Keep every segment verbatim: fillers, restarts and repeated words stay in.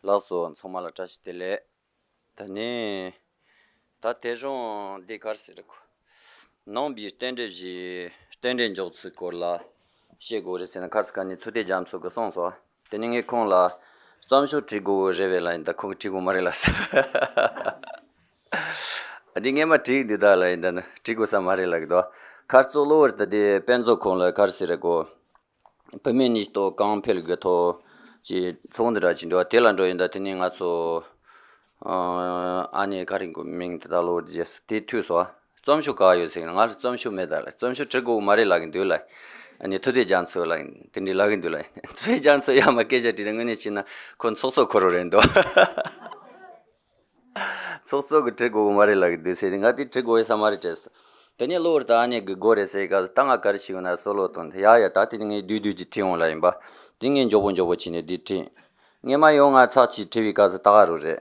ལགས་སོ། ཚང་མ་ལ་བཀྲ་ཤིས་བདེ་ལེགས། ད་ནི། ད་དེ་རིང་འདི་ག་རེ་ཟེར་གོ། ནང་པའི་རྟེན་འབྲེལ་བཞི། རྟེན་འབྲེལ་འཇོག་ཚུལ་སྐོར་ལ་བཤད་དགོས་རེད་ཟེར་ན། ཁ་ཙ་ཁ་ནས་ཐུབ་བསྟན་རྒྱ་མཚོ་གིས་གསུངས་སོང་། དེ་ནས་ངས་ཁོང་ལ་རྩོམ་ཤོག་བྲིས་དགོས་རེད་པས་ལབ་ཡིན། ད་ཁོང་གིས་བྲིས་དགོས་མ་རེད་ལབ་ཟེར། འདི་སྔས་མ་བྲིས་འདུག་ད་ལབ་ཡིན། ད་ནི་བྲིས་དགོས་ས་མ་རེད་ལབ་གི་འདུག་ཁ་རྩང་གློ་བུར་དུ་དེ་དཔེ་མཛོད་ཁང་ལ་ག་རེ་ཟེར་གོ། བུད་མེད་གཉིས་ཐོག་གང་འཕེལ་གྱི་ཐོག་ཅེས་ཚོགས་འདུ་འདྲ་ཅིག་འདུག་དེ་ལ་འགྲོ་ཡིན། ད་དེ་ནས་ང་ཚོ་ཨ་ནེ་ག་རེ་གོ། མིང་དེ་ད་གློ་བུར་དུ་བརྗེད་སོང་། དེ་ཐུག་སོང་། རྩོམ་ཤོག་ག་ཡོད་ཟེར་ན། ང་ལ་རྩོམ་ཤོག་མེད་ད་ལབ། རྩོམ་ཤོག་བྲི་དགོས་མ་རེད་ལབ་གི་འདུག་ལབ། ཨ་ནེ་ཐུབ་བསྟན་རྒྱ་མཚོ་ལབ་དེ་འདྲ་ལབ་གི་འདུག་ལབ། ཐུབ་བསྟན་རྒྱ་མཚོ་ཡར་མར་སྐད་ཆ་དྲིས་ཏེ་དངོས་གནས་བྱས་ན་ཁོ་ཚོགས་གཙོ་ཁོ་རང་རེད་འདུག་ཚོགས་གཙོ་གིས་བྲི་དགོས་མ་རེད་ལབ་གི་འདུག་ཟེར་ཏེ། ང་དེ་བྲི་དགོས་ས་མ་རེད་དྲན་སོང་། དེ་ནས་གློ་བུར་དུ་ཨ་ནེ་གིས་དགོས་རེད་ཟེར་ག་ད་ང་ག་རེ་བྱེད་དགོས་ན་བསམ་བློ་བཏང་སྟེ། ཡ་ཡ། ད་དེ་ནི་ངས་བསྡུས་བསྡུས་ཀྱིས་བྲིས་འོང་ལབ་ཡིན་པ། དེ་ངས་མགྱོགས་པོ་མགྱོགས་པོ་བྱས་ནས་འདི་བྲིས། སྔས་མ་ཡང་ང་ཚར་གཅིག་བྲིས་པའི་སྐབས་སུ་ད་ག་རང་རེད།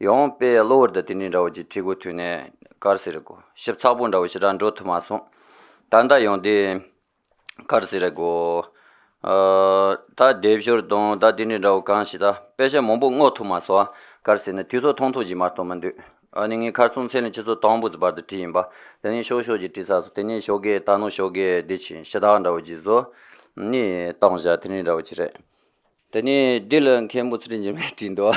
ཡང་དཔེ་གློ་བུར་དུ་དེ་འདྲའི་འདྲ་བོ་ཅིག་བྲིས་དགོས་ཐུག་ནས། ག་རེ་ཟེར་གོ། ཞིབ་ཚགས་པོ་འདྲ་བོ་ཞེ་དྲག་འགྲོ་ཐུབ་མ་སོང་། ད་ལྟ་ཡང་དེ་ག་རེ་ཟེར་དགོ། ཨ། ད་སྡེབ་སྦྱོར་དང་ད་དེ་འདྲའི་འདྲ་བོ་གང་ཞིག་ད་དཔེ་ཆ་མང་པོ་བསྔོག་ཐུབ་མ་སོང་། ག་རེ་ཟེར་ན་དུས་ཚོད་ཐུང་ཐུང་ཞིག་མ་གཏོགས་མི་འདུག་ཨ་ནི་ངས་ཁ་རྩང་ཚེ་རིང་ཁྱེད་ཚོ་དང་པོ་ཚོ་བར་དུ་བྲིས་ཡིན་པ། དེ་ནས་ཤོག་ཤོག་ཅིག་བྲིས་ཚར་སོང་། དེ་ནས་ཞོགས་ཀས། ད་ནངས་ཞོགས་ཀས་འདི་བྱས་ཞུ་དག་འདྲ་བོ་ཅིག་བཟོས་ནས་བཏང་བཞག་དེ་འདྲའི་འདྲ་བོ་ཅིག་རེད། དེ་ནས་འདི་ལ་མཁན་པོ་ཚུལ་ཁྲིམས་འཇིགས་མེད་བྲིས་འདུག་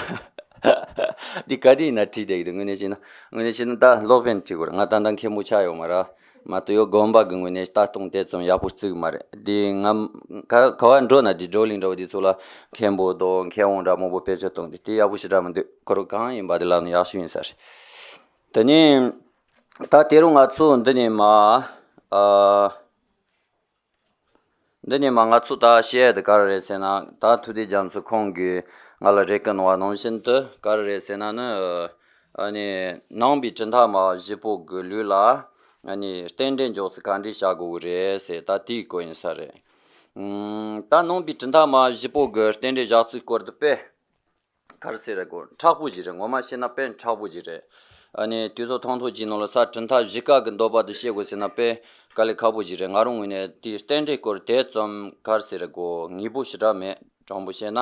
འདི་ག་དུས་ཡིན་ན་བྲིས་བསྡད་ཀྱི་འདུག་དངོས་གནས་བྱས་ན། དངོས་གནས་བྱས་ན་ད་སློབ་དཔོན་བྲིས་དགོས་རེད། ང་ད་ལྟ་མཁན་པོ་ཆགས་ཡོད་མ་རེད། མ་གཏོགས་ཡོད་དགོན་པ་གི་ངོས་ནས་ལྟ་སྟངས་དེ་ཙམ་ཡག་པོ་བརྩི་གི་མ་རེད། འདི་ང་ག་ག་བ་འགྲོ་ན། འདི་བགྲོ་གླེང་འདྲ་བོ་འདི་ཚོ་ལ་མཁན་པོ་དང་མཁས་དབང་འདྲ་མང་པོ་བེད་སྤྱོད་གཏོང་དུས་དེ་ཡག་པོ་ཞེ་དྲག་མི་འདུག་ཁོ་རང་གང་ཡིན་པ་དེ་ལབ་ན་ཡག་ཤོས་ཡིན་ས་རེད། དེ་ནས་ད་དེ་རིང་ང་ཚོ་འདི་ནས་མར། ཨ། འདི་ནས་མར་ང་ཚོ་ད་བཤད་ཡ་དེ་ག་རེ་རེད་ཟེར་ན། ད་ཐུབ་བསྟན་རྒྱ་མཚོ་ཁོང་གིས་ང་ལ་རེ་སྐུལ་གནང་བ་ནང་བཞིན་དུ་ག་རེ་རེད་ཟེར་ན་ནི། ཨ་ནི་ནང་པའི་གྲུབ་མཐའ་སྨྲ་བ་བཞི་པོ་གི་ལུགས་ལ་ཨ་ནི་རྟེན་འབྲེལ་འཇོག་ཚུལ་ག་འདྲས་བྱ་དགོས་ཀྱི་རེད་ཟེར། ད་དེའི་སྐོར་ཡིན་ས་རེད། ཨུམ། ད་ནང་པའི་གྲུབ་མཐའ་སྨྲ་བ་བཞི་པོ་གི་རྟེན་འབྲེལ་བཞག་ཚུལ་སྐོར་དེ་དཔེ་ག་རེ་ཟེར་རེད་གོ། མཁྲེགས་པོ་ཞིག་རེད། ངོ་མ་བཤད་ན་དཔེ་མཁྲེགས་པོ་ཞིག་རེད། ཨ་ནི་དུས་ཚོད་ཐུང་ཐུང་ཅིག་ནང་ལ་ས་གྲུབ་མཐའ་བཞི་ཀ་གི་འདོད་པ་དེ་བཤད་དགོས་ཟེར་ན་དཔེ་དཀའ་ལས་ཁག་པོ་ཞིག་རེད། ང་རང་ངོས་ནས་དེའི་རྟེན་འབྲེལ་སྐོར་དེ་ཙམ་ག་རེ་ཟེར་རེད་གོ། ངེས་པོ་ཞེ་དྲག་མེད། དྲང་པོ་བཤད་ན།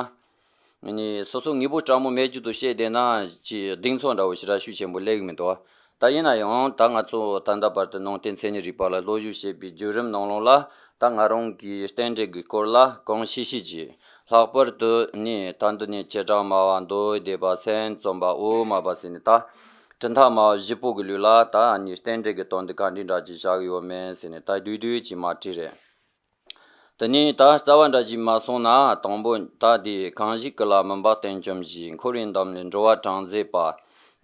ཨ་ནི་སོ་སོ་ངེས་པོ་དྲང་པོ་མེད་རྒྱུ་དེ་བཤད་བསྡད་ན་ཅིག་གདེང་ཚོད་འདྲ་བོ་ཞེ་དྲག་ཤུགས་ཆེན་པོ་སླེབས་ཀྱི་མི་འདུག་ད་ཡིན་ན་ཡང་ད་ང་ཚོ་ད་ལྟ་བར་དུ་ནང་བསྟན་མཚན་ཉིད་རིག་པ་ལ་སློབ་སྦྱོང་བྱེད་པའི་བརྒྱུད་རིམ་ནང་ལོགས་ལ། ད་ང་རང་གིས་རྟེན་འབྲེལ་གྱི་སྐོར་ལ་གང་ཤེས་ཤེས་ཀྱིས། ལྷག་པར་དུ་ནི་ད་འདི་ནས་བྱེ་བྲག་སྨྲ་བ། མདོ་སྡེ་པ། སེམས་ཙམ་པ། དབུ་མ་པ་ཟེར་ནས་ད་གྲུབ་མཐའ་སྨྲ་བ་བཞི་པོ་གི་ལུགས་ལ་ད་ནི་རྟེན་འབྲེལ་གྱི་དོན་འདི་ག་འདྲའི་འདྲ་ཅིག་བཞག་ཡོད་མེད་ཟེར་ནས་ད་བསྡུས་བསྡུས་ཅིག་མར་བྲིས་རེད། དེ་ནས་ད་རྩ་བ་འདྲ་ཅིག་མར་སོང་ན། དང་པོ་ད་འདི་གང་ཞིག་ཀུན་ལ་སྨིན་པ་བསྟན་བཅོམ་གྱིས། འཁོར་བའི་འདམ་ལས་འགྲོ་བ་གྲངས་མཛེས་པ།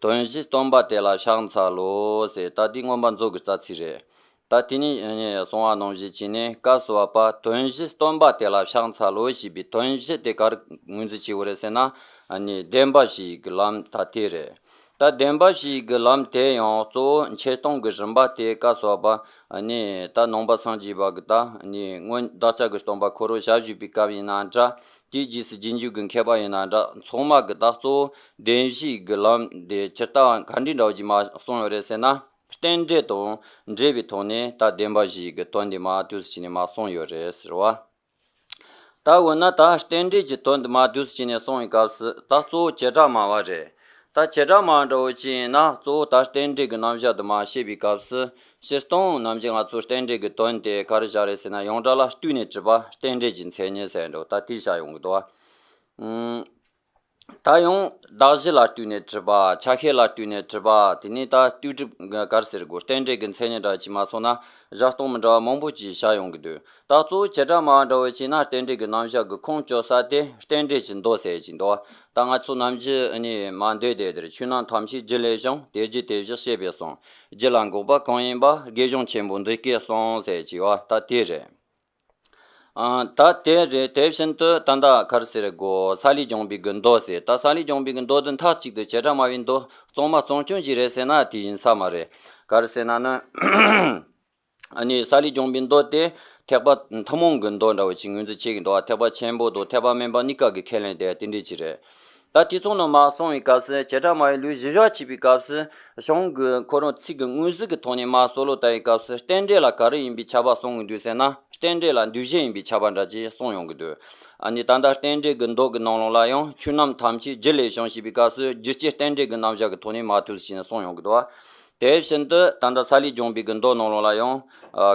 དོན་བཞི་སྟོན་པ་དེ་ལ་ཕྱག་འཚལ་ལོ་ཟེར། ད་འདི་མངོན་པ་མཛོད་ཀྱི་རྩ་ཚིག་རེད། ད་དེ་ནས་གསུངས་པ་ནང་བཞིན་བྱས་ནས། སྐབས་སུ་བབ་པ་དོན་བཞི་སྟོན་པ་དེ་ལ་ཕྱག་འཚལ་ལོ་ཞེས་པའི་དོན་བཞི་དེ་ག་རེ་ངོས་འཛིན་བྱེད་དགོས་རེད་ཟེར་ན། ཨ་ནི་བདེན་པ་བཞིའི་གི་ལམ་ད་དེ་རེད། ད་བདེན་པ་བཞིའི་གི་ལམ་དེ་ཡང་གཙོ་བོ་འཆད་སྟོན་གྱི་རིམ་པ་དེ། སྐབས་སུ་བབ་པ་ཨ་ནི་ད་ནང་པ་སངས་རྒྱས་པ་གི་ད་ཨ་ནི་སྔོན་བདག་ཅག་གི་སྟོན་པ་འཁོར་བའི་ཞབས་ཞུས་པའི་སྐབས་ཡིན་ན་འདྲ། དེའི་རྗེས་སུ་རྗེས་འཇུག་གི་མཁས་པ་ཡིན་ན་འདྲ། ཚང་མ་གི་ད་གཙོ་བོ་བདེན་བཞིའི་གི་ལམ་དེ་ཇི་ལྟ་བ་ག་འདྲའི་འདྲ་བོ་ཅིག་མར་གསུངས་ཡོད་རེད་ཟེར་ན། རྟེན་འབྲེལ་དང་འབྲེལ་བའི་ཐོག་ནས་ད་བདེན་པ་བཞིའི་གི་དོན་དེ་མར་དུས་སུ་བྱས་ནས་མར་གསུངས་ཡོད་རེད་ཟེར་བ། ད་འོ་ན་ད་རྟེན་འབྲེལ་གྱི་དོན་དེ་མར་དུས་སུ་བྱས་ནས་གསུངས་པའི་སྐབས་སུ། ད་གཙོ་བོ་བྱེ་བྲག་སྨྲ་བ་རེད། ད་བྱེ་བྲག་སྨྲ་བ་འདྲ་བོ་ཅིག་ཡིན་ན། གཙོ་བོ་ད་རྟེན་འབྲེལ་གྱི་རྣམ་གཞག་དེ་མར་བཤད་པའི་སྐབས་སུ། སྤྱིར་བཏང་ནམ་རྒྱུན་ང་ཚོ་རྟེན་འབྲེལ་གྱི་དོན་དེ་ག་རེ་བཞག་རེད་ཟེར་ན། ཡོངས་གྲགས་ལ་བསྟུན་ནས་དྲིལ་བ་རྟེན་འབྲེལ་གྱི་མཚན་ཉིད་ཟེར་འདྲ་བོ་ད་དེ་བཞག་ཡོང་གི་འདུག་བ། ཨུམ། ད་ཡང་གདགས་གཞི་ལ་བསྟུན་ནས་དྲིལ་བ། ཆ་ཤས་ལ་བསྟུན་ནས་དྲིལ་བ། དེ་ནས་ད་ལྟོས་གྲུབ་ག་རེ་ཟེར་དགོས། རྟེན་འབྲེལ་གྱི་མཚན་ཉིད་འདྲ་ཅིག་མར་སོང་ན། བཞག་སྟངས་མི་འདྲ་བ་མང་པོ་ཅིག་བཞག་ཡོང་གི་འདུག་ད་གཙོ་བོ་བྱེ་བྲག་སྨྲ་བ་འདྲ་བོ་བྱས་ན། རྟེན་འབྲེལ་གྱི་རྣམ་གཞག་གི་ཁུངས་བཅོལ་ས་དེ་རྟེན་འབྲེལ་གྱི་མདོ་ཟེར་གྱི་འདུག་ད་ང་ཚོ་ནམ་རྒྱུན་ནས་མ་འདོད་དེ་དེར། ཆོས་རྣམས་ཐམས་ཅད་རྒྱུ་ལས་བྱུང་། དེ་རྒྱུ་དེ་བཞིན་གཤེགས་པས་གསུངས། རྒྱུ་ལ་འགོག་པ་གང་ཡིན་པ། དགེ་སྦྱོང་ཆེན་པོ་འདི་སྐད་གསུངས་ཟེར་གྱི་བ་ད་དེ་རེད། ཨ། ད་དེ་རེད། དེ་བཞིན་དུ་ད་ལྟ་ག་རེ་ཟེར་དགོས། སཱ་ལུ་ལྗང་པའི་གི་མདོ་ཟེར། ད་སཱ་ལུ་ལྗང་པའི་གི་མདོ་འདི་མཐའ་གཅིག་ཏུ་བྱེ་བྲག་སྨྲ་བའི་མདོ་གཙང་མ་གཙང་རྐྱང་ཅིག་རེད་ཟེར་ན་དེ་ཡིན་ས་མ་རེད། ག་རེ་ཟེར་ན་ནི། ཨ་ནི་སཱ་ལུ་ལྗང་པའི་མདོ་དེ་ཐེག་པ་ཐུན་མོང་གི་མདོ་འདྲ་བོ་ཅིག་ངོས་འཛིན་བྱེད་ཀྱི་འདུག་བ། ཐེག་པ་ཆེན་པོ་དང་ཐེག་པ་དམན་པ་གཉིས་ཀ་གིས་ཁས་ལེན་དེ་དེ་འདྲ་ཅིག་རེད། ད་དེ་ཚོ་ནང་མར་སོང་བའི་སྐབས་སུ་བྱེ་བྲག་སྨྲ་བའི་ལུགས་བཞི་བཞག་བྱེད་པའི་སྐབས་སུ་གཞུང་གི་ཁོ་རང་ཚིག་གི་མངོན་གསལ་གྱི་ཐོག་ནས་མར་སོ་ལོ་ལྟ་བའི་སྐབས་སུ་རྟེན་འབྲེལ་ལ་ག་རེ་ཡིན་པའི་ཁྱབ་པ་གསུང་གི་འདུག་ཟེར་ན། རྟེན་འབྲེལ་ལ་འདུས་བྱས་ཡིན་པའི་ཁྱབ་པ་འདྲ་ཅིག་གསུངས་ཡོང་གི་འདུག་ཨ་ནི་ད་ལྟ་རྟེན་འབྲེལ་གྱི་མདོ་གི་ནང་ལོགས་ལ་ཡང་ཆོས་རྣམས་ཐམས་ཅད་རྒྱུ་ལས་བྱུང་ཞེས་པའི་སྐབས་སུ་རྒྱུ་རྐྱེན་རྟེན་འབྲེལ་གྱི་རྣམ་གཞག་གི་ཐོག་ནས་མར་དུས་སུ་ཕྱིན་ནས་གསུངས་ཡོང་གི་འདུག་དེ་བཞིན་དུ་ད་ལྟ་ས་ལེ་སྦྱོང་བའི་གི་མདོ་ནང་ལོགས་ལ་ཡང་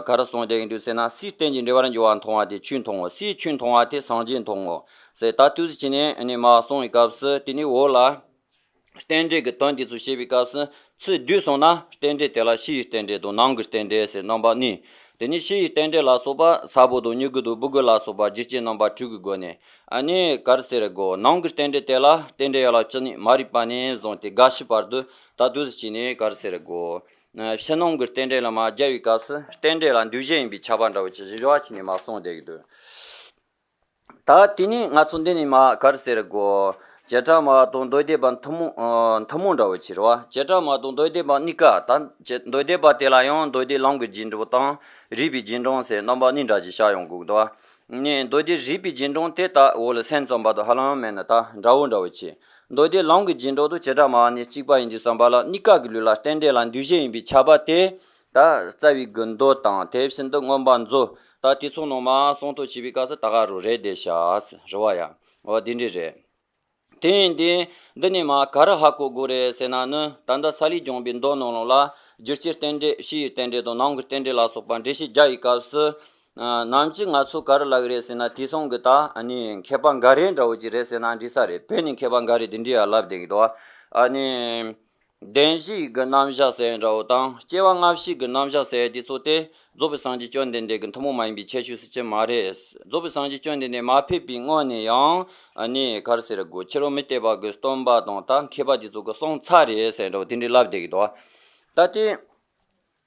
ག་རེ་གསུངས་བསྡད་ཀྱི་འདུག་ཟེར་ན། སའི་རྟེན་གྱི་འབྲེལ་བར་འགྱུར་བ་མཐོང་བ་དེས་ཆོས་མཐོང་ངོ་། སའི་ཆོས་མཐོང་བ་དེས་སངས་རྒྱས་མཐོང་ངོ་ཟེར། ད་དུས་སུ་ཕྱིན་ནས་ནི་མར་གསུངས་པའི་སྐབས་སུ་དེ་ནི་འོག་ལ། རྟེན་འབྲེལ་གྱི་དོན་དེ་ཚོ་བཤད་པའི་སྐབས་སུ་ཚུར་བསྡུས་སོང་ན། རྟེན་འབྲེལ་དེ་ལ་ཕྱི་ཡི་རྟེན་འབྲེལ་དང་ནང་གི་རྟེན་འབྲེལ་ཟེར་རྣམ་པ་གཉིས། དེ་ནས་ཕྱི་ཡི་རྟེན་འབྲེལ་ལ་སོགས་པ་ས་བོན་དང་མྱུ་གུ་དང་སྦུ་གུ་ལ་སོགས་པ་རྒྱུ་རྐྱེན་རྣམ་པ་དྲུག་གི་སྒོ་ནས། ཨ་ནི་ག་རེ་ཟེར་དགོས། ནང་གི་རྟེན་འབྲེལ་དེ་ལ་རྟེན་འབྲེལ་ཡན་ལག་བཅུ་གཉིས་མ་རིག་པ་ནས་བཟུང་སྟེ་རྒ་ཤི་བར་དུ་ད་དུས་སུ་ཕྱིན་ནས་ག་རེ་ཟེར་དགོས། ཕྱི་ནང་གི་རྟེན་འབྲེལ་ལ་མར་སྦྱར་བའི་སྐབས་སུ་རྟེན་འབྲེལ་ལ་འདུས་བྱས་ཡིན་པའི་ཁྱབ་པ་འདྲ་བོ་ཅིག་བཞི་བཞག་བྱས་ནས་མར་གསུངས་བསྡད་ཀྱི་འདུག་ད་དེ་ནས་ང་ཚོ་འདི་ནས་མར་ག་རེ་ཟེར་དགོས། བྱེ་བྲག་སྨྲ་བ་དང་མདོ་སྡེ་པ་ཐུན་མོང་། ཨ། ཐུན་མོང་འདྲ་བོ་ཅིག་རེད་བ། བྱེ་བྲག་སྨྲ་བ་དང་མདོ་སྡེ་པ་གཉིས་ཀ། ད་བྱེ- མདོ་སྡེ་པ་དེ་ལ་ཡང་མདོ་སྡེ་ལམ་གྱི་རྗེས་འགྲོ་དང་རིགས་པའི་རྗེས་འབྲང་ཟེར་རྣམ་པ་གཉིས་འདྲ་ཅིག་བཞག་ཡོང་དགོས་འདུག་བ། ནས་མདོ་སྡེ་རིགས་པའི་རྗེས་འབྲང་དེ་ད་འོག་ལ་སེམས་ཙམ་པ་དང་ཧ་ལམ་མེད་ན་ད་འདྲ་བོ་འདྲ་བོ་ཅིག་མདོ་སྡེ་ལམ་གྱི་རྗེས་འགྲོ་དང་བྱེ་བྲག་སྨྲ་བ་གཉིས་གཅིག་པ་ཡིན་དུས་ཙམ་པ་ལ། གཉིས་ཀ་གི་ལུགས་ལ་རྟེན་འབྲེལ་ལ་འདུས་བྱས་ཡིན་པའི་ཁྱབ་པ་དེ། ད་རྩ་བའི་དགུ་མདོ་དང་དེ་བཞིན་དུ་མངོན་པ་མཛོད། ད་དེ་ཚོ་ནང་མར་གསུང་ཐོག་བྱས་པའི་སྐབས་སུ་ད་ག་རུ་རེད་བསྡད་ཤག་རེད་བ་ཡ། འོ་དེ་འདྲ་རེད། དེ་ཡིན་དུས་འདི་ནས་མར་ག་རེ་ཧ་གོ་དགོས་རེད་ཟེར་ན་ནི། ད་ལྟ་ས་ལེ་སྦྱོང་བའི་མདོ་ནང་ལོགས་ལ་རྒྱུ་རྐྱེན་རྟེན་འབྲེལ། ཕྱི་ཡི་རྟེན་འབྲེལ་དང་ནང་གི་རྟེན་འབྲེལ་ལ་སོགས་པ་འགྲེལ་བཤད་རྒྱག་པའི་སྐབས་སུ། ཨ། ནམ་རྒྱུན་ང་ཚོ་ག་རེ་ལབ་ཀྱི་རེད་ཟེར་ན། དེང་སང་གི་ད་ཨ་ནི་མཁས་པ་འགའ་རེ་འདྲ་བོ་ཅིག་རེད་ཟེར་ན་འགྲིག་ས་རེད། བོད་ནས་མཁས་པ་འགའ་རེ་དེ་འདྲ་ཡང་ལབ་བསྡད་ཀྱི་འདུག་ཨ་ནི། བདེན་བཞིའི་གི་རྣམ་གཞག་ཟེར་འདྲ་བོ་དང་། སྐྱེ་བ་སྔ་ཕྱི་གི་རྣམ་གཞག་ཟེར་དེ་ཚོ་དེ་རྫོགས་པའི་སངས་རྒྱས་བཅོམ་ལྡན་འདས་ཀྱི་ཐུན་མོང་མ་ཡིན་པའི་ཁྱད་ཆོས་སུ་ཅི་མ་རེད། རྫོགས་པའི་སངས་རྒྱས་བཅོམ་ལྡན་འདས་མ་ཕེབས་པའི་སྔོན་ནས་ཡང་ཨ་ནི་ག་རེ་ཟེར་དགོས། ཕྱི་རོལ་མུ་སྟེགས་པ་གི་སྟོན་པ་དང་ད་མཁས་པ་དེ་ཚོ་གི་གསུང་ཚར་རེད་ཟེར་འདྲ་བོ་དེ་འདྲའི་ལབ་བསྡད་ཀྱི་འདུག་ད་དེ།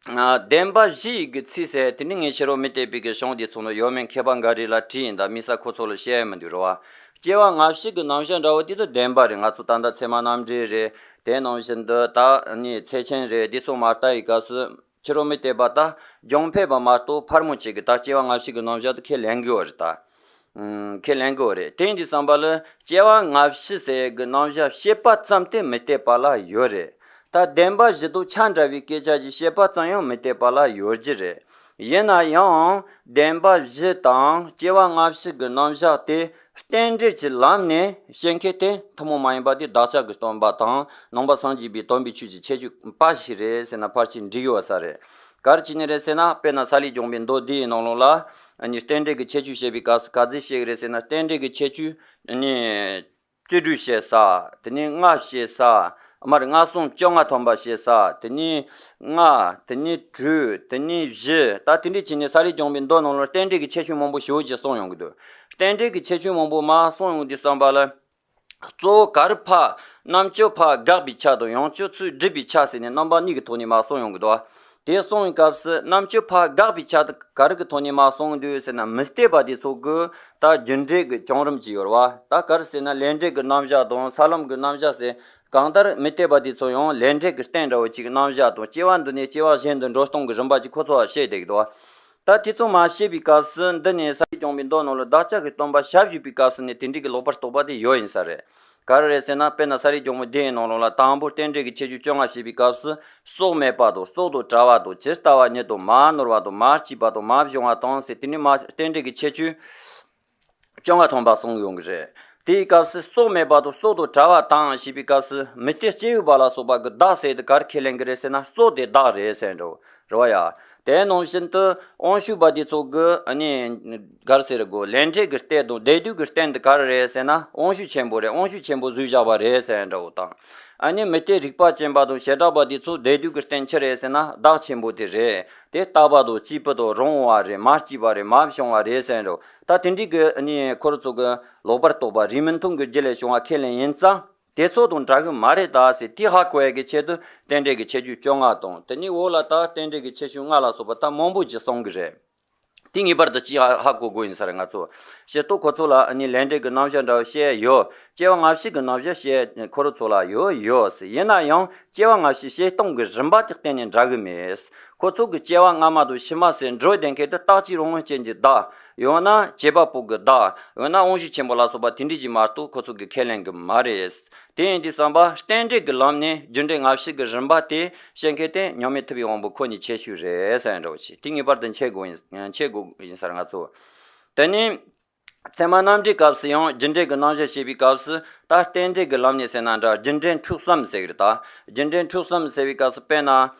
ཨ། བདེན་པ་བཞི་ཡི་གི་ཚིག་ཟེར་དེ་ནི་ངས་ཕྱི་རོལ་མུ་སྟེགས་པའི་གི་གཞུང་དེ་ཚོ་ནི་ཡོད་མེད་མཁས་པ་འགའ་རེ་ལ་དྲིས་ཡིན། ད་དམིགས་བསལ་ཁོ་ཚོ་ལ་བཤད་ཡ་མི་འདུག་རེད་བ། སྐྱེ་བ་སྔ་ཕྱི་གི་རྣམ་གཞག་འདྲ་བོ་དེ་ཚོ་བདེན་པ་རེད། ང་ཚོ་ད་ལྟ་ཚད་མ་རྣམ་འགྲེལ་རེད། དེ་ནང་བཞིན་དུ་ད་ནི་ཚེགས་ཆེན་རེད། དེ་ཚོ་མ་ལྟ་བའི་སྐབས་སུ་ཕྱི་རོལ་མུ་སྟེགས་པ་ད་རྒྱུང་འཕེན་པ་མ་གཏོགས་ཕལ་མོ་ཆེ་གི་ད་སྐྱེ་བ་སྔ་ཕྱི་གི་རྣམ་གཞག་དེ་ཁས་ལེན་གི་ཡོད་རེད་ད། ཨུམ། ཁས་ལེན་གི་ཡོད་རེད། དེ་ཡིན་དུས་ཙམ་པ་ལ་སྐྱེ་བ་སྔ་ཕྱི་ཟེར་གི་རྣམ་གཞག་བཤད་པ་ཙམ་དེ་མུ་སྟེགས་པ་ལ་ཡོད་རེད། ད་བདེན་པ་བཞི་དང་ཆ་འདྲ་བའི་སྐད་ཆ་ཞིག་བཤད་པ་ཙམ་ཡང་མུ་སྟེགས་པ་ལ་ཡོད་རྒྱུ་རེད། ཡིན་ན་ཡང་བདེན་པ་བཞི་དང་སྐྱེ་བ་སྔ་ཕྱི་གི་རྣམ་གཞག་དེ་རྟེན་འབྲེལ་གྱི་ལམ་ནས་བཤད་མཁན་དེ་ཐུན་མོང་མ་ཡིན་པ་དེ་བདག་ཅག་གི་སྟོན་པ་དང་ནང་པ་སངས་རྒྱས་པའི་སྟོན་པའི་ཆོས་ཀྱི་ཁྱད་ཆོས་འབའ་ཞིག་རེད་ཟེར་ན་ཕལ་ཆེར་འགྲིག་ཡོད་ས་རེད། ག་རེ་བྱས་ནས་རེད་ཟེར་ན། དཔེར་ན་ས་ལེ་སྦྱོང་བའི་མདོ་སྡེའི་ནང་ལོགས་ལ་ཨ་ནི་རྟེན་འབྲེལ་གྱི་ཁྱད་ཆོས་བཤད་པའི་སྐབས་སུ་ག་ཚོད་བཤད་ཀྱི་རེད་ཟེར་ན། རྟེན་འབྲེལ་གྱི་ཁྱད་ཆོས་ཨ་ནི་བཅུ་དྲུག་བཤད་ས། དེ་ནས་ལྔ་བཤད་ས། མར་ལྔ་གསུམ་བཅོ་ལྔ་ཐམ་པ་བཤད་ས། དེ་ནས་ལྔ། དེ་ནས་དྲུག་དེ་ནས་བཞི། ད་དེ་འདྲས་བྱས་ནས་ས་ལེ་སྦྱོང་བའི་མདོ་ནང་ལ་རྟེན་འབྲེལ་གྱི་ཁྱད་ཆོས་མང་པོ་ཞེ་པོ་ཅིག་གསུངས་ཡོང་གི་འདུག་རྟེན་འབྲེལ་གྱི་ཁྱད་ཆོས་མང་པོ་མར་གསུངས་ཡོང་དུས་ཙམ་པ་ལ། གཙོ་བོ་ག་རེ་ཕར་རྣམ་དཔྱོད་ཕར་དགག་པའི་ཆ་དང་ཡང་དཔྱོད་ཚུར་སྒྲུབ་པའི་ཆ་ཟེར་ནས་རྣམ་པ་གཉིས་ཀྱི་ཐོག་ནས་མར་གསུངས་ཡོང་གི་འདུག་བ། དེ་གསུངས་པའི་སྐབས་སུ་རྣམ་དཔྱོད་ཕར་དགག་པའི་ཆ་དེ་ག་རེ་གི་ཐོག་ནས་མར་གསུངས་འདུག་ཟེར་ན། མུ་སྟེགས་པ་དེ་ཚོ་གི་ད་རྒྱུ་འབྲས་ཀྱི་བྱུང་རིམ་ཅིག་ཡོད་རེད་བ། ད་ག་རེ་ཟེར་ན་ལས་འབྲས་ཀྱི་རྣམ་གཞག་དང་ས་ལམ་གྱི་རྣམ་གཞག་ཟེར། གང་ལྟར་མུ་སྟེགས་པ་དེ་ཚོ་ཡང་ལས་འབྲས་ཀྱི་རྟེན་འདྲ་བོ་ཅིག་གི་རྣམ་གཞག་དང་། སྐྱེ་བ་འདི་ནས་སྐྱེ་བ་གཞན་དུ་འགྲོ་སྟངས་ཀྱི་རིམ་པ་ཅིག་ཁོ་ཚོ་ལ་བཤད་བསྡད་ཀྱི་འདུག་བ། ད་དེ་ཚོ་མར་བཤད་པའི་སྐབས་སུ་འདི་ནས་ས་ལེ་སྦྱོང་བའི་མདོ་ནང་ལ་བདག་ཅག་གི་སྟོན་པ་ཞབས་ཞུས་པའི་སྐབས་སུ་ནི་དེ་འདྲའི་གི་ལོག་པར་རྟོག་པ་དེ་ཡོད་ཡིན་ས་རེད། ག་རེ་རེད་ཟེར་ན། དཔེར་ན་ས་ལེ་སྦྱོང་བའི་སྡེའི་ནང་ལོགས་ལ་དང་པོ་རྟེན་འབྲེལ་གྱི་ཁྱད་ཆོས་བཅོ་ལྔ་བཤད་པའི་སྐབས་སུ། སྲོག་མེད་པ་དང་སྲོག་དང་བྲལ་བ་དང་ཇི་ལྟ་བ་ཉིད་དང་མར་ནོར་བ་དང་མར་སྐྱེས་པ་དང་མར་བྱུང་བ་དང་ཟེར། དེ་ནས་མར་རྟེན་འབྲེལ་གྱི་ཁྱད་ཆོས་བཅོ་ལྔ་ཐམ་པ་གསུངས་ཡོང་གི་རེད། དེའི་སྐབས་སུ་སྲོག་མེད་པ་དང་སྲོག་དང་བྲལ་བ་དང་ཞེས་པའི་སྐབས་སུ་མུ་སྟེགས་སྐྱེས་བུ་པ་ལ་སོགས་པ་གི་བདག་ཟེར་དེ་ག་རེ་ཁས་ལེན་གི་རེད་ཟེར་ན། སྲོག་དེ་བདག་རེད་ཟེར་འགྲོ་རེད་བ་ཡ། དེ་ནང་བཞིན་དུ་དབང་ཕྱུག་པ་དེ་ཚོ་གི་ཨ་ནི་ག་རེ་ཟེར་དགོས། ལས་འབྲས་ཀྱི་རྟེན་དང་བདེ་སྡུག་གི་རྟེན་དེ་ག་རེ་རེད་ཟེར་ན། དབང་ཕྱུག་ཆེན་པོ་རེད། དབང་ཕྱུག་ཆེན་པོ་བཟོས་བཞག་པ་རེད་ཟེར་འདྲ་བོ་དང་། ཨ་ནི་མུ་སྟེགས་རིག་པ་ཅན་པ་དང་བྱེ་བྲག་པ་དེ་ཚོ་བདེ་སྡུག་གི་རྟེན་ཆི་རེད་ཟེར་ན། བདག་ཆེན་པོ་དེ་རེད། དེ་རྟག་པ་དང་སྐྱེས་བུ་དང་རང་བ་རེད། མར་སྐྱེས་པ་རེད། མར་བྱུང་བ་རེད་ཟེར་འདྲ་བོ། ད་དེ་འདྲའི་གི་ཨ་ནི་ཁོ་རང་ཚོ་གི་ལོག་པར་རྟོག་པ། རིགས་མི་མཐུན་གྱི་རྒྱུ་ལས་བྱུང་བ་ཁས་ལེན་ཡིན་ཙང་། དེ་ཚོ་དང་འདྲ་གི་མ་རེད་ད་ཟེར། དེ་ཧ་གོ་ཡ་གི་ཆེད་དུ་རྟེན་འབྲེལ་གྱི་ཁྱད་ཆོས་བཅོ་ལྔ་དང་། དེ་ནས་འོག་ལ་ད་རྟེན་འབྲེལ་གྱི་ཁྱད་ཆོས་ལྔ་ལ་སོགས་པ་ད་མང་པོ་ཅིག་གསུང་གི་རེད། དེ་ངེས་པར་དུ་ཅིག་ཧ་གོ་དགོས་ཡིན་ས་རེད། ང་ཚོ་སྤྱིར་བཏང་ཁོ་ཚོ་ལ་ནི་ལས་འབྲས་ཀྱི་རྣམ་གཞག་འདྲ་བོ་བཤད་ཡོད། སྐྱེ་བ་སྔ་ཕྱི་གི་རྣམ་གཞག་བཤད་ཁོ་རང་ཚོ་ལ་ཡོད་ཡོད་ཟེར། ཡིན་ན་ཡང་སྐྱེ་བ་སྔ་ཕྱི་བཤད་སྟངས་ཀྱི་རིམ་པ་དེ་གཏན་ནས་འདྲ་གི་མེད། ཁོ་ཚོ་གི་སྐྱེ་བ་སྔ་མ་དང་ཕྱི་མ་ཟེར་འགྲོ་བསྡད་མཁན་དེ་རྟག་གཅིག་རང་དབང་ཅན་གྱི་བདག། ཡང་ན་བྱེད་པ་པོ་གི་བདག། ཡང་ན་དབང་ཤེས་ཆེན་པོ་ལ་སོགས་པ་དེ་འདྲ་ཞིག་མ་གཏོགས་ཁོ་ཚོ་གི་ཁས་ལེན་གི་མ་རེད། དེ་ཡིན་དུས་ཙམ་པ་རྟེན་འབྲེལ་གྱི་ལམ་ནས་རྒྱུ་འབྲས་སྔ་ཕྱི་གི་རིམ་པ་དེ་བཤད་མཁན་དེ་མཉམ་མེད་ཐུབ་པའི་དབང་པོ་ཁོ་ཉིད་ཁྱད་ཆོས་རེད་ཟེར་འདྲ་བོ་ཞིག་དེ་ངེས་པར་དུ་འཆད་དགོས་ཡིན། འཆད་དགོས་ཡིན་ས་རེད་ང་ཚོ། དེ་ནས། ཚད་མ་རྣམ་འགྲེལ་སྐབས་སུ་ཡང་རྒྱུ་འབྲས་ཀྱི་རྣམ་གཞག་བྱེད་པའི་སྐབས་སུ་ད་རྟེན་འབྲེལ་གྱི་ལམ་ནས་ཟེར་ན་འདྲ། རྒྱུ་འབྲས་འཁྲུལ་གསུམ་ཟེར་གི་རེད་ད། རྒྱུ་འབྲས་འཁྲུལ་གསུམ་ཟེར་བའི་སྐབས་སུ་དཔེར་ན།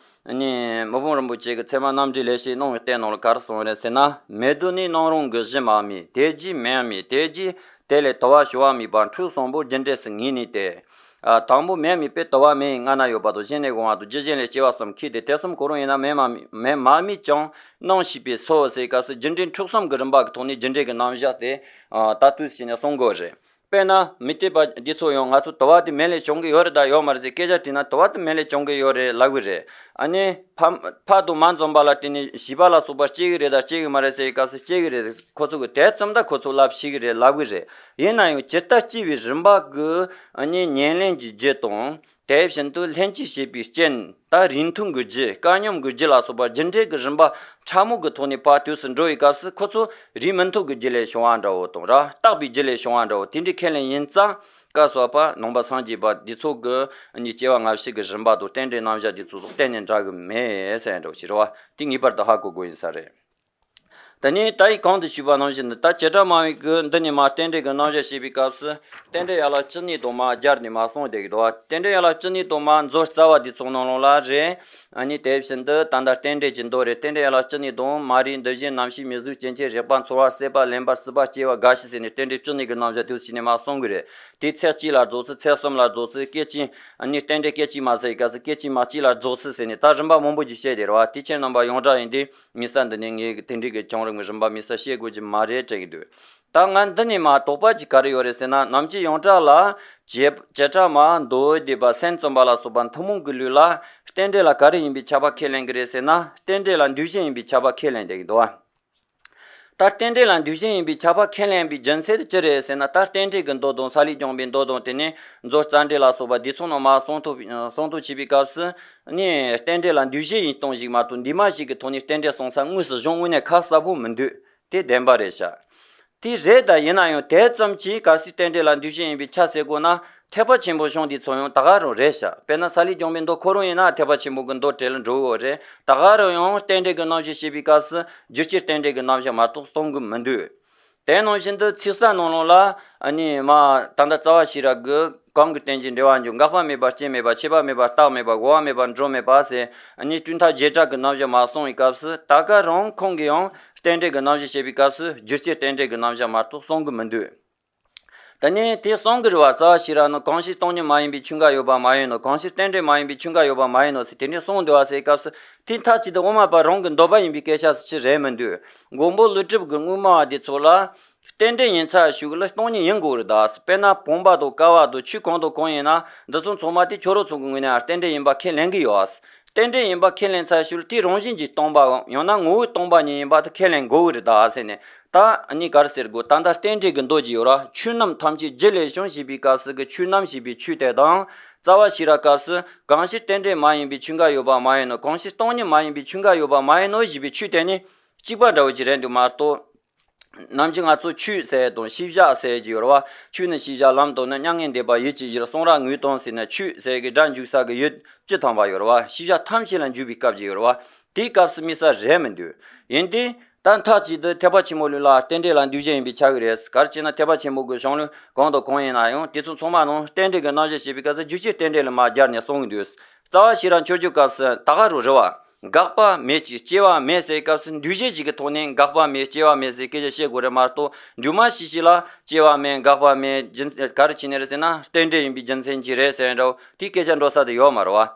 ནི་མི་ཕམ་རིན་པོ་ཆེ་གི་ཚད་མ་རྣམ་འགྲེལ་ལེགས་བཤད་གནང་བའི་སྟེང་ནང་ལ་ག་རེ་གསུངས་རེད་ཟེར་ན། མེ་རྡོ་ནི་སྣང་རུང་གི་གཞི་མ་རྨོས། དེ་རྗེས་མེ་རྨོས། དེ་རྗེས་དེ་ལས་དུ་བ་བྱུང་བ་རྨོས་པ། འཁྲུལ་གསུམ་པོ་རྒྱུ་འབྲས་སུ་ངེས་ནས་ཏེ། ཨ། དང་པོ་མེ་རྨོས་པས་དུ་བ་མེ་ཡི་སྔ་ན་ཡོད་པ་དང་གཞི་ནས་འོང་བ་དང་རྒྱུ་གཞན་ལས་སྐྱེ་བ་གསུམ་ཁེགས་ཏེ་དེ་གསུམ་གང་རུང་ཡིན་ན་མེ་མ་མེ་མ་རྨོས་ཀྱང་སྣང་བྱེད་པས་སོ་ཟེར་སྐབས་སུ་རྒྱུ་འབྲས་འཁྲུལ་གསུམ་གྱི་རིམ་པ་གི་ཐོག་ནས་རྒྱུ་འབྲས་ཀྱི་རྣམ་གཞག་དེ། ཨ། ད་དུས་ཕྱིན་ནས་གསུང་དགོས་རེད། དཔེར་ན་མི་དེ་པ་འདི་ཚོ་ཡང་ང་ཚོ་དུ་བ་དེ་མེ་ལས་བྱུང་གི་ཡོད་རེད་ད་ཡོད་མ་རེད་ཟེར་སྐད་ཆ་དྲིས་ན་དུ་བ་དེ་མེ་ལས་བྱུང་གི་ཡོད་རེད་ལབ་གི་རེད། ཨ་ནི་ཕ་ཕ་དང་མ་འཛོམས་པ་ལ་བརྟེན་ནས་བྱིས་པ་ལ་སོགས་པ་སྐྱེ་གི་རེད་ད་སྐྱེ་གི་མ་རེད་ཟེར་བའི་སྐབས་སུ་སྐྱེ་གི་རེད། ཁོ་ཚོ་གི་དེ་ཙམ་ད་ཁོ་ཚོ་ལབ་ཤེས་གི་རེད་ལབ་གི་རེད། ཡིན་ན་ཡང་ཇི་ལྟར་སྐྱེ་བའི་རིམ་པ་གི་ཨ་ནི་ཉེར་ལེན་གྱི་རྒྱུ་དང་། དེ་བཞིན་དུ་ལྷན་ཅིག་བྱེད་པའི་རྐྱེན། ད་རིགས་མཐུན་གྱི་རྒྱུ། སྐལ་མཉམ་གྱི་རྒྱུ་ལ་སོགས་པ་རྒྱུ་འབྲས་ཀྱི་རིམ་པ་ཕྲ་མོ་གི་ཐོག་ནས་ཕར་དུས་སུ་འགྲོ་བའི་སྐབས་སུ་ཁོ་ཚོ་རིགས་མི་མཐུན་གྱི་རྒྱུ་ལས་བྱུང་བ་འདྲ་བོ་དང་ར་རྟག་པའི་རྒྱུ་ལས་བྱུང་བ་འདྲ་བོ་དེ་འདྲའི་ཁས་ལེན་ཡིན་ཙང་། སྐབས་སུ་བབ་པ་ནང་པ་སངས་རྒྱས་པ་འདི་ཚོ་གི་ནི་སྐྱེ་བ་སྔ་ཕྱི་གི་རིམ་པ་དང་རྟེན་འབྲེལ་རྣམ་གཞག་འདི་ཚོ་གཏན་ནས་འདྲ་གི་མེད་ཟེར་འདྲ་བོ་ཞིག་རེད་བ། དེ་ངེས་པར་དུ་ཧ་གོ་དགོས་ཡིན་ས་རེད། དེ་ནས་ད་ཡིག་གོང་དུ་ཞུས་པ་ནང་བཞིན་དུ་ད་བྱེ་བྲག་སྨྲ་བའི་གི་འདི་ནས་མར་རྟེན་འབྲེལ་གྱི་རྣམ་གཞག་བཤད་པའི་སྐབས་སུ་རྟེན་འབྲེལ་ཡན་ལག་བཅུ་གཉིས་དང་མར་སྦྱར་ནས་མར་གསུངས་བསྡད་ཀྱི་འདུག་བ། རྟེན་འབྲེལ་ཡན་ལག་བཅུ་གཉིས་དང་མར་མཛོད་རྩ་བ་འདི་ཚོ་ནང་ལོགས་ལ་རེད། ཨ་ནི་དེ་བཞིན་དུ་ད་ལྟ་རྟེན་འབྲེལ་གྱི་མདོ་རེད། རྟེན་འབྲེལ་ཡན་ལག་བཅུ་གཉིས་དང་མ་རིག་འདུ་བྱེད་རྣམ་ཤེས་མིང་གཟུགས་སྐྱེ་མཆེད་རེག་པ་ཚོར་བ་སྲེད་པ་ལེན་པ་སྲིད་པ་སྐྱེ་བ་རྒ་ཤི་ཟེར་ནས་རྟེན་འབྲེལ་བཅུ་གཉིས་ཀྱི་རྣམ་གཞག་དུས་སུ་ཕྱིན་ནས་མར་གསུང་གི་རེད། དེ་ཚེག་གཅིག་ལ་རྫོགས་ཚུལ་ཚེག་གསུམ་ལ་རྫོགས་ཚུལ་སྐད་ཅིག་ཨ་ནི་རྟེན་འབྲེལ་སྐད་ཅིག་མ་ཟེར་བའི་སྐབས་སུ་སྐད་ཅིག་མ་གཅིག་ལ་རྫོགས་ཚུལ་ཟེར་ནས་ད་རིམ་པ་མང་པོ་ཞིག་བཤད་དེ་རེད་བ། དེ་ཁྱེད་རྣམ་པ་ཡོངས་གྲགས་ཡིན་དུས་དམིགས་བསལ་འདི་ནས་ངས་དེ་འདྲའི་གི་བྱུང་རིམ་གྱི་རིམ་པ་དམིགས་བསལ་བཤད་དགོས་ཀྱི་མ་རེད་དྲན་གྱི་འདུག་ད་ང་འདི་ནས་མར་དོགས་པ་ཅིག་ག་རེ་ཡོད་རེད་ཟེར་ན། ནམ་རྒྱུན་ཡོངས་གྲགས་ལ་བྱེ་བྱེ་བྲག་སྨྲ་མདོ་སྡེ་པ་སེམས་ཙམ་པ་ལ་སོགས་པ་ཐུན་མོང་གི་ལུགས་ལ་རྟེན་འབྲེལ་ལ་ག་རེ་ཡིན་པའི་ཁྱབ་པ་ཁས་ལེན་གྱི་རེད་ཟེར་ན། རྟེན་འབྲེལ་ལ་འདུས་བྱས་ཡིན་པའི་ཁྱབ་པ་ཁས་ལེན་བསྡད་ཀྱི་འདུག་བ། ད་རྟེན་འབྲེལ་ལ་འདུས་བྱས་ཡིན་པའི་ཁྱབ་པ་ཁས་ལེན་པའི་རྒྱུ་མཚན་དེ་ཅི་རེད་ཟེར་ན། ད་རྟེན་འབྲེལ་གྱི་མདོ་དང་སཱ་ལུ་ལྗོན་པའི་མདོ་དང་དེ་ནས་མཛོད་རྩ་འགྲེལ་ལ་སོགས་པ་འདི་ཚོ་ནང་མར་གསུང་ཐུབ་གསུང་ཐུབ་བྱས་པའི་སྐབས་སུ་ནི་རྟེན་འབྲེལ་ལ་འདུས་བྱས་ཡིན་སྟངས་ཤིག་མ་གཏོགས་འདུས་མ་བྱས་ཀྱི་ཐོག་ནས་རྟེན་འབྲེལ་སོང་ས་དངོས་སུ་བྱུང་དངོས་གནས་ཁ་གསལ་པོ་མི་འདུག་དེ་བདེན་པ་རེད་ཤག་དེ་རེད། ད་ཡིན་ན་ཡང་དེ་ཙམ་གྱིས་གལ་སྲིད་རྟེན་འབྲེལ་ལ་འདུས་བྱས་ཡིན་པའི་ཆ་བཞག་དགོས་ན། ཐེག་པ་ཆེན་པོ་གཞུང་འདི་ཚོ་ཡང་ད་ག་རང་རེད་ཤག་དཔེར་ན་སཱ་ལུ་ལྗོན་པའི་མདོ་ཁོ་རང་ཡིན་ན་ཐེག་པ་ཆེན་པོ་གི་མདོ་གྲས་ལ་འགྲོ་གི་ཡོད་རེད། ད་ག་རང་ཡང་རྟེན་འབྲེལ་གྱི་རྣམ་གཞག་བཤད་པའི་སྐབས་སུ་རྒྱུ་སྤྱིར་རྟེན་འབྲེལ་གྱི་རྣམ་གཞག་མ་གཏོགས་གསུང་གི་མི་འདུག་དེ་ནང་བཞིན་དུ་ཚིག་གསལ་ནང་ལོགས་ལ་ཨ་ནི་མ་ད་ལྟ་རྩ་བ་ཤེས་རབ་ཀྱི་གང་གི་རྟེན་གྱི་འབྲེལ་བར་འགྱུར། འགག་པ་མེད་པར་སྐྱེ་མེད་པ། ཆད་པ་མེད་པར་རྟག་མེད་པ། གོ་བ་མེད་པར་འགྲོ་མེད་པ་ཟེར། ཨ་ནི་སྤྲོས་མཐའ་བྱེ་བྲག་གི་རྣམ་གཞག་མ་གསུང་བའི་སྐབས་སུ་ད་ག་རང་ཁོང་གིས་ཡང་རྟེན་འབྲེལ་གྱི་རྣམ་གཞག་བཤད་པའི་སྐབས་སུ་རྒྱུ་སྤྱིར་རྟེན་འབྲེལ་གྱི་རྣམ་གཞག་མ་གཏོགས་གསུང་གི་མི་འདུག་ད་ནི་དེ་གསུང་གི་རེད་བ། རྩ་བ་ཤེས་རབ་ནི་གང་ཕྱིར་སྟོང་ཉིད་མ་ཡིན་པའི་ཆོས་འགའ་ཡོད་པ་མ་ཡིན་ནོ། གང་ཕྱིར་རྟེན་འབྲེལ་མ་ཡིན་པའི་ཆོས་འགའ་ཡོད་པ་མ་ཡིན་ནོ་ཟེར་དེ་འདྲའི་གསུངས་འདུག་བ་ཟེར་སྐབས་སུ་དེ་མཐའ་གཅིག་ཏུ་དབུ་མ་པ་རང་གི་འདོད་པ་ཡིན་པའི་སྐད་ཆ་ཅིག་རེད་མི་འདུག་མགོན་པོ་ཀླུ་སྒྲུབ་ཀྱི་དངོས་སྨྲ་བ་འདི་ཚོ་ལ་རྟེན་འབྲེལ་ཡིན་ཚར་ཞུ་གི་ལ་སྟོང་ཉིད་ཡིན་དགོས་རེད་ད། དཔེར་ན་བུམ་པ་དང་ཀ་བ་དང་ཆོས་གང་དང་གང་ཡིན་ན་འདི་ཚོ་ཚང་མ་དེ་ཁྱོད་རང་ཚོ་གི་ངོས་ནས་རྟེན་འབྲེལ་ཡིན་པ་ཁས་ལེན་གི་ཡོད། རྟེན་འབྲེལ་ཡིན་པ་ཁས་ལེན་ཚར་ཞུ་ལ་དེ་རང་བཞིན་གྱིས་སྟོང་པའམ་ཡང་ན་ངོ་བོས་སྟོང་པ་ཉིད་ཡིན་པ་དེ་ཁས་ལེན་དགོས་ཀྱི་རེད་ད་ཟེར་ནས། ད་ཨ་ནི་ག་རེ་ཟེར་དགོས། ད་ལྟ་རྟེན་འབྲེལ་གྱི་མདོ་ཅིག་ཡོད་ར། ཆོས་རྣམས་ཐམས་ཅད་རྒྱུ་ལས་བྱུང་ཞེས་པའི་སྐབས་སུ་གི་ཆོས་རྣམས་ཞེས་པའི་ཆོས་དེ་དང་། རྩ་བ་ཤེས་རབ་སྐབས་སུ་གང་ཕྱིར་རྟེན་འབྲེལ་མ་ཡིན་པའི་ཆོས་འགའ་ཡོད་པ་མ་ཡིན་ནོ། གང་ཕྱིར་སྟོང་ཉིད་མ་ཡིན་པའི་ཆོས་འགའ་ཡོད་པ་མ་ཡིན་ནོ་ཞེས་པའི་ཆོས་དེ་ནི་གཅིག་པ་འདྲ་བོ་ཅིག་རེད་འདུག་མ་གཏོགས། ནམ་རྒྱུན་ང་ཚོ་ཆོས་ཟེར་དང་ཤེས་བྱ་ཟེར་གྱི་ཡོད་རེད་བ། ཆོས་ནི་ཤེས་བྱ། ལམ་དང་ནི་མྱ་ངན་འདས་པ། ཡིད་ཀྱི་གཞིར་གསུང་རབ་ངོས་དང་ཟེར་ནས་ཆོས་ཟེར་གྱི་སྒྲ་འཇུག་ས་གི་ཡུལ་བཅུ་ཐམ་པ་ཡོད་རེད་བ། ཤེས་བྱ་ཐམས་ཅད་ལ་འཇུག་པའི་སྐབས་ཀྱི་ཡོད་རེད་བ། དེའི་སྐབས་སུ་དམིགས་བསལ་རེད་མི་འདུག་ཡིན་ཏེ། ད་མཐའ་གཅིག་ཏུ་ཐེག་པ་ཆེན་པོའི་ལུགས་ལ་རྟེན་འབྲེལ་ལ་འདུས་བྱས་ཡིན་པའི་ཆ་གི་རེད། ག་རེ་བྱས་ན་ཐེག་པ་ཆེན་པོ་གི་གཞུང་ལུགས་གང་དང་གང་ཡིན་ན་ཡང་དེ་ཚོ་ཚང་མ་ནང་རྟེན་འབྲེལ་གྱི་རྣམ་གཞག་བྱེད་པའི་སྐབས་སུ་རྒྱུ་སྤྱིར་རྟེན་འབྲེལ་ལ་མར་སྦྱར་ནས་གསུང་གི་འདུག་རྩ་བ་ཤེས་རབ་མཆོག་གྱུར་སྐབས་སུ་ད་ག་རང་རེད་བ། འགག་པ་མེད་ཅིང་སྐྱེ་བ་མེད་ཟེར་སྐབས་སུ་འདུས་བྱས་ཤིག་གི་ཐོག་ནས་འགག་པ་མེད་སྐྱེ་བ་མེད་ཟེར་སྐད་ཆ་བཤད་དགོས་རེད་མ་གཏོགས། འདུས་མ་བྱས་ཤིག་ལ་སྐྱེ་བ་མེད་འགག་པ་མེད་རྒྱུ་མཚན་ག་རེ་བྱས་ནས་རེད་ཟེར་ན་རྟེན་འབྲེལ་ཡིན་པའི་རྒྱུ་མཚན་གྱིས་རེད་ཟེར་འདྲ་བོ་དེའི་སྐད་ཆ་འགྲོ་ས་དེ་ཡོད་མ་རེད་བ།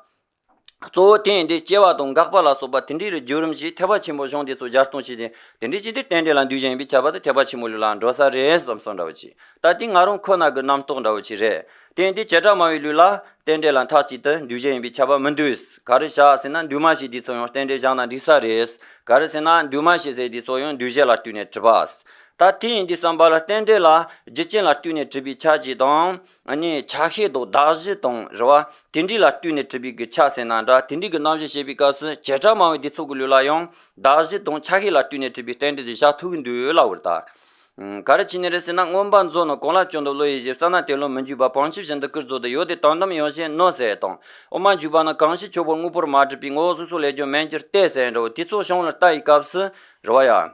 གཙོ་བོ་དེ་ཡིན་དུས་སྐྱེ་བ་དང་འགག་པ་ལ་སོགས་པ་དེ་འདྲའི་རིགས་བརྒྱུད་རིམ་གྱིས་ཐེག་པ་ཆེན་པོའི་གཞུང་འདི་ཚོ་སྦྱར་སྟངས་བྱས་ཏེ་དེ་འདྲའི་བྱས་ཏེ་རྟེན་འབྲེལ་ལ་འདུས་བྱས་ཡིན་པའི་ཁྱབ་པ་དེ་ཐེག་པ་ཆེན་པོའི་ལུགས་ལ་འགྲོ་ས་རེད་བསམ་སོང་འདྲ་བོ་ཅིག་ད་དེ་ང་རང་ཁོ་ན་གི་རྣམ་རྟོག་འདྲ་བོ་ཅིག་རེད། དེ་ཡིན་དུས་བྱེ་བྲག་སྨྲ་བའི་ལུགས་ལ་རྟེན་འབྲེལ་ལ་མཐའ་གཅིག་ཏུ་འདུས་བྱས་ཡིན་པའི་ཁྱབ་པ་མི་འདུག་ག་རེ་བྱ་ཟེར་ན་འདུས་མ་བྱས་དེ་ཚོ་ཡང་རྟེན་འབྲེལ་བཞག་ན་འགྲིག་ས་རེད། ག་རེ་ཟེར་ན་འདུས་མ་བྱས་ཟེར་དེ་ཚོ་ཡང་འདུས་བྱས་ལ་ལྟོས་ནས་གྲུབ་པ། ད་དེ་ཡིན་དུས་ཙམ་པ་ལ་རྟེན་འབྲེལ་ལ་རྒྱུ་རྐྱེན་ལ་ལྟོས་ནས་གྲུབ་པའི་ཆ་གཅིག་དང་། ཨ་ནི་ཆ་ཤས་དང་གདགས་གཞི་དང་རེད་བ། དེ་འདྲ་ལ་ལྟོས་ནས་གྲུབ་པའི་གི་ཆ་ཟེར་ན་འདྲ། དེ་འདྲའི་གི་རྣམ་གཞག་བྱེད་པའི་སྐབས་སུ་བྱེ་བྲག་སྨྲ་བའི་སྡེ་ཚོགས་ཀྱི་ལུགས་ལ་ཡང་གདགས་གཞི་དང་ཆ་ཤས་ལ་ལྟོས་ནས་གྲུབ་པའི་རྟེན་འབྲེལ་དེ་བཞག་ཐུབ་ཀྱི་འདུག་ལབ་པ་རེད་ད། ག་རེ་བྱས་ནས་རེད་ཟེར་ན། མངོན་པ་མཛོད་ནི་གང་ལ་ཀྱང་འདུ། བློ་ཡི་ཞེན་བསམ་ན་དེ་བློ་མི་འཇུག་པ། བང་ཆུབ་བཞིན་དུ་ཀུན་རྫོབ་ཏུ། ཡོད་དེ་དོན་དམ་ཡོད་ཅེས་ནོ་ཟེར་དང་། དབུ་མ་འཇུག་པ་ནི་གང་ཞིག་ཆོས་པོ་དངོས་པོར་མ་གྲུབ་པའི་ངོ་བོ་སོ་སོར་ལས་ཀྱང་མེད་འགྱུར་ཏེ་ཟེར་འདྲ་བོ་དེ་ཚོ་གཞུང་ལ་ལྟ་ཡི་སྐབས་སུ་རེད་བ་ཡ།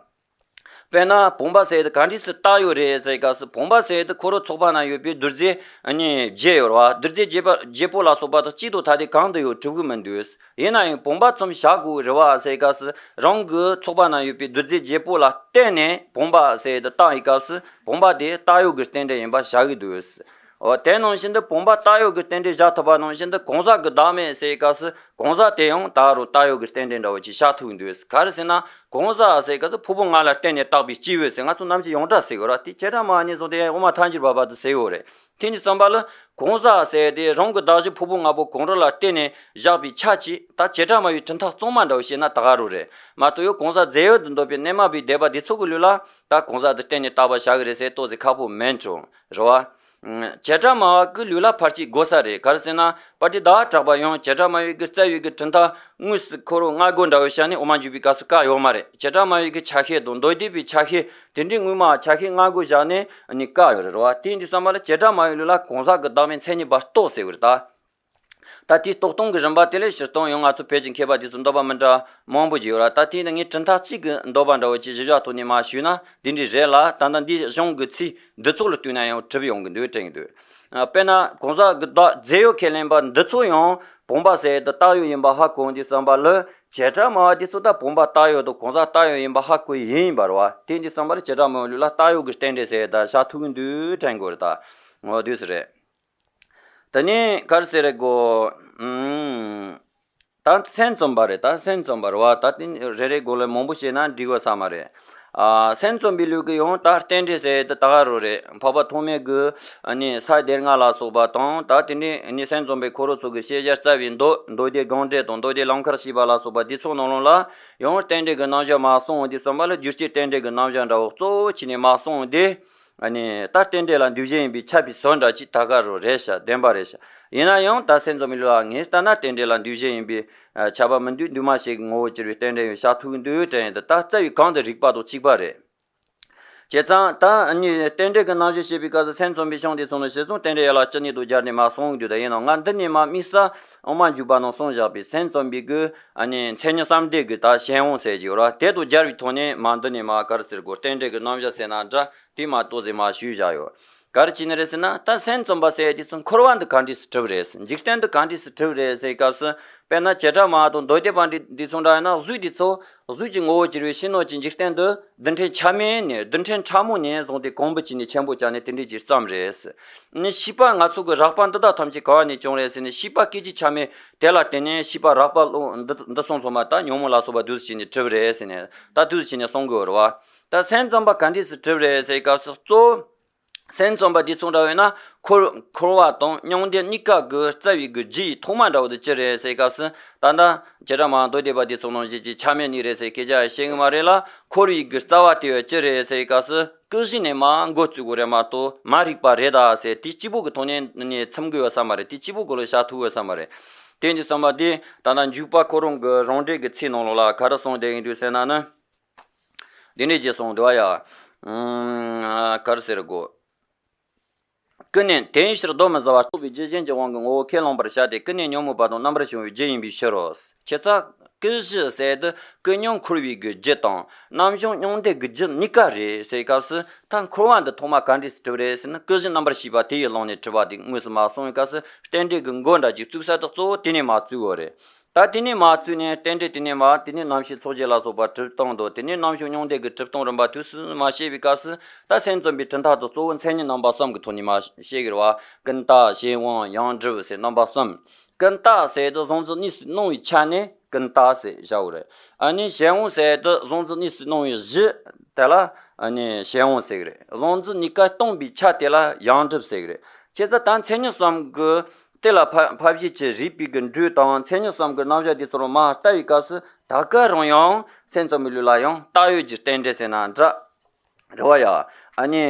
དཔེར་ན་བུམ་པ་ཟེར་དེ་ག་འདྲས་སུ་བཏགས་ཡོད་རེད་ཟེར་སྐབས་སུ། བུམ་པ་ཟེར་དེ་འཁོར་བའི་ཚོགས་པ་ན་ཡོད་པའི་རྡུལ་རྫས་ཨ་ནི་བརྒྱད་ཡོད་རེད་བ། རྡུལ་རྫས་བརྒྱད་པ་བརྒྱད་པོ་ལ་སོགས་པ་དང་གཅིག་ཏུ་ཐ་དད་གང་དུ་ཡོད་གྲུབ་ཀྱི་མི་འདུག། ཡིན་ན་ཡང་བུམ་པ་ཙམ་བཞག་དགོས་རེད་བ་ཟེར་སྐབས་སུ། རང་གི་ཚོགས་པ་ན་ཡོད་པའི་རྡུལ་རྫས་བརྒྱད་པོ་ལ་བརྟེན་ནས་བུམ་པ་ཟེར་དེ་བཏགས་ཡི་སྐབས་སུ། བུམ་པ་དེ་བཏགས་ཡོད་ཀྱི་རྟེན་འབྲེལ་ཡིན་པ་བཞག་གི་འདུག། འོ། དེ་ནང་བཞིན་དུ་བུམ་པ་བཏགས་ཡོད་ཀྱི་རྟེན་འབྲེལ་བཞག་ཐུབ་པ་ནང་བཞིན་དུ་གང་ཟག་གི་བདག་མེད་ཟེར་སྐབས་སུ། གང་ཟག་དེ་ཡང་ད་རུང་བཏགས་ཡོད་ཀྱི་རྟེན་འབྲེལ་འདྲ་བོ་ཅིག་བཞག་ཐུབ་ཀྱི་འདུག། ག་རེ་ཟེར་ན། གང་ཟག་ཟེར་སྐབས་སུ་ཕུང་པོ་ལྔ་ལ་བརྟེན་ནས་བཏགས་པའི་སྐྱེས་བུ་ཟེར། ང་ཚོ་ནམ་ཞིག་ཡོངས་གྲགས་ཟེར་གི་རེད། དེ་བྱེ་བྲག་སྨྲ་བ་ནས་བཟུང་སྟེ་དབུ་མ་ཐལ་འགྱུར་བར་བར་དུ་ཟེར་ཡོད་རེད། དེ་ནས་བསམ་པ་ལ། གང་ཟག་ཟེར་དེ་རང་གི་གདགས་གཞི་ཕུང་པོ་ལྔ་པོ་གང་རུང་ལ་བརྟེན་ནས་བཞག་པའི་ཆ་གཅིག། ད་བྱེ་བྲག་སྨྲ་བའི་གྲུབ་མཐའ་གཙང་མ་འདྲ་བོ་བཤད་ན་ད་ག་རུ་རེད་མ་གཏོགས། ཡང་གང་ཟག་རྫས་ཡོད་དུ་འདོད་པའི་གནས་མ་བུའི་སྡེ་པ་འདི་ཚོ་གི་ལུགས་ལ་ད་གང་ཟག་དེ་བརྟེན་ནས་བཏགས་པ་བཞག་གི་རེད་ཟེར་ཏོག་ཙམ་ཁག་པོ་མིན་འགྲོ་རེད་བ། བྱེ་བྲག་སྨྲ་བ་གི་ལུགས་ལ་ཕལ་ཆེར་དགོས་ས་རེད། ག་རེ་ཟེར་ན། དཔེར་ན་ད་གྲགས་པ་ཡང་བྱེ་བྲག་སྨྲ་བའི་གི་རྩ་བའི་གི་གྲུབ་མཐའ་དངོས་སུ་འཁོར་བ་ལྔ་སྒོ་འདྲ་བོ་བཤད་ནས་དབུ་མ་འཇུག་པའི་སྐབས་སུ་བཀག་ཡོད་མ་རེད། བྱེ་བྲག་སྨྲ་བའི་གི་ཆ་ཤས་དང་མདོ་སྡེ་པའི་ཆ་ཤས་དེ་འདྲའི་དངོས་སྨྲ་ཆ་ཤས་ལྔ་སྒོ་བཞག་ནས་ནི་བཀག་ཡོད་རེད་བ། དེ་ཡིན་དུས་ཙམ་པ་ལ་བྱེ་བྲག་སྨྲ་བའི་ལུགས་ལ་གང་ཟག་གི་བདག་མེད་མཚན་ཉིད་པ་རྟོགས་ཟེར་བ་རེད་ད། ད་དེའི་རྟོགས་སྟངས་ཀྱི་རིམ་པ་དེ་ལས་སྤྱིར་བཏང་ཡང་ང་ཚོ་བོད་ཀྱི་མཁས་པ་དེ་ཚོ་འདོད་པ་མི་འདྲ་མང་པོ་ཞིག་ཡོད་ར། ད་དེ་ནི་ངས་གྲུབ་མཐའ་གཅིག་གི་འདོད་པ་འདྲ་བོ་ཅིག་གཞི་བཞག་ཐོག་ནས་མར་ཞུས་ན་འདི་འདྲའི་རེད་ལ། ད་ལྟ་འདིའི་གཞུང་གི་ཚིག་འདི་ཚོ་ལ་ལྟོས་ན་ཡང་གྲུབ་ཡོང་གི་འདུག་དྲན་གྱི་འདུག། ཨ། དཔེར་ན་གང་ཟག་གི་བདག་རྫས་ཡོད་ཁས་ལེན་པ་འདི་ཚོ་ཡང་བུམ་པ་ཟེར་དེ་བཏགས་ཡོད་ཡིན་པ་ཧ་གོ་འོང་དུས་ཙམ་པ་ལ། བྱེ་བྲག་སྨྲ་བ་དེ་ཚོ་ད་བུམ་པ་བཏགས་ཡོད་དང་གང་ཟག་བཏགས་ཡོད་ཡིན་པ་ཧ་གོ་ཡི་ཡིན་པ་རེད་བ། དེ་ཡིན་དུས་ཙམ་པ་ལ་བྱེ་བྲག་སྨྲ་བའི་ལུགས་ལ་བཏགས་ཡོད་ཀྱི་རྟེན་འབྲེལ་ཟེར་དེ་བཞག་ཐུབ་ཀྱི་འདུག་དྲན་དགོས་རེད་ད། འོ་དུས་སུ་རེད། དེ་ནས་ག་རེ་ཟེར་རེད་གོ། ཨུམ། ད་སེམས་ཙམ་པ་རེད། ད་སེམས་ཙམ་པ་རེད་བ། ད་དེ་རེ་རེ་གོ་ལ་མང་པོ་བཤད་ན་འགྲིག་གོ་ས་མ་རེད། ཨ། སེམས་ཙམ་པའི་ལུགས་ཀྱི་ཡང་ད་རྟེན་འབྲེལ་ཟེར་དེ་ད་ག་རུ་རེད། འཕགས་པ་ཐོགས་མེད་ཀྱི་ཨ་ནི་ས་སྡེ་ལྔ་ལ་སོགས་པ་དང་། ད་དེ་འདྲའི་ཨ་ནི་སེམས་ཙམ་པའི་འཁོར་ལོ་ཚོགས་ཀྱི་ཤེས་བྱ་རྩ་བའི་མདོ། མདོ་སྡེ་དགོངས་འགྲེལ་དང་མདོ་སྡེ་ལམ་ཁར་ཞུགས་པ་ལ་སོགས་པ་འདི་ཚོ་ནང་ལོགས་ལ་ཡང་རྟེན་འབྲེལ་གྱི་རྣམ་གཞག་མར་གསུངས་འོང་དུས་ཙམ་པ་ལ། རྒྱུ་རྐྱེན་རྟེན་འབྲེལ་གྱི་རྣམ་གཞག་འདྲ་བོ་གཙོ་བོ་བྱས་ནས་མར་གསུངས་འོང་དུས། ཨ་ནི་ད་རྟེན་འབྲེལ་ལ་འདུས་བྱས་ཡིན་པའི་ཁྱབ་པའི་ཟོལ་འདྲ་ཅིག་ད་ག་རུ་རེད་ཤག། བདེན་པ་རེད་ཤག། ཡིན་ན་ཡང་ད་སེམས་ཙམ་པའི་ལུགས་ལ་ངས་ལྟ་ན་རྟེན་འབྲེལ་ལ་འདུས་བྱས་ཡིན་པའི་ཨ་ཁྱབ་པ་མི་འདུག། འདུས་མ་བྱས་ཀྱི་ངོ་བོ་གྱུར་པའི་རྟེན་འབྲེལ་ཡང་བཞག་ཐུབ་ཀྱི་འདུག་དྲན་ཡོད་དེ། ད་རྩ་བའི་གང་དུ་རིགས་པ་དང་གཅིག་པ་རེད། བྱས་ཙང་ད་ཨ་ནི་རྟེན་འབྲེལ་གྱི་རྣམ་གཞག་བཤད་པའི་སྐབས་སུ་སེམས་ཙམ་པའི་གཞུང་དེ་ཚོ་ནི་གཞི་བཟུང་རྟེན་འབྲེལ་ཡན་ལག་བཅུ་གཉིས་དང་སྦྱར་ནས་མར་གསུངས་ཡོང་དུས། ད་ཡིན་ནའང་ང་འདི་ནས་མར་དམིགས་བསལ་དབུ་མ་འཇུག་པ་ནང་གསུངས་བཞག་པའི་སེམས་ཙམ་པའི་གི་ཨ་ནི་མཚན་ཉིད་གསུམ་ལྡན་གྱི་ད་གཞན་དབང་ཟེར་གྱི་ཡོད་ར། དེ་དང་སྦྱར་བའི་ཐོག་ནས་མར་འདི་ནས་མར་ག་རེ་ཟེར་དགོས། རྟེན་འབྲེལ་གྱི་རྣམ་གཞག་ཟེར་ན་འདྲ། དེ་མར་ཏོག་ཙམ་མར་ཞུས་བཞག་ཡོད། ག་རེ་བྱས་ནས་རེད་ཟེར་ན། ད་སེམས་ཙམ་པ་ཟེར་དེ་ཚོ་འཁོར་བ་འདི་ག་འདྲས་སུ་གྲུབ་རེད། འཇིག་རྟེན་འདི་ག་འདྲས་སུ་གྲུབ་རེད་ཟེར་སྐབས་སུ། དཔེར་ན་བྱེ་བྲག་སྨྲ་བ་དང་མདོ་སྡེ་པ་འདི་འདི་ཚོ་འདྲ་ཡིན་ན། གཟུགས་འདི་ཚོ། གཟུགས་ཀྱི་ངོ་བོ་གྱུར་པའི་ཕྱི་ནང་གི་འཇིག་རྟེན་འདི་རྡུལ་ཕྲན་ཆ་མེད་ནས། རྡུལ་ཕྲན་ཕྲ་མོ་ནས་བཟུང་སྟེ་གོང་བུ་ཅིག་ནས་ཆེན་པོ་ཆགས་ནས་དེ་འདྲས་ཀྱི་ཙམ་རེད། ནི་ཤེས་པ་ང་ཚོ་གི་རགས་པ་འདི་དག་ཐམས་ཅད་ག་བ་ནས་བྱུང་རེད་ཟེར་ནས། ཤེས་པ་སྐད་ཅིག་ཆ་མེད་དེ་ལ་བརྟེན་ནས་ཤེས་པ་རགས་པ་ཀློང་འདི་འདི་སོང་ཚང་མ་ད་ཉོན་མོངས་ལ་སོགས་པ་འདུས་སུ་བྱས་ནས་གྲུབ་རེད་ཟེར་ནས། ད་འདུས་སུ་བྱས་ནས་གསུང་དགོས་རེད་བ། ད་སེམས་ཙམ་པ་ག་འདྲས་སུ་གྲུབ་རེད་ཟེར་སྐབས་སུ། གཙོ་བོ་སེམས་ཙམ་པ་འདི་ཚོ་འདྲ་བས་ན། འཁོར་འཁོར་བ་དང་མྱང་འདས་གཉིས་ཀ་གི་རྩ་བའི་གི་རྒྱུ་ཡི་ཐོག་མ་འདྲ་བོ་དེ་ཅི་རེད་ཟེར་སྐབས་སུ། ད་ལྟ་བྱེ་བྲག་སྨྲ་བ་མདོ་སྡེ་པ་འདི་ཚོ་ནང་བཞིན་གྱི་ཆ་མེད་གཉིས་རེད་ཟེར་སྐད་ཆ་བཤད་གི་མ་རེད་ལ། འཁོར་བའི་གི་རྩ་བ་དེ་བས་ཅི་རེད་ཟེར་སྐབས་སུ། ཀུན་གཞི་ནས་མར་འགོ་བཙུགས་དགོས་རེད་མ་གཏོགས། མ་རིག་པ་རེད་ད་ཟེར་དེ་གཅིག་པོ་གི་ཐོག་ནས་ནས་ཚིམ་གི་ཡོད་ས་མ་རེད། དེ་གཅིག་པོ་གི་ལ་བཞག་ཐུབ་ཡོད་ས་མ་རེད། དེ་འདི་བསམ་པ་དེ་ད་ལྟ་འཇུག་པ་ཁོ་རང་གི་རང་འགྲེལ་གི་ཚིག་ནང་ལོགས་ལ་ག་རེ་གསུངས་བསྡད་ཡིན་འདུག་ཟེར་ན་ནི། འདི་འདྲས་ཀྱི་གསུངས་འདུག་ཨ་ཡ། ཨུམ། ག་རེ་ཟེར་དགོས། ཀུན་ནས་དེ་ཡི་ཕྱིར་གདོན་མི་ཟ་བར། རྟོག་པའི་རྒྱུ་གཞན་གྱི་དབང་གིས་ངོ་བོ་ཁས་བླངས་པར་བྱ་སྟེ། ཀུན་ནས་ཉོན་མོངས་པ་དང་རྣམ་པར་བྱང་བའི་རྒྱུ་ཡིན་པའི་ཕྱིར་རོ། ཁྱེད་ཚ་ཀུན་གཞི་ཟེར་དུས་ཀུན་མྱང་འཁོར་བའི་གི་རྒྱུ་དང་། རྣམ་བྱང་མྱང་འདས་ཀྱི་རྒྱུ་གཉིས་ཀ་རེད་ཟེར་སྐབས་སུ། ད་འཁོར་བ་འདི་ཐོག་མ་ག་འདྲས་སུ་གྲུབ་རེད་ཟེར་ན། ཀུན་གཞི་རྣམ་པར་ཤེས་པ་དེ་ཡི་ཀློང་ནས་གྲུབ་པ་དེ་དངོས་སུ་མ་གསུངས་པའི་སྐབས་སུ། རྟེན་འབྲེལ་གྱི་མགོ་འདྲ་ཅིག་བཙུགས་ས་དེ་གཙོ་བོ་དེ་ནས་མ་བཙུགས་པ་རེད། ད་དེ་ནས་མ་བཙུགས་ནས་རྟེན་འབྲེལ་དེ་ནས་མ། དེ་ནས་རྣམ་ཤེས་ཚོགས་བརྒྱད་ལ་སོགས་པ་གྲུབ་སྟངས་དང་། དེ་ནས་རྣམ་བྱང་མྱང་འདས་ཀྱི་གྲུབ་སྟངས་རིམ་པ་དུས་སུ་མ་བཤད་པའི་སྐབས་སུ། ད་སེམས་ཙམ་པའི་གྲུབ་མཐའ་དང་གཙོ་བོ་མཚན་ཉིད་རྣམ་པ་གསུམ་གྱི་ཐོག་ནས་མ་བཤད་ཀྱི་རེད་བ། ཀུན་བཏགས་གཞན་དབང་ཡོངས་གྲུབ་ཟེར་རྣམ་པ་གསུམ། ཀུན་བཏགས་ཟེར་དུས་གཟུང་འཛིན་གཉིས་སུ་སྣང་བའི་ཆ་ནས་ཀུན་བཏགས་ཟེར་བྱའོ་རེད། ཨ་ནི་གཞན་དབང་ཟེར་དུས་གཟུང་འཛིན་གཉིས་སུ་སྣང་བའི་གཞི་དེ་ལ་ཨ་ནི་གཞན་དབང་ཟེར་གི་རེད། གཟུང་འཛིན་གཉིས་ཀ་སྟོང་པའི་ཆ་དེ་ལ་ཡོངས་གྲུབ་ཟེར་གི་རེད། བྱས་ཙང་ད་མཚན་ཉིད་གསུམ་གྱི་ དེ་ལ་ཕ་ཕ་བཞེད་ཀྱི་རིགས་པའི་གི་འགྲོས་དང་མཚན་ཉིད་གསུམ་གྱི་རྣམ་གཞག་འདི་ཚོར་མ་ལྟ་བའི་སྐབས་སུ་ད་ག་རང་ཡང་སེམས་ཙམ་པའི་ལུགས་ལ་ཡང་བཏགས་ཡོད་ཀྱི་རྟེན་འབྲེལ་ཟེར་ན་འདྲ། རེད་བ་ཡ། ཨ་ནི།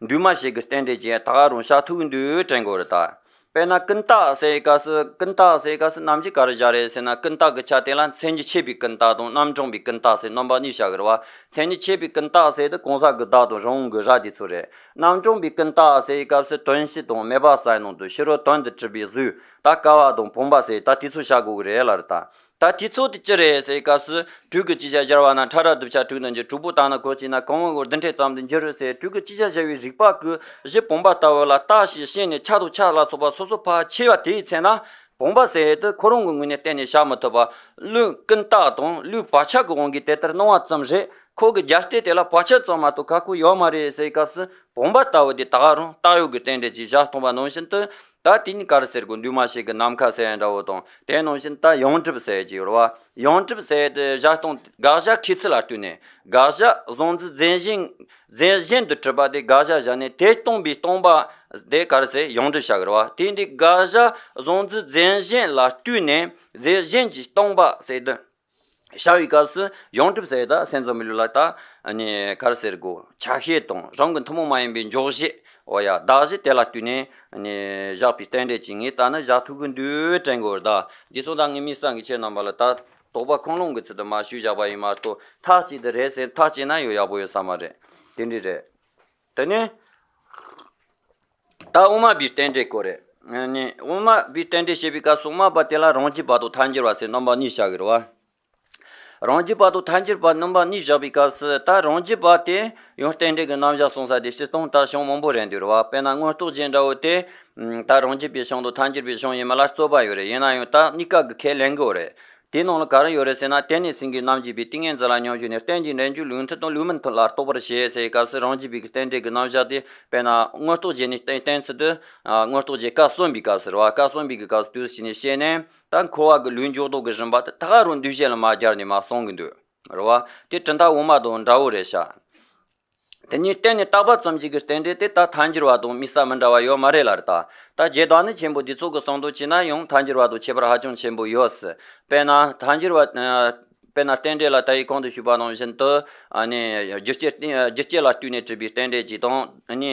འདུས་མ་བྱས་ཀྱི་རྟེན་འབྲེལ་གྱིས་ད་ག་རང་བྱ་ཐུབ་ཀྱི་འདུག་དྲན་དགོས་རེད་ད། དཔེར་ན་ཀུན་བརྟགས་ཟེར་བའི་སྐབས་སུ་ཀུན་བརྟགས་ཟེར་བའི་སྐབས་སུ་རྣམ་འབྱེད་ག་རེ་བཞག་རེད་ཟེར་ན། ཀུན་བརྟགས་ཀྱི་ཆ་དེ་ལ་མཚན་ཉིད་ཆོད་པའི་ཀུན་བརྟགས་དང་རྣམ་གྲངས་པའི་ཀུན་བརྟགས་ཟེར་རྣམ་པ་གཉིས་བཞག་གི་རེད་བ། མཚན་ཉིད་ཆོད་པའི་ཀུན་བརྟགས་ཟེར་དུས་གང་ཟག་གི་བདག་དང་རང་གི་ར་དེ་ཚོ་རེད། རྣམ་གྲངས་པའི་ཀུན་བརྟགས་ཟེར་བའི་སྐབས་སུ་དོན་སྤྱི་དང་སྨྲས་པ་གསལ་སྣང་དང་ཕྱི་རོལ་དོན་དུ་གྲུབ་པའི་གཟུགས་ད་ཀ་བ་དང་བུམ་པ་ཟེར་ད་དེ་ཚོ་བཞག་དགོས་ཀྱི་རེད་ལ་རེད་ད། ད་དེ་ཚོ་དེ་ཅི་རེད་ཟེར་བའི་སྐབས་སུ་དྲུག་གི་ཅིག་ཅར་སྦྱར་བ་ན་ཕྲ་རགས་བསྡུ་བྱ་དྲུག་ཏུ་འགྱུར། དྲུག་པོ་དག་ནི་གོ་ཅིག་ན་གང་བ་བརྡུ་འཕྲད་ཙམ་དུ་འགྱུར་ཟེར། དྲུག་གི་ཅིག་ཅར་སྦྱར་བའི་རིགས་པ་གི་གཞི་བུམ་པ་ལྟ་བུ་ལ་བརྟགས་ཤིང་དཔྱད་ནས་ཆ་དང་ཆ་ལ་སོགས་པ་སོ་སོ་ཕར་ཕྱེ་བ་དེའི་ཚེ་ན། བུམ་པ་ཟེར་དུས་ཁོ་རང་གི་ངོས་ནས་གཏན་ནས་བཞག་མི་ཐུབ་པ། ལུས་ཀུན་བརྟགས་དང་ལུས་བག་ཆགས་ཀྱི་དབང་གིས་དེ་ལྟར་སྣང་བ་ཙམ་རེད། ཁོ་གི་རྒྱུ་རྟེན་དེ་ལ་བག་ཆགས་ཙམ་མ་གཏོགས་ཁ་ཁུ་ཡོད་མ་རེད་ཟེར་བའི་སྐབས་སུ་བུམ་པ་ལྟ་བུ་དེ་ད་ག་རང་བཏགས་ཡོད་ཀྱི་རྟེན་འབྲེལ་གྱིས་བཞག་སྟོང་པ་ནང་བཞིན་དུ། ད་དེ་ནི་ག་རེ་ཟེར་དགོས། འདུས་མ་བྱས་ཀྱི་ནམ་མཁའ་ཟེར་ཡ་འདྲ་བོ་དང་། དེ་ནང་བཞིན་ད་ཡོངས་གྲུབ་ཟེར་གྱི་ཡོད་རེད་བ། ཡོངས་གྲུབ་ཟེར་དེ་བཞག་སྟངས་དགག་བྱ་ཁོ་ཚོ་ལ་ལྟོས་ནས། དགག་བྱ་གཟུང་འཛིན་རྫས་གཞན། རྫས་གཞན་དུ་གྲུབ་པ་དེ་དགག་བྱ་བཞག་ནས་དེ་སྟོང་པའི་སྟོང་པ་དེ་ག་རེ་ཟེར། ཡོངས་གྲུབ་བྱ་གི་རེད་བ། དེ་འདི་དགག་བྱ་གཟུང་འཛིན་རྫས་གཞན་ལ་ལྟོས་ནས་རྫས་གཞན་གྱིས་སྟོང་པ་ཟེར་དུས། བྱ་བའི་སྐབས་སུ་ཡོངས་གྲུབ་ཟེར་ད་སེམས་ཙམ་པའི་ལུགས་ལ་ད་ནི་ག་རེ་ཟེར་དགོས། ཆ་ཤས་དང་རང་གི་ཐུན་མོང་མ་ཡིན་པའི་འཇོག་གཞི། འོ་ཡ། གདགས་གཞི་དེ་ལ་ལྟོས་ནས་ནི་བཞག་པའི་རྟེན་འབྲེལ་གྱིས་ངས་ད་ནི་བཞག་ཐུབ་ཀྱི་འདུག་དྲན་དགོས་རེད་ད། འདི་ཚོ་ད་ངས་དམིགས་བསལ་གྱི་ཁྱེད་རྣམ་པ་ལ་ད་དོགས་པ་ཁུངས་ལུང་གི་ཚུལ་དུ་མར་ཞུས་བཞག་པ་ཡིན་མ་གཏོགས། ཐག་གཅིག་ཏུ་རེད་ཟེར་ཐག་བཅད་ན་ཡང་ཡག་པོ་ཡོད་ས་མ་རེད། དེ་འདྲ་རེད། དེ་ནས་ད་དབུ་མ་པའི་རྟེན་འབྲེལ་སྐོར་རེད། ནི་དབུ་མ་པའི་རྟེན་འབྲེལ་བཤད་པའི་སྐབས་སུ་དབུ་མ་པ་དེ་ལ་རང་རྒྱུད་པ་དང་ཐལ་འགྱུར་བ་ཟེར་རྣམ་པ་གཉིས་བཞག་གི་རེད་བ། རང་རྒྱུད་པ་དང་ཐལ་འགྱུར་བ་རྣམ་པ་གཉིས་བཞག་པའི་སྐབས་སུ་ད་རང་རྒྱུད་པ་དེ་ཡང་རྟེན་འབྲེལ་གྱི་རྣམ་གཞག་གསུངས་ས་དེ་སྤྱིར་བཏང་ད་བྱུང་མང་པོ་རེད་འདུག་རེད་བ། དཔེར་ན་མངོན་རྟོགས་རྒྱན་འདྲ་བོ་དེ། ད་རང་རྒྱུད་པའི་བྱུང་དང་ཐལ་འགྱུར་བའི་བྱུང་ཡིན་མིན་ལ་རྩོད་པ་ཡོད་རེད། ཡིན་ན་ཡང་ད་གཉིས་ཀ་གི་ཁས་ལེན་གྱི་ཡོད་རེད། དེའི་ནང་ལ་ག་རེ་ཡོད་རེད་ཟེར་ན། དེ་ནས་སེང་གེའི་རྣམ་འབྱེད་པའི་ཏིང་ངེ་འཛིན་ལ་སྙོམས་འཇུག་ནས་རྟེན་ཅིང་འབྲེལ་འབྱུང་ལུགས་མཐུན་དང་ལུགས་མི་མཐུན་ལ་རྟོགས་པར་བྱེད་ཟེར་བའི་སྐབས་སུ་རང་རྒྱུད་པའི་གི་རྟེན་འབྲེལ་གྱི་རྣམ་གཞག་དེ་དཔེར་ན་མངོན་རྟོགས་རྒྱན་ནས་བསྟན་བསྟན་ཚུལ་དུ། མངོན་རྟོགས་རྒྱན་བཀའ་གསུམ་པའི་སྐབས་སུ་རེད་བ། བཀའ་གསུམ་པའི་གི་སྐབས་སུ་དུས་ཕྱིས་ནས་བཤད་ནས། ད་འཁོར་བ་གི་ལུས་འཇུག་ལྡོག་གི་རིམ་པ་དེ་ད་ག་རང་འདུས་བྱས་ལ་མར་སྦྱར་ནས་མར་གསུང་གི་འདུག་རེད་བ། དེ་གྲུབ་མཐའ་དབུ་མ་དང་འདྲ་བོ་རེད་ཤག་དེ་ཉིད་གཏན་ནས་བརྟགས་པ་ཙམ་ཞིག་གི་རྟེན་འབྲེལ་དེ་ད་ཐལ་འགྱུར་བ་དང་དམིགས་བསལ་མི་འདྲ་བ་ཡོད་མ་རེད་ལ་རེད་ད། ད་རྗེ་བདག་ཉིད་ཆེན་པོ་འདི་ཚོ་གི་གསུང་དོན་བྱས་ན་ཡང་ཐལ་འགྱུར་བ་དང་ཁྱད་པར་ཧ་ཅང་ཆེན་པོ་ཡོད་སྲིད། དཔེར་ན་ཐལ་འགྱུར་བ། དཔེར་ན་རྟེན་འབྲེལ་ལ་ད་ཡིག་གོང་དུ་ཞུས་པ་ནང་བཞིན་དུ། ཨ་ནི་རྒྱུ་རྐྱེན་རྒྱུ་རྐྱེན་ལ་ལྟོས་ནས་གྲུབ་པའི་རྟེན་འབྲེལ་གཅིག་དང་། ཨ་ནི་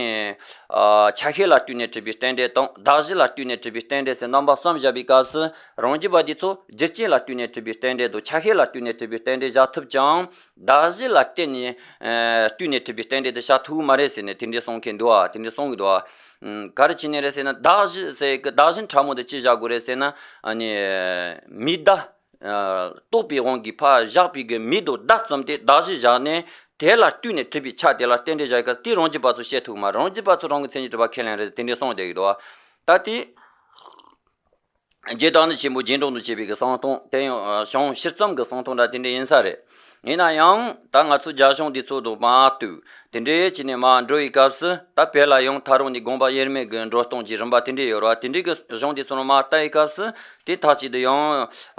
ཆ་ཤས་ལ་ལྟོས་ནས་གྲུབ་པའི་རྟེན་འབྲེལ་དང་། གདགས་གཞི་ལ་ལྟོས་ནས་གྲུབ་པའི་རྟེན་འབྲེལ་ཟེར་རྣམ་པ་གསུམ་བཞག་པའི་སྐབས་སུ། རང་རྒྱུད་པ་འདི་ཚོ་རྒྱུ་རྐྱེན་ལ་ལྟོས་ནས་གྲུབ་པའི་རྟེན་འབྲེལ་དང་། ཆ་ཤས་ལ་ལྟོས་ནས་གྲུབ་པའི་རྟེན་འབྲེལ་བཞག་ཐུབ་ཀྱང་། གདགས་གཞི་ལ་བརྟེན་ནས། ཨ་ལྟོས་ནས་གྲུབ་པའི་རྟེན་འབྲེལ་དེ་བཞག་ཐུབ་ཀྱི་མ་རེད་ཟེར་ནས་དེ་འདྲའི་གསུང་མཁན་འདུག་ཨ། དེ་འདྲའི་གསུང་གི་འདུག་ཨ། ཨམ། ག་རེ་བྱས་ནས་རེད་ཟེར་ན། གདགས་གཞི་ཟེར་གི་གདགས་གཞི་ཕྲ་མོ་འདི་ཅི་བཞག་དགོས་རེད་ཟེར་ན། ཨ་ནི་མིག་བརྡ། ཨ་རྟོག་པའི་དབང་གིས་ཕར་བཞག་པའི་གི་མིག་དང་བརྡ་གསུམ་དེ་གདགས་གཞི་བཞག་ནས། དེ་ལ་ལྟོས་ནས་གྲུབ་པའི་ཆ་དེ་ལ་རྟེན་འབྲེལ་བཞག་གི་སྐབས་དེ་རང་རྒྱུད་པ་ཚོ་བཤད་ཐུབ་མ། རང་རྒྱུད་པ་ཚོ་རང་གི་མཚན་ཉིད་གྲུབ་པ་ཁས་ལེན་རེད་དེ་འདྲའི་གསུངས་བསྡད་ཀྱི་འདུག་བ། ད་དེ། རྗེ་བདག་ཉིད་ཆེན་པོ་རྗེས་འབྲང་དུ་བྱས་པའི་གི་གསུང་སྟངས་དེ་ཡང་བྱུང་ཕྱིར་ཙམ་གི་གསུང་སྟངས་འདྲ་དེ་འདྲ་ཡིན་ས་རེད། ཡིན་ན་ཡང་ད་ང་ཚོ་རྒྱ་གཞུང་འདི་ཚོ་དང་མ་བསྟུན། དེ་འདྲའི་བྱས་ནས་མར་འགྲོ་བའི་སྐབས་སུ། ད་བོད་ལ་ཡང་ཐག་རིང་ནས་དགོངས་པ་དབྱེར་མེད་ཀྱི་འགྲོ་སྟངས་ཀྱི་རིམ་པ་དེ་འདྲ་ཡོད་རེད་བ། དེ་འདྲའི་གི་གཞུང་འདི་ཚོ་ནང་མར་བལྟ་བའི་སྐབས་སུ། དེ་ཐག་གཅིག་ཏུ་ཡང་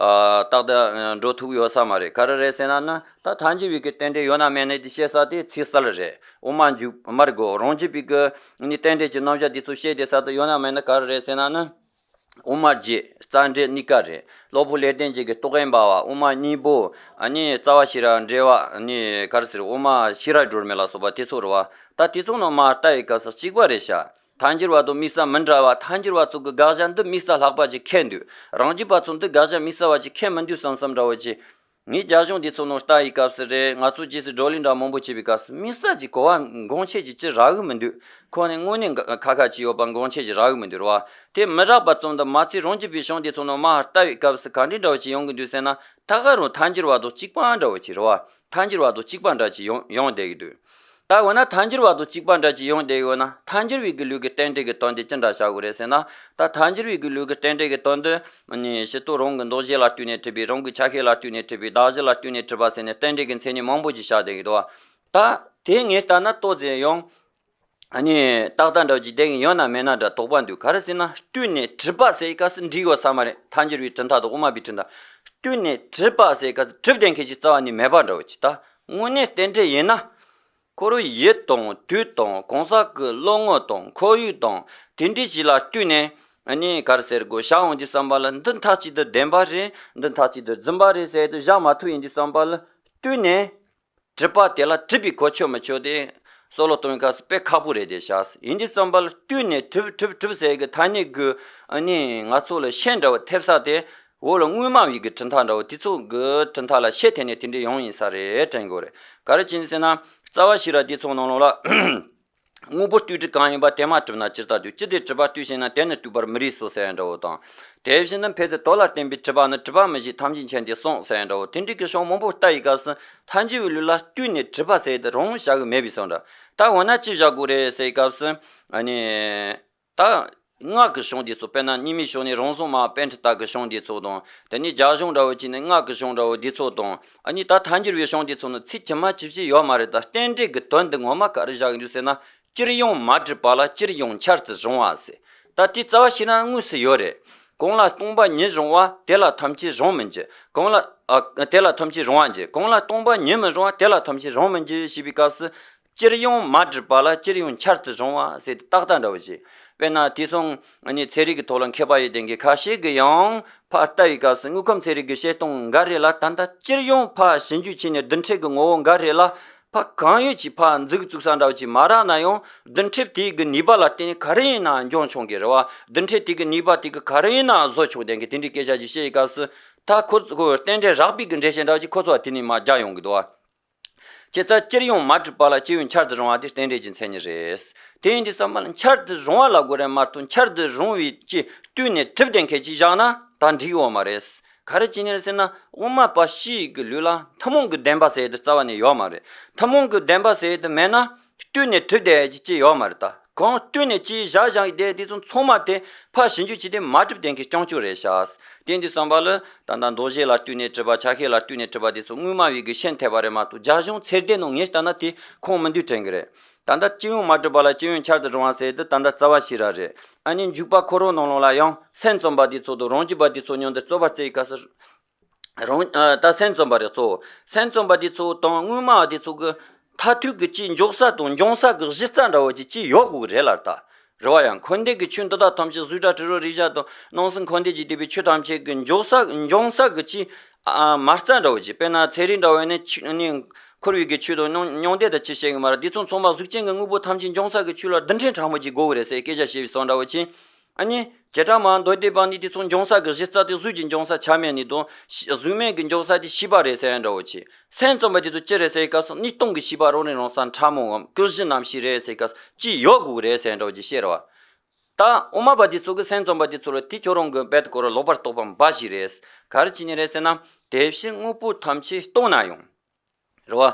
ཨ་ཏག་ཏག་འགྲོ་ཐུབ་ཡོད་ས་མ་རེད། ག་རེ་རེད་ཟེར་ན་ནི། ད་ཐལ་འགྱུར་བའི་གི་རྟེན་འབྲེལ་ཡོད་ན་མེད་ན་དེ་བཤད་ས་དེ་ཚིག་གསལ་རེད། དབུ་མ་འཇུག་མར་གོ་རང་རྒྱུད་པའི་གི་ནི་རྟེན་འབྲེལ་གྱི་རྣམ་གཞག་དེ་ཚོ་བཤད་བསྡད་ས་དེ་ཡོད་ན་མེད་ན་ག་རེ་རེད་ཟེར་ན་ནི། དབུ་མ་རྒྱས་རྩ་འགྲེལ་གཉིས་ཀ་རེད། སློབ་དཔོན་ལེགས་ལྡན་འབྱེད་ཀྱི་རྟོགས་ཡན་པ་བ། དབུ་མ་གཉིས་པོ། ཨ་ནི་རྩ་བ་ཤེས་རབ་འགྲེལ་བ། ཨ་ནི་ག་རེ་ཟེར། དབུ་མ་ཤེས་རབ་སྒྲོན་མེ་ལ་སོགས་པ་དེ་ཚོ་རེད་བ། ད་དེ་ཚོ་ནང་མར་བལྟ་བའི་སྐབས་སུ་གཅིག་པ་རེད་ཤག་ཐལ་འགྱུར་བ་དང་དམིགས་བསལ་མི་འདྲ་བ། ཐལ་འགྱུར་བ་ཚོ་གི་དགག་བྱ་འདི་དམིགས་བསལ་ལྷག་པ་ཅིག་ཁེལ་འདུག་རང་རྒྱུད་པ་ཚོ་འདི་དགག་བྱ་དམིགས་བསལ་བ་ཅིག་ཁེལ་མི་འདུག་བསམ་བསམ་འདྲ་བོ་ཅིག་ངས་རྒྱ་གཞུང་འདི་ཚོ་ནང་ལྟ་ཡི་སྐབས་སུ་རེད། ང་ཚོ་རྗེས་སུ་བགྲོ་གླེང་འདྲ་མང་པོ་བྱས་པའི་སྐབས་སུ་དམིགས་བསལ་གྱི་གོ་བ་འགངས་ཆེ་ཅིག་ཅི་རག་གི་མི་འདུག་ཁོ་ནི་དངོས་གནས་ཁ་ཁ་ཅིག་ཡོད་པ་འགངས་ཆེ་ཅིག་རག་གི་མི་འདུག་རེད་བ། དེ་མི་རག་པ་ཙམ་དུ་མ་ཚད་རང་རྒྱུད་པའི་གཞུང་འདི་ཚོ་ནང་མར་ལྟ་བའི་སྐབས་སུ་ག་འདྲའི་འདྲ་བོ་ཅིག་ཡོང་གི་འདུག་ཟེར་ན། ད་ག་རང་ཐལ་འགྱུར་བ་དང་གཅིག་པ་འདྲ་བོ་ཅིག་རེད་བ། ཐལ་འགྱུར་བ་དང་གཅིག་པ་འདྲ་ཅིག་ཡོང་ཡོང་བསྡད་ཀྱི་འདུག་ད་འོ་ན་ཐལ་འགྱུར་བ་དང་གཅིག་པ་འདྲ་ཅིག་ཡོང་བསྡད་ཡོད་ན། ཐལ་འགྱུར་བའི་གི་ལུགས་ཀྱི་རྟེན་འབྲེལ་གྱི་དོན་དེ་ཅི་འདྲ་བྱ་དགོས་རེད་ཟེར་ན། ད་ཐལ་འགྱུར་བའི་གི་ལུགས་ཀྱི་རྟེན་འབྲེལ་གྱི་དོན་དུ། ཨ་ནི་སྤྱིར་བཏང་རང་གི་འདུ་བྱེད་ལ་ལྟོས་ནས་གྲུབ་པའི། རང་གི་ཆ་ཤས་ལ་ལྟོས་ནས་གྲུབ་པའི། གདགས་གཞི་ལ་ལྟོས་ནས་གྲུབ་པ་ཟེར་ནས་རྟེན་འབྲེལ་གྱི་མཚན་ཉིད་མང་པོ་ཅིག་བཞག་བསྡད་ཀྱི་འདུག་ད་དེ་ངས་ལྟ་ན་ཏོག་ཙམ་ཡང་། ཨ་ནི་ཏག་ཏག་འདྲ་བོ་ཅིག་བསྡད་ཀྱི་ཡོད་ན་མེད་ན་འདྲ་དོགས་པ་འདུག་ག་རེ་ཟེར་ན། ལྟོས་ནས་གྲུབ་པ་ཟེར་བའི་སྐབས་སུ་འགྲིག་ཡོད་ས་མ་རེད། ཐལ་འགྱུར་བའི་གྲུབ་མཐའ་དང་དབུ་མ་པའི་གྲུབ་མཐའ། ལྟོས་ནས་གྲུབ་པ་ཟེར་བའི་སྐབས་སུ་གྲུབ་བསྡད་མཁན་ཞིག་རྩ་བ་ནས་མེད་པ་འདྲ་བོ་ཅིག་ད་དངོས་གནས་རྟེན་འབྲེལ་ཡིན་ན། ཁོ་རང་ཡུལ་དང་དུས་དང་གང་ཟག་གི་བློ་ངོར་དང་ཁོར་ཡུག་དང་དེ་འདྲའི་ཞིག་ལ་ལྟོས་ནས། ཨ་ནི་ག་རེ་ཟེར་དགོས། བཞག་འོང་དུས་ཙམ་པ་ལ་འདི་མཐའ་གཅིག་ཏུ་བདེན་པ་རེད། འདི་མཐའ་གཅིག་ཏུ་རྫུན་པ་རེད་ཟེར་དུ་བཞག་མ་ཐུབ། ཡིན་དུས་ཙམ་པ་ལ་བལྟས་ནས་གྲུབ་པ་དེ་ལ་གྲུབ་པའི་གོ་ཆོད་མི་ཆོད་དེ་སྲོག་ལ་གཏོང་བའི་སྐབས་སུ་དཔེ་ཁག་པོ་རེད་དེ་བཞག། ཡིན་དུས་ཙམ་པ་ལ་བལྟས་ནས་གྲུབ་གྲུབ་གྲུབ་ཟེར་གི་ཐ་སྙད་དགོས། ཨ་ནི་ང་ཚོ་ལ་ཤན་འདྲ་བོ་ཐེབས་ས་དེ། འོ་ལ་དངོས་སྨྲ་བའི་གི་གྲུབ་མཐའ་འདྲ་བོ་དེ་ཚོ་གི་གྲུབ་མཐའ་ལ་ཤན་ཐེབས་ནས་དེ་འདྲ་ཡོང་ཡིན་ས་རེད་དྲན་དགོས་རེད། ག་རེ་བྱས་ནས་ཟེར་ན། རྩ་བ་ཤེས་རབ་སྡེ་ཚོགས་ནང་ལོགས་ལ། དངོས་པོ་ལྟོས་གྲུབ་གང་ཡིན་པ། དེ་མ་གྲུབ་ན་ཅི་ལྟར་འདོད། ཅི་སྟེ་གྲུབ་པ་ལྟོས་ཤེ་ན། དེ་ནི་ལྟོས་པར་མི་རིགས་སོ་ཟེར་ཡ་འདྲ་བོ་དང་། དེ་བཞིན་དུ་འཕེལ་ཚད་དོ་ལ་བརྟེན་པའི་གྲུབ་པ་ནི། གྲུབ་པ་མི་ཤེས་ཐམས་ཅད་མཁྱེན་ཏེ་གསུངས་ཟེར་ཡ་འདྲ་བོ། དེ་འདྲའི་གི་གཞུང་མང་པོ་ལྟ་ཡི་སྐབས་སུ་མཐའ་མཇུག་པའི་ལུགས་ལ་ལྟོས་ནས་གྲུབ་པ་ཟེར་ཡ་དེ་རང་བཞག་གི་མེད་པའི་བཟོ་འདྲ། ད་འོ་ན་ཅི་བཞག་དགོས་རེད་ཟེར་སྐབས་སུ། ཨ་ནི། ད་སྔགས་ཀྱི་གཞུང་འདི་ཚོ། དཔེར་ན་རྙིང་མའི་གཞུང་ནས་རང་བྱུང་མ་པཎྜི་ཏ་གི་གཞུང་འདི་ཚོ་དང་། དེ་ནས་རྒྱ་གཞུང་འདྲ་བོ་བྱས་ནས་སྔགས་ཀྱི་གཞུང་འདྲ་བོ་འདི་ཚོ་དང་། ཨ་ནི་ད་མཐའ་འགྱུར་བའི་གཞུང་འདི་ཚོ་ནི་ཚིག་ཇི་མ་ཇི་བཞིན་ཡོད་མ་རེད། ད་རྟེན་འབྲེལ་གྱི་དོན་འདི་ངོ་མ་ག་རེ་བཞག་གི་འདུག་ཟེར་ན། སྤྱིར་ཡང་མ་གྲུབ་པ་ལ་སྤྱིར་ཡང་འཆར་དུ་རུང་བ་ཟེར། ད་དེ་རྩ་བ་བྱས་ན་དངོས་སུ་ཡོད་རེད། གང་ལ་སྟོང་པ་ཉིད་རུང་བ། དེ་ལ་ཐམས་ཅད་རུང་མི་འགྱུར། གང་ལ། ཨ། དེ་ལ་ཐམས་ཅད་རུང་བ་འགྱུར། གང་ལ་སྟོང་པ་ཉིད་མི་རུང་བ། དེ་ལ་ཐམས་ཅད་རུང་མི་འགྱུར་ཞེས་པའི་སྐབས་སུ། སྤྱིར་ཡང་མ་གྲུབ་པ་ལ་སྤྱིར་ཡང་འཆར་དུ་རུང་བ་ཟེར་ཏེ་ཏག་ཏག་འདྲ་བོ་ཞིག། དཔེར་ན་དེ་སོང་ནི་ཚན་རིག་གི་ཐོག་ལ་མཁས་པ་ཡོད་དེ་འགའ་ཁ་ཤས་ཀྱིས་ཡང་ཕར་ལྟ་བའི་སྐབས་སུ། དངོས་ཁམས་ཚན་རིག་གི་བཤད་སྟངས་འགའ་རེ་ལ། ད་ལྟ་སྤྱིར་ཡང་ཕར་ཞིབ་འཇུག་བྱས་ནས་རྡུལ་ཕྲན་གྱི་ངོ་བོ་འགའ་རེ་ལ་ཕར་གང་ཡོད་ཀྱིས་ཕར་མཛུབ་བཙུགས་ས་འདྲ་བོ་ཅིག་མ་རག་ན་ཡང་། རྡུལ་ཕྲན་དེའི་གི་ནུས་པ་ལ་བརྟེན་ནས་ག་རེ་ཡིན་ན་འབྱུང་ཆོག་གི་རེད་བ། རྡུལ་ཕྲན་དེའི་གི་ནུས་པ་དེ་གིས་ག་རེ་ཡིན་ན་བཟོ་ཆོག་དེ་འགའ་དེ་འདྲའི་སྐད་ཆ་ཅིག་བཤད་ཡི་སྐབས་སུ། ད་ཁོ་ཚོ་ཁོ་རྟེན་འབྲེལ་རགས་པའི་གི་འགྲེལ་བཤད་འདྲ་བོ་ཅིག་ཁོ་ཚོ་བ་དེ་ནས་མར་རྒྱག་ཡོང་གི་འདུག་བ། བྱས་ཙང་སྤྱིར་ཡང་མ་གྲུབ་པ་ལ་སྤྱིར་ཡང་འཆར་དུ་རུང་བ་དེ་རྟེན་འབྲེལ་གྱི་མཚན་ཉིད་རེད། དེ་ཡིན་དུས་ཙམ་པ་ལ་འཆར་དུ་རུང་བ་ལབ་དགོས་རེད་མ་གཏོགས། འཆར་དུ་རུང་བའི་ཅི་བལྟས་ནས་གྲུབ་བདེན་མཁན་ཅིག་བཞག་ན་ད་འགྲིག་ཡོད་མ་རེད། ག་རེ་བྱས་ནས་ཟེར་ན། དབུ་མ་པ་ཕྱིའི་གི་ལུགས་ལ་ཐུན་མོང་གི་བདེན་པ་ཟེར་ཡས་དེ་རྩ་བ་ནས་ཡོད་མ་རེད། ཐུན་མོང་གི་བདེན་པ་ཟེར་ཡས་དེ་མེད་ན། བལྟས་ནས་གྲུབ་བསྡད་ཀྱི་ཅི་ཡོད་མ་རེད། ད་གང་བལྟས་ནས་ཅི་བཞག་བཞག་ཡི་དེ་དེ་ཚོ་ཚང་མ་དེ་ཕར་ཞིབ་འཇུག་བྱས་ཏེ་མ་གྲུབ་བདེན་གྱི་རྐྱང་ཆོས་རེད་ཤག། དེ་ཡིན་དུས་ཙམ་པ་ལ་ད་ལྟ་མདོ་བཞི་ལ་བལྟས་ནས་གྲུབ་པ། ཆ་ཤས་ལ་བལྟས་ནས་གྲུབ་པ་དེ་ཚོ་དངོས་སྨྲ་བའི་གི་ཤན་ཐེབས་པ་རེད་མ་གཏོགས། རྒྱ་གཞུང་ཚད་ལྡན་ནང་ངས་ལྟ་ན་དེ་ཁུངས་མི་འདུག་དྲན་གི་རེད། ད་ལྟ་སྤྱིར་ཡང་མ་གྲུབ་པ་ལ་སྤྱིར་ཡང་འཆར་དུ་རུང་བ་ཟེར་དེ་ད་ལྟ་རྩ་བ་ཤེས་རབ་རེད། ཨ་ནི་འཇུག་པ་ཁོ་རང་ནང་ལོགས་ལ་ཡང་སེམས་ཙམ་པ་དེ་ཚོ་དང་རང་རྒྱུད་པ་དེ་ཚོ་མཉམ་དུ་རྩོད་པ་རྩེ་ཡི་སྐབས་སུ། རང་། ཨ། ད་སེམས་ཙམ་པ་རེད་གཙོ་བོ། སེམས་ཙམ་པ་དེ་ཚོ་དང་དངོས་སྨྲ་བ་དེ་ཚོ་གི་མཐར་ཐུག་གི་ཅིག་འཇོག་ས་དང་འབྱུང་ས་གི་གཞི་རྩ་འདྲ་བོ་ཅིག་ཅིག་ཡོད་དགོས་རེད་ལ། ད་རེད་བ། ཡང་འཁོར་འདས་ཀྱི་ཆོས་འདི་དག་ཐམས་ཅད་གཟུགས་སྒྲ་དྲི་རོ་རེག་བྱ་དང་སྣང་སེམས་འཁོར་འདས་ཀྱིས་བསྡུས་པའི་ཆོས་ཐམས་ཅད་ཀྱི་འཇོག་ས་འབྱུང་ས་གི་ཅིག་ཨ། མ་རྩ་འདྲ་བོ་ཅིག། དཔེར་ན་ཚན་རིག་འདྲ་བོ་ནི་ཆོས་ནི་འཁོར་བའི་གི་ཆོས་དང་མྱོང་མྱོང་འདས་དང་ཅི་བཤད་གི་མ་རེད། དེ་ཚོ་ཚང་མ་གཟུགས་ཅན་གྱི་དངོས་པོ་ཐམས་ཅད་འབྱུང་ས་གི་ཆོས་ལ་རྡུལ་ཕྲན་ཕྲ་མོ་ཅིག་དགོས་གི་རེད་ཟེར་སྐད་ཆ་བཤད་པའི་བཟོ་འདྲ་བོ་ཅིག། ཨ་ནི་བྱེ་བྲག་སྨྲ་མདོ་སྡེ་པ་ནི་དེ་ཚོ་འབྱུང་ས་གི་གཞི་རྩ་དེ་གཟུགས་ཀྱི་འབྱུང་ས་ཆ་མེད་ནི་དང་། གཟུགས་མེད་ཀྱི་འབྱུང་ས་དེ་ཤེས་པ་རེད་ཟེར་ཡ་འདྲ་བོ་ཅིག། སེམས་ཙམ་པ་དེ་ཚོ་ཅི་རེད་ཟེར་ཡི་སྐབས་སུ་གནས་སྟངས་ཀྱི་ཤེས་པ་རང་རིག་རང་གསལ་ཕྲ་མོ་ངམ་ཀུན་གཞི་རྣམ་ཤེས་རེད་ཟེར་ཡི་སྐབས་སུ་ཅི་ཡོད་དགོས་རེད་ཟེར་ཡ་འདྲ་བོ་ཅིག་བཤད་རེད་བ། ད་དབུ་མ་པ་དེ་ཚོ་གི་སེམས་ཙམ་པ་དེ་ཚོ་ལ་དེ་ཁྱོད་རང་གི་རྦད་དེ་ཁོ་རང་ལོག་པར་རྟོག་པ་འབའ་ཞིག་རེད། ག་རེ་བྱས་ནས་རེད་ཟེར་ན། དེ་བཞིན་དངོས་པོ་ཐམས་ཅད་སྟོང་ན་ཡང་། རེད་བ།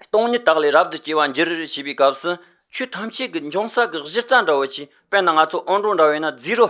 སྟོང་ཉིད་དག་ལས་རབ་ཏུ་སྐྱེ་བར་འགྱུར་ཞེས་པའི་སྐབས་སུ། ཆོས་ཐམས་ཅད་ཀྱི་འབྱུང་ས་ཀྱི་གཞི་རྩ་འདྲ་བོ་ཅིག། དཔེར་ན་ང་ཚོ་ཨོམ་རོ་འདྲ་བོ་ཡིན་ན་རྫི་རོ།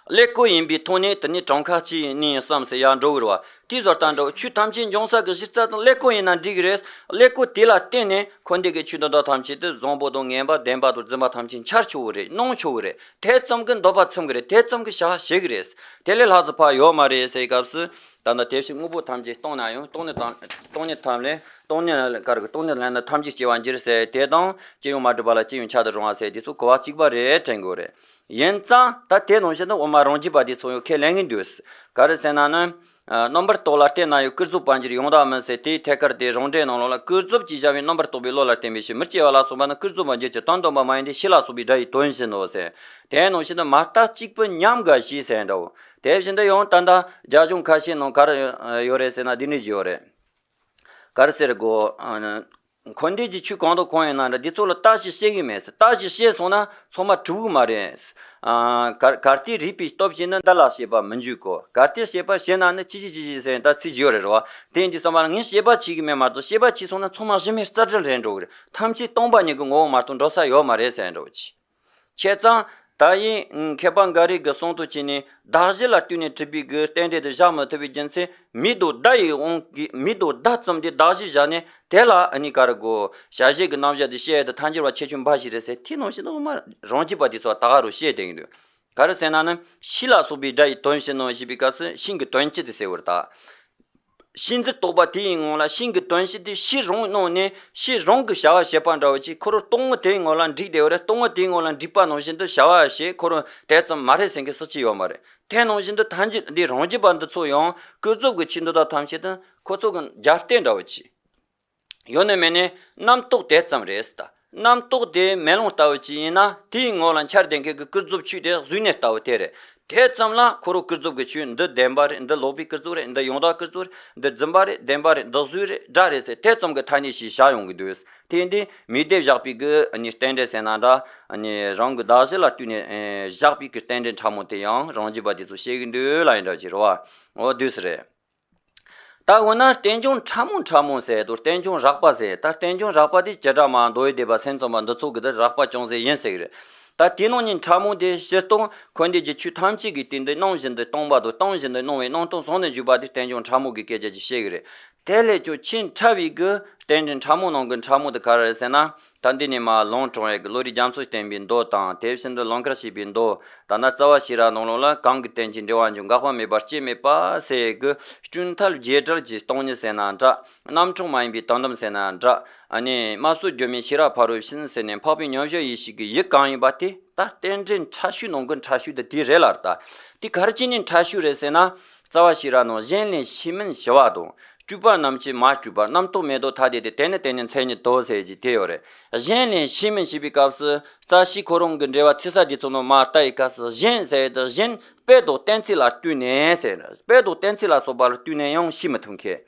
ཀླད་ཀོར་ཡིན་པའི་ཐོག་ནས་དེ་ནི་གྲངས་ཁ་ཅིག་ནི་བསམ་ཟེར་ཡང་འགྲོ་གི་རེད་བ། དེའི་བཟོ་ལྟ་འདྲ་བོ། ཆོས་ཐམས་ཅད་འབྱུང་ས་ཀྱི་གཞི་རྩ་དང་ཀླད་ཀོར་ཡིན་ན་འགྲིག་གི་རེད། ཀླད་ཀོར་དེ་ལ་བརྟེན་ནས་འཁོར་འདས་ཀྱི་ཆོས་འདི་དག་ཐམས་ཅད་དེ་བཟང་པོ་དང་ངན་པ། བདེན་པ་དང་རྫུན་པ་ཐམས་ཅད་འཆར་ཆོག་གི་རེད། སྣང་ཆོག་གི་རེད། དེ་ཙམ་གྱིས་འདོད་པ་ཚིམ་གི་རེད། དེ་ཙམ་གྱིས་བྱ་བྱེད་གི་རེད། དེ་ལས་ལྷག་ཙམ་ཕར་ཡོད་མ་རེད་ཟེར་སྐབས་སུ། ད་ལྟ་དེ་བཞིན་དངོས་པོ་ཐམས་ཅད་སྟོང་ན་ཡང་། སྟོང་ཉིད་དང་། སྟོང་ཉིད་ཐམས་ལས། སྟོང་ཉིད་ལ་ག་རེ་གི། སྟོང་ཉིད་ལ་ནི་ཐམས་ཅད་སྐྱེ་བར་འགྱུར་ཟེར་དེ་དང་། སྤྱིར་ཡང་མ་གྲུབ་པ་ལ་སྤྱིར་ཡང་འཆར་དུ་རུང་བ་ཟེར་དེ་ཚོ་གོ་བ་གཅིག་པ་རེད་དྲན་དགོས་རེད། ཡིན་ཙང་ད་དེ་ནང་བཞིན་དུ་དབུ་མ་རང་རྒྱུད་པ་དེ་ཚོ་ཡང་ཁས་ལེན་གྱི་འདུག། ག་རེ་ཟེར་ན་ནི། ཨ། རྣམ་པར་རྟོག་ལ་བརྟེན་ན་ཡང་། ཀུན་རྫོབ་པར་འགྱུར་ཡང་དག་མིན་ཟེར། དེའི་ཐད་ཀར་དེ་རང་འགྲེལ་ནང་ལོགས་ལ། ཀུན་རྫོབ་ཀྱིས་བཞག་པའི་རྣམ་པར་རྟོག་པའི་བློ་ལ་བརྟེན་པའི་ཕྱིར། མི་སྐྱེ་བ་ལ་སོགས་པ་ནི། ཀུན་རྫོབ་པར་འགྱུར་གྱི་དོན་སྟོན་པ་མ་ཡིན་ཏེ། ཕྱི་ལ་སོགས་པའི་སྒྲ་ཡི་དོན་བཞིན་ནོ་ཟེར། དེ་ནང་བཞིན་དུ་མ་བརྟགས་གཅིག་པུ་མཉམ་དགའ་ཞེས་ཟེར་འདྲ་བོ། དེ་བཞིན་དུ་ཡང་ད་ལྟ་རྒྱ་གཞུང་ཁ་ཤས་ནང་ག་རེ་ཡོད་རེད་ཟེར་ན། འདི་འདྲ་ཞིག་ཡོད་རེད། ག་རེ་ཟེར་དགོས། ཨ། འཁོར་འདས་ཀྱི་ཆོས་གང་དང་གང་ཡིན་ན་འདྲ། འདི་ཚོ་ལ་བརྟག་ཞིབ་བྱེད་ཀྱི་མེད་ཟེར། བརྟག་ཞིབ་བྱས་སོང་ན་ཚང་མ་གྲུབ་ཀྱི་མ་རེད། ཨ། གར་གར་ཏེ་རིགས་པའི་སྟོབས་ཀྱིས་ནི། འདི་ལ་དཔྱད་པ་མི་འཇུག་གོ། གར་ཏེ་དཔྱད་པ་བྱེད་ན་ནི། ཅི་ཞིག་ཅི་ཞིག་ཟེར་ད་ཚིག་ཅིག་ཡོད་རེད་རོ། དེ་ཡིན་དུས་ཙམ་པ་ལ་ངས་དཔྱད་པ་བྱེད་ཀྱི་མེད་མ་གཏོགས། དཔྱད་པ་བྱས་སོང་ན་ཚང་མ་རྫུན་མའི་རྩ་འགྲེལ་རེད་འགྲོ་གི་རེད། ཐམས་ཅད་སྟོང་པ་ཉིད་ཀྱི་ངོ་བོ་མ་གཏོགས་འགྲོ་ས་ཡོད་མ་རེད་ཟེར་འགྲོ་གི། བྱས་ཙང་། ད་ཡིན། མཁས་པ་འགའ་རེ་གི་གསུང་དུ་བྱས་ནས། གདགས་གཞི་ལ་ལྟོས་ནས་གྲུབ་པའི་གི་རྟེན་འབྲེལ་དེ་བཞག་མི་ཐུབ་པའི་རྒྱུ་མཚན། མིག་དང་བརྡ་ཡི་དབང་གིས། མིག་དང་བརྡ་ཙམ་དེ་གདགས་གཞི་བཞག་ནས། དེ་ལ་ཨ་ནི་ག་རེ་དགོས། བྱ་བྱེད་ཀྱི་རྣམ་གཞག་དེ་བཤད་ཡ་དེ་མཐའ་འགྱུར་བ་ཁྱད་ཆོས་འབའ་ཞིག་རེད་ཟེར། དེ་ནང་བཞིན་དུ་དབུ་མ་རང་རྒྱུད་པ་དེ་ཚོ་ད་ག་རུ་བཤད་བསྡད་ཀྱི་འདུག། ག་རེ་ཟེར་ན་ནི། ཕྱི་ལ་སོགས་པའི་སྒྲ་ཡི་དོན་བཞིན་ནོ་ཞེས་པའི་སྐབས་སུ་ཤིང་གི་དོན་སྤྱི་དེ་ཟེར་བར་ད། ཤིང་རྩི་བཏོག་པ་དེའི་ངང་ལ་ཤིང་གི་དོན་བྱེད་དེ་ཤེས་རུང་གནང་ནས་ཤེས་རུང་གི་བྱ་བ་བྱེད་པ་འདྲ་བོ་ཅིག་ཁོ་རང་སྟོང་ངོ་དེའི་ངང་ལ་འགྲིག་བསྡད་ཡོད་རེད། སྟོང་ངོ་དེའི་ངང་ལ་འགྲིག་པ་ནང་བཞིན་དུ་བྱ་བ་བྱེད་ཁོ་རང་དེ་ཙམ་མ་རེད་ཟེར་མཁན་སུ་གཅིག་ཡོད་མ་རེད། དེ་ནང་བཞིན་དུ་ཐམས་ཅད་འདི་རང་རྒྱུད་པ་འདི་ཚོ་ཡང་ཀུན་རྫོབ་ཀྱི་ཆོས་འདི་དག་ཐམས་ཅད་དུ་ཁོ་ཚོ་གི་རྒྱབ་རྟེན་འདྲ་བོ་ཅིག་ཡོད་ནི་མེད་ནི་རྣམ་རྟོག་དེ་ཙམ་རེད་ཟེར། ད་རྣམ་རྟོག་དེ་མེ་ལོང་ལྟ་བུ་ཅིག་ཡིན་ན་དེའི་ངོ་ལ་འཆར་ལྡན་མཁན་གྱི་ཀུན་རྫོབ་ཆོས་དེ་གཟུགས་བརྙན་ལྟ་བུ་དེ་རེད། དེ་ཙམ་ལ་ཁོ་རང་ཀུན་རྫོབ་ཀྱི་ཆོས་འདི་བདེན་པ་རེད། འདི་ལོག་པའི་ཀུན་རྫོབ་རེད། འདི་ཡང་དག་ཀུན་རྫོབ་རེད། འདི་རྫུན་པ་རེད། བདེན་པ་རེད། འདི་བཟོས་རེད། སྒྲ་རེད་ཟེར་དེ་ཙམ་གྱི་ཐ་སྙད་ཞིག་བཞག་ཡོང་གི་འདུག་དེ་འདི་མི་སྡེ་བཞག་པའི་གི་རྟེན་འབྲེལ་ཟེར་ན་འདྲ། རང་གི་གདགས་གཞི་ལ་ལྟོས་ནས་བཞག་པའི་གི་རྟེན་འབྲེལ་ཕྲ་མོ་དེ་ཡང་རང་རྒྱུད་པ་དེ་ཚོ་བཤད་གི་འདུག་ལ་ཡིན་འདྲ་ཅིག་རེད་བ། འོ་དུས་སུ་རེད། ད་འོ་ན་རྟེན་འབྱུང་ཕྲ་མོ་ཕྲ་མོ་ཟེར་དུ་རྟེན་འབྱུང་རགས་པ་ཟེར། ད་རྟེན་འབྱུང་རགས་པ་དེ་བཅུ་ཕྲག་མ་མདོ་ཡི་སྡེ་པ་སེམས་ཙམ་པ་འདི་ཚོ་གི་དེ་རགས་པ་ཅུང་ཟད་ཡིན་ཟེར་གི་རེད། ད་དེ་ནང་ནས་ཕྲ་མོ་དེ་སྤྱིར་བཏང་འཁོར་འདས་ཀྱི་ཆོས་ཐམས་ཅད་ཀྱི་སྟེང་དུ་སྣང་བཞིན་དུ་སྟོང་པ་དང་སྟོང་བཞིན་དུ་སྣང་བའི་སྣང་སྟོང་ཟུང་དུ་འཇུག་པ་དེ་རྟེན་འབྱུང་ཕྲ་མོ་གི་སྐད་ཆ་ཅིག་བཤད་གི་རེད། དེ་ལས་ཀྱང་ཆེས་ཕྲ་བའི་གི་རྟེན་འབྲེལ་ཕྲ་མོ་ནང་གི་ཕྲ་མོ་དེ་ག་རེ་རེད་ཟེར་ན། ད་འདི་ནས་མར་ལུང་དྲངས་ཡས་ཀྱི་བློ་གྲོས་རྒྱ་མཚོས་བསྟན་པའི་མདོ་དང་དེ་བཞིན་དུ་ལུང་དཀར་བྱེད་པའི་མདོ། ད་ནི་རྩ་བ་ཤེས་རབ་ནང་ལོགས་ལ་གང་གིས་རྟེན་ཅིང་འབྲེལ་བར་འབྱུང་། འགག་པ་མེད་པར་སྐྱེ་མེད་པ་ཟེར་ཡས་ཀྱི་སྤྲོས་ཐལ་བྱེ་བྲག་གི་སྟོང་ཉིད་ཟེར་ན་འདྲ། རྣམ་གྲངས་མ་ཡིན་པའི་དོན་དམ་ཟེར་ན་འདྲ། ཨ་ནི་སྨྲ་བསལ་སྒྱུ་མའི་ཤེས་རབ་ཕ་རོལ་ཕྱིན་ཟེར་ནས་འཕགས་པའི་མཉམ་བཞག་ཡེ་ཤེས་ཀྱི་ཡུལ་གང་ཡིན་པ་དེ་ད་རྟེན་འབྲེལ་ཕྲ་ཤོས་ནང་གི་ཕྲ་ཤོས་དེ་དེ་རེད་ལ། ད་དེ་ག་རེ་བྱས་ནས་ཕྲ་ཤོས་རེད་ཟེར་ན། རྩ་བ་ཤེས་རབ་ནང་གཞན་ལས་ཕྱིས་མིན་ཞི་བ་དང་། སྤྲོས་པ་རྣམས་ཀྱིས་མ་སྤྲོས་པ། རྣམ་རྟོག་མེད་དོ་ཐ་དད་དེ། དེ་ནི་དེ་ཉིད་མཚན་ཉིད་དོ་ཟེར་གྱི་དེ་ཡོད་རེད། གཞན་ལས་ཕྱིས་མིན་ཞེས་པའི་སྐབས་སུ་རྩ་ཤེས་ཁོ་རང་གི་འགྲེལ་པ་ཚིག་གསལ་འདི་ཚོ་ནང་མར་ལྟ་ཡི་སྐབས་སུ་གཞན་ཟེར་དུས་གཞན་དཔེ་དང་གཏན་ཚིགས་ལ་ལྟོས་ནས་ཟེར། དཔེ་དང་གཏན་ཚིགས་ལ་སོགས་པ་ལ་ལྟོས་ནས་ཡང་ཕྱིས་མི་ཐུབ་མཁན།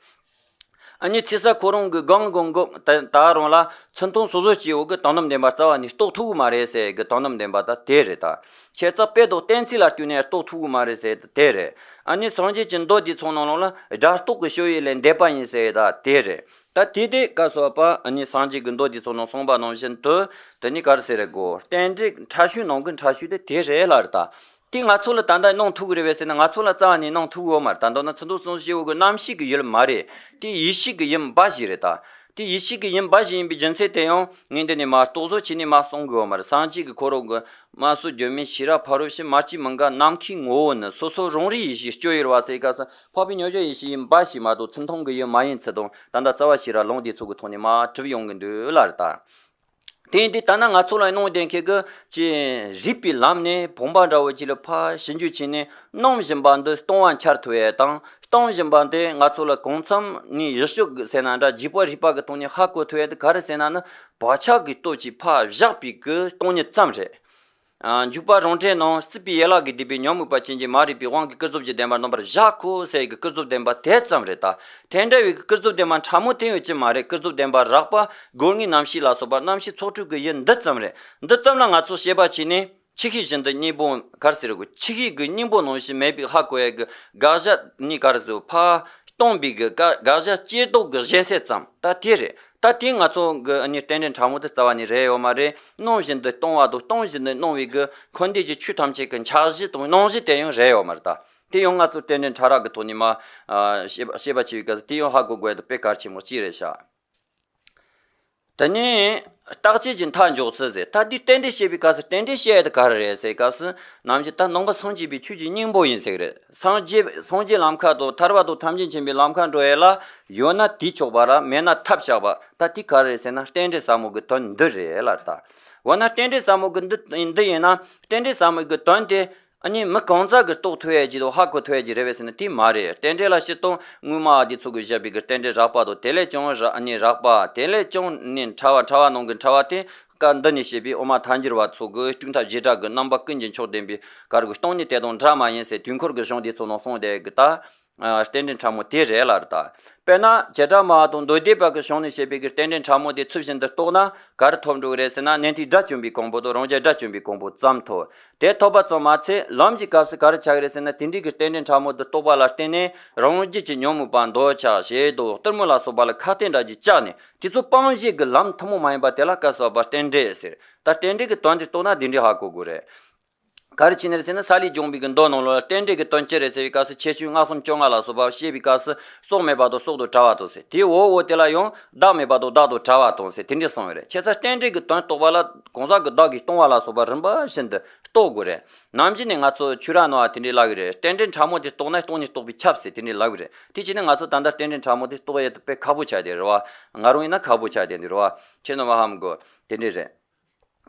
ཨ་ནི་ཚིག་གསལ་ཁོ་རང་གི་སྒང་སྒང་གི་ད་ད་རུང་ལ་ཚུལ་མཐུན་སོ་སོ་སྐྱེ་བོ་གི་དོན་དམ་བདེན་པ་རྩ་བ་ནས་རྟོགས་ཐུབ་ཀྱི་མ་རེད་ཟེར་གི་དོན་དམ་བདེན་པ་ད་དེ་རེད་ད། ཁྱད་རྩ་དཔེ་དང་གཏན་ཚིགས་ལ་ལྟོས་ནས་རྟོགས་ཐུབ་ཀྱི་མ་རེད་ཟེར་དེ་རེད། ཨ་ནི་སངས་རྒྱས་ཀྱི་མདོ་འདི་ཚོ་ནང་ལོགས་ལ་སྒྲ་རྟོག་གི་སྤྱོད་ཡུལ་ལས་འདས་པ་ཡིན་ཟེར་ད་དེ་རེད། ད་དེ་དེ་སྐབས་སུ་བབ་པ་ཨ་ནི་སངས་རྒྱས་ཀྱི་མདོ་འདི་ཚོ་ནང་གསུངས་པ་ནང་བཞིན་དུ་དེ་ནི་ག་རེ་ཟེར་རེད་གོ། རྟེན་འབྲེལ་ཕྲ་ཤོས་ནང་གི་ཕྲ་ཤོས་དེ་དེ་རེད་ལ་རེད་ད། དེ་ང་ཚོ་ལ་ད་ལྟ་གནང་ཐུབ་ཀྱི་རེད་པས་ཟེར་ན་ང་ཚོ་ལ་རྩ་བ་ནས་གནང་ཐུབ་ཀྱི་ཡོད་མ་རེད། ད་མདོར་ན་ཚུལ་མཐུན་སོ་སོ་སྐྱེ་བོ་གི་རྣམ་ཤེས་ཀྱི་ཡུལ་མ་རེད། དེ་ཡིད་ཤེས་ཀྱི་ཡུལ་འབའ་ཞིག་རེད་ད། དེ་ཡིད་ཤེས་ཀྱི་ཡུལ་འབའ་ཞིག་ཡིན་པའི་རྒྱུ་མཚན་དེ་ཡང་ངས་འདི་ནས་མར་རྟོག་བཟོ་བྱས་ནས་མར་གསུང་གི་ཡོད་མ་རེད། སངས་རྒྱས་ཀྱི་ཁོ་རང་གི་སྨྲ་བསལ་སྒྱུ་མའི་ཤེས་རབ་ཕ་རོལ་ཕྱིན་མ་སྐྱེས་མི་འགག་ནམ་མཁའི་ངོ་བོ་ནི་སོ་སོ་རང་རིག་ཡེ་ཤེས་སྤྱོད་ཡུལ་བ་ཟེར་སྐབས་སུ་འཕགས་པའི་མཉམ་བཞག་ཡེ་ཤེས་ཡིན་འབའ་ཞིག་མ་གཏོགས་ཚུལ་མཐུན་གྱི་ཡུལ་མ་ཡིན་ཚུལ་དང་ད་ལྟ་རྩ་བ་ཤེས་རབ་ལུང་འདི་ཚོ་གི་ཐོག་ནས་མར་གྲུབ་ཡོང་གི་འདུག་ལ་རེད་ད། དེ་ཡིན་དུས་ད་ནི་ང་ཚོ་ལ་གནང་བསྡད་མཁན་གྱི་ཅི་རིགས་པའི་ལམ་ནས་བུམ་པ་འདྲ་བོ་ཅིག་ལ་ཕར་ཞིབ་འཇུག་བྱས་ནས་སྣང་བཞིན་པ་འདི་སྟོང་པ་འཆར་ཐུབ་ཡས་དང་སྟོང་བཞིན་པ་འདི་ང་ཚོ་ལ་གང་འཚམ་ནས་ཡིད་སྤྱོད་ཀྱི་ཟེར་ན་འདྲ་རྗེས་དཔག་རིག་པ་གི་ཐོག་ནས་ཧ་གོ་ཐུབ་ཡས་དེ་ག་རེ་ཟེར་ན་ནི་བག་ཆགས་ཀྱི་སྟོབས་ཀྱིས་ཕར་བཞག་པའི་གི་སྟོང་ཉིད་ཙམ་རེད། ཨ། འཇུག་པ་རང་འགྲེལ་ནང་སྲིད་པའི་ཡན་ལག་གིས་བསྡུས་པའི་ཉོན་མོངས་པ་ཅན་གྱི་མ་རིག་པའི་དབང་གིས་ཀུན་རྫོབ་ཀྱི་བདེན་པར་སྣང་བར་བཞག་གོ་ཟེར་གྱི་ཀུན་རྫོབ་བདེན་པ་དེ་ཙམ་རེད་ད། དེ་འདྲ་བའི་ཀུན་རྫོབ་བདེན་པ་ཕྲ་མོ་དེ་ཡོད་ཀྱི་མ་རེད། ཀུན་རྫོབ་བདེན་པ་རགས་པ་སྒོ་ལྔའི་རྣམ་ཤེས་ལ་སོགས་པ་རྣམ་ཤེས་ཚོགས་དྲུག་གི་ཡུལ་འདི་ཙམ་རེད། འདི་ཙམ་ལ་ང་ཚོ་དཔྱད་པ་བྱས་ནས་ཆུ་ཤེལ་བཞིན་དུ་སྙིང་པོ་ག་རེ་ཟེར་དགོས། ཆུ་ཤེལ་གྱི་སྙིང་པོ་ནང་བཞིན་མེད་པའི་ཧ་གོ་ཡས་ཀྱི་དགག་བྱ་ནི་ག་རེ་ཟེར་ཕར་སྟོང་པའི་གི་དགག་དགག་བྱ་ཇེ་རྟོགས་ཀྱི་གཞན་སེལ་ཙམ་ད་དེ་རེད། ད་དེ་ང་ཚོ་གི་ཨ་ནི་རྟེན་འབྲེལ་ཕྲ་མོ་དེ་རྩ་བ་ནས་རེད་ཡོད་མ་རེད། སྣང་བཞིན་དུ་སྟོང་བ་དང་སྟོང་བཞིན་དུ་སྣང་བའི་གི་འཁོར་འདས་ཀྱི་ཆོས་ཐམས་ཅད་ཀྱི་འཆར་གཞི་དང་སྣང་གཞི་དེ་ཡང་རེད་ཡོད་མ་རེད་ད། དེ་ཡང་ང་ཚོ་རྟེན་འབྲེལ་ཕྲ་རགས་ཀྱི་ཐོག་ནས་མ་ཨ་དཔྱད་པ་དཔྱད་པ་བྱེད་པའི་སྐབས་སུ་དེ་ཡང་ཧ་གོ་དགོས་ཡ་དེ་དཔེ་གལ་ཆེན་པོ་གཅིག་རེད་ཤག་དེ་ནས་རྟག་དཔྱད་ཀྱི་མཐའ་འཇོག་ཚུལ་ཟེར། ད་འདི་རྟེན་འབྲེལ་བཤད་པའི་སྐབས་སུ་རྟེན་འབྲེལ་བཤད་ཡ་དེ་ག་རེ་རེད་ཟེར་སྐབས་སུ་ནམ་རྒྱུན་ད་ནང་པ་སངས་རྒྱས་པའི་ཆོས་ཀྱི་སྙིང་པོ་ཡིན་ཟེར་གི་རེད། སངས་རྒྱས་སངས་རྒྱས་ལམ་ཁ་དང་ཐར་པ་དང་ཐམས་ཅད་མཁྱེན་པའི་ལམ་ཁ་འགྲོ་ཡ་ལ་ཡོད་ན་དེས་ཆོག་པ་ར་མེད་ན་ཐབས་ཆག་པ། ད་དེ་ག་རེ་རེད་ཟེར་ན་རྟེན་འབྲེལ་ཟབ་མོ་གི་དོན་འདི་རེད་ལ། ད་འོ་ན་རྟེན་འབྲེལ་ཟབ་མོ་གི་འདི་འདི་ཡིན་ན་རྟེན་འབྲེལ་ཟབ་མོ་གི་དོན་དེ་ཨ་ནི་མི་གང་ཟག་གིས་རྟོགས་ཐུབ་ཡ་ཅིག་དང་ཧ་གོ་ཐུབ་ཡ་ཅིག་རེད་པས་ཟེར་ན་དེ་མ་རེད། རྟེན་འབྲེལ་ལ་སྤྱིར་བཏང་སྔོན་མ་འདི་ཚོ་གིས་བཞག་པའི་གི་རྟེན་འབྲེལ་རགས་པ་དང་དེ་ལས་ཀྱང་ར་ཨ་ནི་རགས་པ་དེ་ལས་ཀྱང་ནི་ཕྲ་བ་ཕྲ་བ་ནང་གི་ཕྲ་བ་དེ་སྐབས་འདི་ནས་བཤད་པའི་དབུ་མ་ཐལ་འགྱུར་བ་ཚོ་གི་སྤྲོས་མཐའ་བྱེ་བྲག་གི་རྣམ་པ་ཀུན་གྱི་མཆོག་བདེན་པའི་གར་གི་སྟོང་ཉིད་དེ་དང་འདྲ་མ་ཡིན་ཟེར་དུས་འཁོར་གྱི་གཞུང་འདི་ཚོ་ནང་གསུངས་བསྡད་གི་ད། ཨ། རྟེན་འབྲེལ་ཕྲ་མོ་དེ་རེད་ལ་རེད་ད། དཔེར་ན་བྱེ་བྲག་སྨྲ་བ་དང་མདོ་སྡེ་པ་གི་གཞུང་ནས་བཤད་པའི་གི་རྟེན་འབྲེལ་ཕྲ་མོ་དེ་ཚུལ་བཞིན་དུ་རྟོགས་ན་ག་རེ་ཐོབ་འགྲོ་གི་རེད་ཟེར་ན་ནན་ཏན་དགྲ་བཅོམ་པའི་གོ་འཕང་དང་རང་རྒྱལ་དགྲ་བཅོམ་པའི་གོ་འཕང་ཙམ་ཐོབ། དེ་ཐོབ་པ་ཙམ་མ་ཚད་ལམ་གྱི་སྐབས་སུ་ག་རེ་ཆགས་ཀྱི་རེད་ཟེར་ན་དེ་འདྲའི་གི་རྟེན་འབྲེལ་ཕྲ་མོ་དེ་རྟོགས་པ་ལ་བརྟེན་ནས་རང་རྒྱུད་ཀྱི་ཉོན་མོངས་པ་འདོད་ཆགས་ཞེ་སྡང་གཏི་མུག་ལ་སོགས་པ་ལ་ཁ་གཏད་འདྲ་ཅིག་བཅག་ནས་དེ་ཚོ་སྤང་བྱེད་ཀྱི་ལམ་ཐུན་མོང་མ་ཡིན་པ་དེ་ལ་སྐབས་སུ་བབ་པ་རྟེན་འབྲེལ་ཟེར། ད་རྟེན་འབྲེལ་གྱི་དོན་དེ་རྟོགས་ན་འདི་འདྲའི་ཧ་གོ་དགོས་རེད། ག་རེ་བྱས་ནས་རེད་ཟེར་ན། སཱ་ལུའི་སྦྱོང་བའི་གི་མདོ་ནང་ལོགས་ལ་རྟེན་འབྲེལ་གྱི་དོན་ཅི་རེད་ཟེར་བའི་སྐབས་སུ། ཁྱད་ཆོས་ལྔ་གསུམ་བཅོ་ལྔ་ལ་སོགས་པ་བཤད་པའི་སྐབས་སུ། སྲོག་མེད་པ་དང་སྲོག་དང་བྲལ་བ་དང་ཟེར། དེའི་འོག་འོག་དེ་ལ་ཡང་བདག་མེད་པ་དང་བདག་དང་བྲལ་བ་དང་ཟེར། དེ་འདྲས་གསུངས་ཡོད་རེད། བྱས་ཙང་རྟེན་འབྲེལ་གྱི་དོན་རྟོགས་པ་ལ་གང་ཟག་གི་བདག་གིས་སྟོང་བ་ལ་སོགས་པ་རིམ་པ་བཞིན་དུ་རྟོགས་དགོས་རེད། ནམ་རྒྱུན་ནས་ང་ཚོ་ཆོས་ར་ནང་བ་དེ་འདྲས་ལབ་གི་རེད། རྟེན་འབྲེལ་ཕྲ་མོ་དེ་རྟོགས་ན་སྟོང་ཉིད་རྟོགས་པས་ཁྱབ་ཟེར། དེ་འདྲས་ལབ་གི་རེད། དེ་བྱས་ནས་ང་ཚོ་ད་ལྟ་རྟེན་འབྲེལ་ཕྲ་མོ་དེ་རྟོགས་ཡས་དེ་དཔེ་ཁག་པོ་ཆགས་བསྡད་རེད་བ། ང་རང་ཡིན་ན་ཁག་པོ་ཆགས་བསྡད་འདུག་རེད་བ། ཁྱེད་རྣམ་པ་ཧ་མི་གོ། དེ་འདྲས་རེད།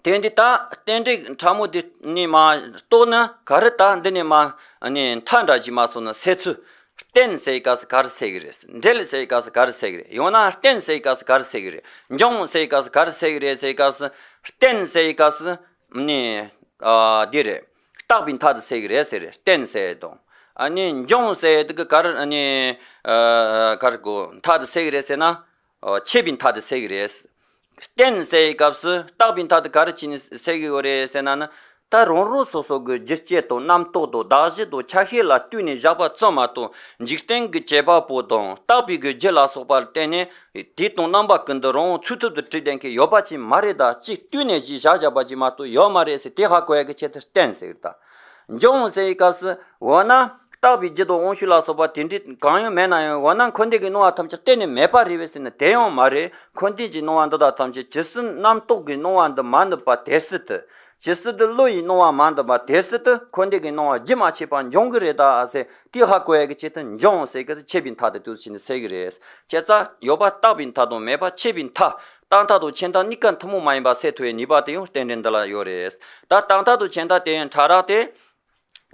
དེ་འདི་ད་རྟེན་འབྲེལ་ཕྲ་མོ་དེ་ནས་མ་རྟོགས་ན། ག་རེ་ད་འདི་ནས་མ་ནི་མཐའ་འདྲ་ཞིག་མ་སོང་ན་སེལ་ཚུལ། རྟེན་ཟེར་བའི་སྐབས་སུ་ག་རེ་སེལ་གི་རེད། འབྲེལ་ཟེར་བའི་སྐབས་སུ་ག་རེ་སེལ་གི་རེད། ཡང་ན་རྟེན་ཟེར་བའི་སྐབས་སུ་ག་རེ་སེལ་གི་རེད། འབྱུང་ཟེར་བའི་སྐབས་སུ་ག་རེ་སེལ་གི་རེད་ཟེར་བའི་སྐབས་སུ། རྟེན་ཟེར་བའི་སྐབས་སུ་ནི་ཨ་འདི་རེད། རྟག་པའི་མཐའ་དེ་སེལ་གི་རེད་ཟེར་རེད། རྟེན་ཟེར་དང་། ཨ་ནི་འབྱུང་ཟེར་དེ་གི་ག་རེ་ཨ་ནི་ཨ་ག་རེ་གོ་མཐའ་དེ་སེལ་གི་རེད་ཟེར་ན། ཨོ། ཆད་པའི་མཐའ་དེ་སེལ་གི་རེད། རྟེན་ཟེར་བའི་སྐབས་སུ་རྟག་པའི་མཐའ་དེ་ག་རེ་བྱས་ནས་སེལ་གི་ཡོད་རེད་ཟེར་ན་ནི། ད་རང་རང་སོ་སོ་གི་རྒྱུ་སྐྱེ་དང་རྣམ་རྟོག་དང་གདགས་གཞི་དང་ཆ་ཤས་ལ་ལྟོས་ནས་བཞག་པ་ཙམ་མ་གཏོགས། འཇིག་རྟེན་གྱི་བྱེད་པ་པོ་དང་རྟག་པའི་གི་རྒྱུ་ལ་སོགས་པར་བརྟེན་ནས་དུས་དང་རྣམ་པ་ཀུན་ཏུ་རང་དབང་འཚོལ་ཐུབ་ཏུ་བྲིས་ལྡན་མཁན་ཡོད་པ་ཅིག་མ་རེད། ད་ཅིག་ལྟོས་ནས་ཞིག་བཞག་བཞག་པ་ཅིག་མ་གཏོགས་ཡོད་མ་རེད་ཟེར། དེ་ཧ་གོ་ཡ་གི་ཆེད་དུ་རྟེན་ཟེར་གི་རེད་ད། འབྱུང་ཟེར་བའི་སྐབས་སུ་འོ་ན། རྟག་པའི་རྒྱུ་དང་དབང་ཤུགས་ལ་སོགས་པ་དེ་འདྲའི་གང་ཡང་མེད་ན་ཡང་། འོ་ན་འཁོར་འདས་ཀྱི་སྣང་བ་ཐམས་ཅད་གཏན་ནས་མེད་པ་རེད་པས་ཟེར་ན། དེ་ཡང་མ་རེད། འཁོར་འདས་ཀྱི་སྣང་བ་འདི་དག་ཐམས་ཅད་ཇི་སྲིད་རྣམ་རྟོག་གི་སྣང་བ་འདི་མ་འདུས་པ་དེ་སྲིད་དུ། ཇི་སྲིད་དུ་བློ་ཡི་སྣང་བ་མ་འདུས་པ་དེ་སྲིད་དུ་འཁོར་འདས་ཀྱི་སྣང་བ་རྒྱུན་མ་ཆད་པར་འབྱུང་གི་རེད་ད་ཟེར། དེ་ཧ་གོ་ཡ་གི་ཆེད་དུ་འབྱུང་ཟེར་གི་ཆད་པའི་མཐའ་དེ་དུས་ཕྱིན་ནས་སེལ་གི་རེད། བྱས་ཙང་ཡོད་པ་རྟག་པའི་མཐའ་དང་མེད་པ་ཆད་པའི་མཐའ། རྟག་མཐའ་དང་ཆད་མཐའ་གཉིས་ཀ་ཐུན་མོང་མ་ཡིན་པ་སེལ་ཐུབ་པའི་ནུས་པ་དེ་ཡང་རྟེན་འབྲེལ་འདི་ལ་ཡོད་རེད། ད་རྟག་མཐའ་དང་ཆད་མཐའ་དེ་ཡང་ཕྲ་རགས་ཏེ།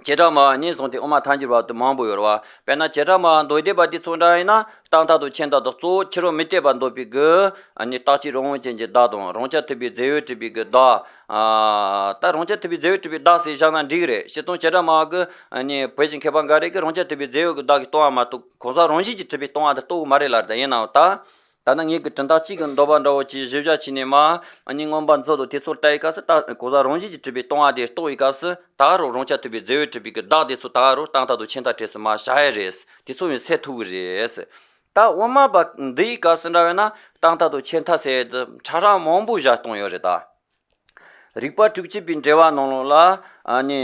བྱེ་བྲག་སྨྲ་བ་ནས་བཟུང་སྟེ་དབུ་མ་ཐལ་འགྱུར་བར་དུ་མང་པོ་ཡོད་རེད་བ། དཔེར་ན་བྱེ་བྲག་སྨྲ་བ་མདོ་སྡེ་པ་འདི་ཚོ་འདྲ་ཡིན་ན། རྟག་མཐའ་དང་ཆད་མཐའ་དང་གཙོ་བོ་ཕྱི་རོལ་མུ་སྟེགས་པ་འདོད་པའི་གི་ཨ་ནི་རྟག་གཅིག་རང་དབང་ཅན་གྱི་བདག་དང་། རང་རྐྱ་ཐུབ་པའི་རྫས་ཡོད་གྲུབ་པའི་གི་བདག་ཨ་ད་རང་རྐྱ་ཐུབ་པའི་རྫས་ཡོད་གྲུབ་པའི་བདག་ཟེར་བཞག་ན་འགྲིག་གི་རེད། སྤྱིར་བཏང་བྱེ་བྲག་སྨྲ་བ་གི་ཨ་ནི་བོད་ཀྱི་མཁས་པ་འགའ་རེ་གིས་རང་རྐྱ་ཐུབ་པའི་རྫས་ཡོད་ཀྱི་བདག་གིས་སྟོང་བ་མ་གཏོགས། གང་ཟག་རང་བཞིན་གྱིས་གྲུབ་པའི་སྟོང་བ་དེ་རྟོགས་གི་མ་རེད་ལབ་རེད་ད། ཡིན་ནའང་ད། ད་ནི་ངེད་ཀྱི་གྲུབ་མཐའ་གཅིག་གི་འདོད་པ་འདྲ་བོ་ཅིག་གཞི་བཞག་བྱས་ནས་མ། ཨ་ནི་མངོན་པ་མཛོད་དང་དེ་ཚོར་ལྟ་བའི་སྐབས་སུ། ད་གང་ཟག་རང་བཞིན་གྱིས་གྲུབ་པའི་སྟོང་བ་དེ་རྟོགས་པའི་སྐབས་སུ། ད་རུང་རང་རྐྱ་ཐུབ་པའི་རྫས་ཡོད་གྲུབ་པའི་གི་བདག་དེ་ཚོ་ད་རུང་རྟག་མཐའ་དང་ཆད་མཐའ་བྲིས་སུ་མ་བཞག་ཡ་རེད། དེ་ཚོ་ཡང་སེལ་ཐུབ་གི་རེད། ད་དབུ་མ་པ་འདི་ཡི་སྐབས་སུ་འདྲ་བས་ན། རྟག་མཐའ་དང་ཆད་མཐའ་ཟེར་དུས་ཕྲ་རགས་མང་པོ་བཞག་བཏང་ཡོད་རེད་ད། རིགས་པ་དྲུག་ཅུ་པའི་འགྲེལ་པ་ནང་ལོགས་ལ། ཨ་ནི་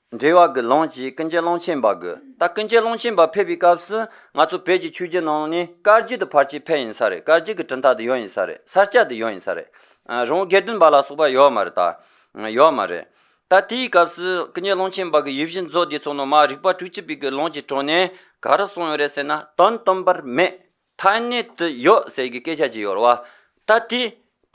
འགྲེལ་པ་གི་ལུང་གཅིག་ཀུན་མཁྱེན་ཀློང་ཆེན་པ་གི། ད་ཀུན་མཁྱེན་ཀློང་ཆེན་པ་ཕེབས་པའི་སྐབས་སུ་ང་ཚོ་བོད་ཀྱི་ཆོས་བརྒྱུད་ནང་ནས་བཀའ་བརྒྱུད་དུ་ཕལ་ཆེར་ཕེབས་ཡིན་ས་རེད། བཀའ་བརྒྱུད་ཀྱི་གྲུབ་མཐའ་དེ་ཡོད་ཡིན་ས་རེད། ས་སྐྱ་དེ་ཡོད་ཡིན་ས་རེད། ཨ་རང་དགེ་ལྡན་པ་ལ་སོགས་པ་ཡོད་མ་རེད་ད། ཡོད་མ་རེད། ད་དེའི་སྐབས་སུ་ཀུན་མཁྱེན་ཀློང་ཆེན་པ་གི་ཡིད་བཞིན་མཛོད་དེ་ཚོ་ནང་མ། རིགས་པ་དྲུག་ཅུ་པའི་གི་ལུང་གི་དྲུང་ནས་ག་རེ་གསུངས་ཡོད་རེད་ཟེར་ན། དོན་དམ་པར་མེད། ཐ་སྙད་དུ་ཡོད་ཟེར་གི་སྐད་ཆ་ཅིག་ཡོད་རེད་བ། ད་དེ་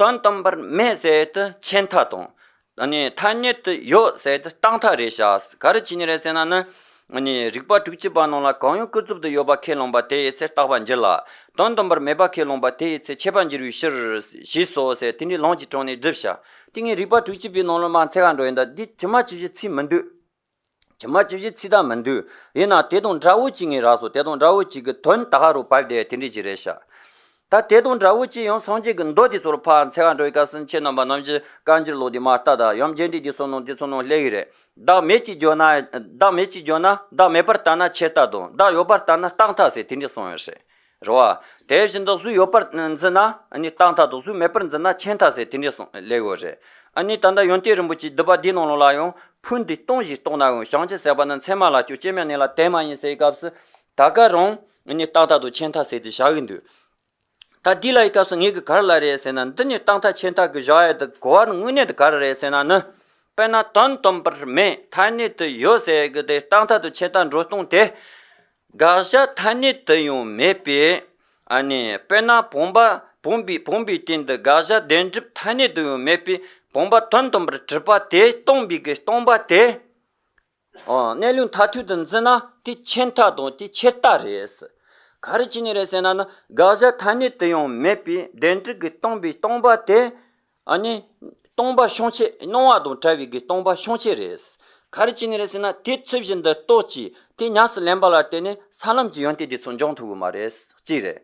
དོན་དམ་པར་མེད་ཟེར་དུས་ཆད་མཐའ་དང་། ཨ་ནི་ཐ་སྙད་དུ་ཡོད་ཟེར་དུས་རྟག་མཐའ་རེད་ཤག་ག་རེ་བྱས་ནས་རེད་ཟེར་ན་ནི། ཨ་ནི་རིགས་པ་དྲུག་ཅུ་པ་ནང་ལ་གང་ཡང་ཀུན་རྫོབ་ཏུ་ཡོད་པ་ཁས་བླངས་པ་དེ་ཡི་ཚེ་རྟག་པར་འགྱུར་ལ། དོན་དམ་པར་མེད་པ་ཁས་བླངས་པ་དེ་ཡི་ཚེ་ཆད་པར་འགྱུར་བའི་ཕྱིར། ཞེས་སོ་ཟེར་དེ་འདྲའི་ལུང་གི་དྲུང་ནས་བསྒྲུབས་ཤག་དེ་ངས་རིགས་པ་དྲུག་ཅུ་པའི་ནང་ལ་མ་འཚོལ་ག་འགྲོ་ཡིན། ད་འདི་ཇི་མ་ཇི་བཞིན་ཚིག་མི་འདུག་ཇི་མ་ཇི་བཞིན་ཚིག་ད་མི་འདུག་ཡིན་ན་དེ་དང་འདྲ་བོ་ཅིག་ངས་རག་སོང་། དེ་དང་འདྲ་བོ་ཅིག་གི་དོན་ད་ག་རུ་བབས་བསྡད་དེ་འདྲ་ཅིག་རེད་ཤག་ད་དེ་དང་འདྲ་བོ་ཅིག་ཡང་སངས་རྒྱས་ཀྱི་མདོ་དེ་ཚོར་ཕར་འཚོལ་ག་འགྲོ་བའི་སྐབས་སུ། ཁྱེད་རྣམ་པ་ནམ་རྒྱུན་བཀའ་འགྱུར་ཀློག་དུས་མ་ལྟ་དང་། ཡང་རྒྱས་འབྲིང་དེ་ཚོ་ནང་དེ་ཚོ་ནང་སླེབས་ཀྱི་རེད། བདག་མེད་ཅེས་བརྗོད་ན། བདག་མེད་ཅེས་བརྗོད་ན་བདག་མེད་པར་ལྟ་ན་ཆད་མཐའ་དང་། བདག་ཡོད་པར་ལྟ་ན་རྟག་མཐའ་ཟེར་དེ་འདྲ་གསུངས་ཡོད་རེད། རེད་བ། དེ་བཞིན་དུ་གཟུགས་ཡོད་པར་འཛིན་ན་ནི་རྟག་མཐའ་དང་། གཟུགས་མེད་པར་འཛིན་ན་ཆད་མཐའ་ཟེར་དེ་འདྲ་གསུངས་སླེབས་ཡོད་རེད། ཨ་ནི་ད་ལྟ་ཡོན་ཏན་རིན་པོ་ཆེའི་སྡུད་པ་འདིའི་ནང་ལོགས་ལ་ཡང་། ཕུང་འདི་སྟོང་ཞིག་རྟོགས་ན་འོང་། བྱང་ཆུབ་སེམས་དཔའ་ནི། མཚན་མ་ལ་སྐྱོ་སྐྱེ་མེད་གནས་ལ་དེ་མ་ཡིན་ཟེར་བའི་སྐབས་སུ། ད་ག་རང་ནི་རྟག་མཐའ་དང་ཆད་མཐའ་ཟེར་དེ་བཞག་གི་འདུག་ད་འདི་ལ་ཡི་སྐབས་སུ་ངེད་ཀྱིས་ག་རེ་ལབ་རེད་ཟེར་ན། འདི་ནི་རྟག་མཐའ་ཆད་མཐའ་གི་བཞག་ཡ་དེ་གོ་བ་དངོས་གནས་དེ་ག་རེ་རེད་ཟེར་ན་ནི། དཔེར་ན་དོན་དམ་པར་མེད། ཐ་སྙད་དུ་ཡོད་ཟེར་གི་དེ་རྟག་མཐའ་དང་ཆད་མཐའ་འགྲོ་སྟངས་དེ། དགག་བྱ་ཐ་སྙད་དུ་ཡང་མེད་པས། ཨ་ནི་དཔེར་ན་བུམ་པ། བུམ་པའི། བུམ་པའི་སྟེང་དུ་དགག་བྱ་བདེན་གྲུབ་ཐ་སྙད་དུ་ཡང་མེད་པས། བུམ་པ་དོན་དམ་པར་གྲུབ་པ་དེ་སྟོང་པའི་གི་སྟོང་པ་དེ། ཨོ། གནས་ལུགས་མཐར་ཐུག་ཏུ་འཛིན་ན་དེ་ཆད་མཐའ་དང་དེ་ཆད་ལྟ་རེད། ག་རེ་བྱས་ནས་རེད་ཟེར་ན་ནི། དགག་བྱ་ཐ་སྙད་དུ་ཡང་མེད་པའི་བདེན་གྲུབ་ཀྱི་སྟོང་པའི་སྟོང་པ་དེ། ཨ་ནི་སྟོང་པ་ཤོང་ཆེད། སྣང་བ་དང་བྲལ་བའི་གི་སྟོང་པ་ཤོང་ཆེད་རེད། ག་རེ་བྱས་ནས་རེད་ཟེར་ན། དེ་ཚུལ་བཞིན་དུ་རྟོགས་ཀྱིས་དེ་ཉམས་སུ་ལེན་པ་ལ་བརྟེན་ནས་ས་ལམ་གྱི་ཡོན་ཏན་དེ་ཚོ་འབྱུང་ཐུབ་ཀྱི་མ་རེད། གཅིག་རེད།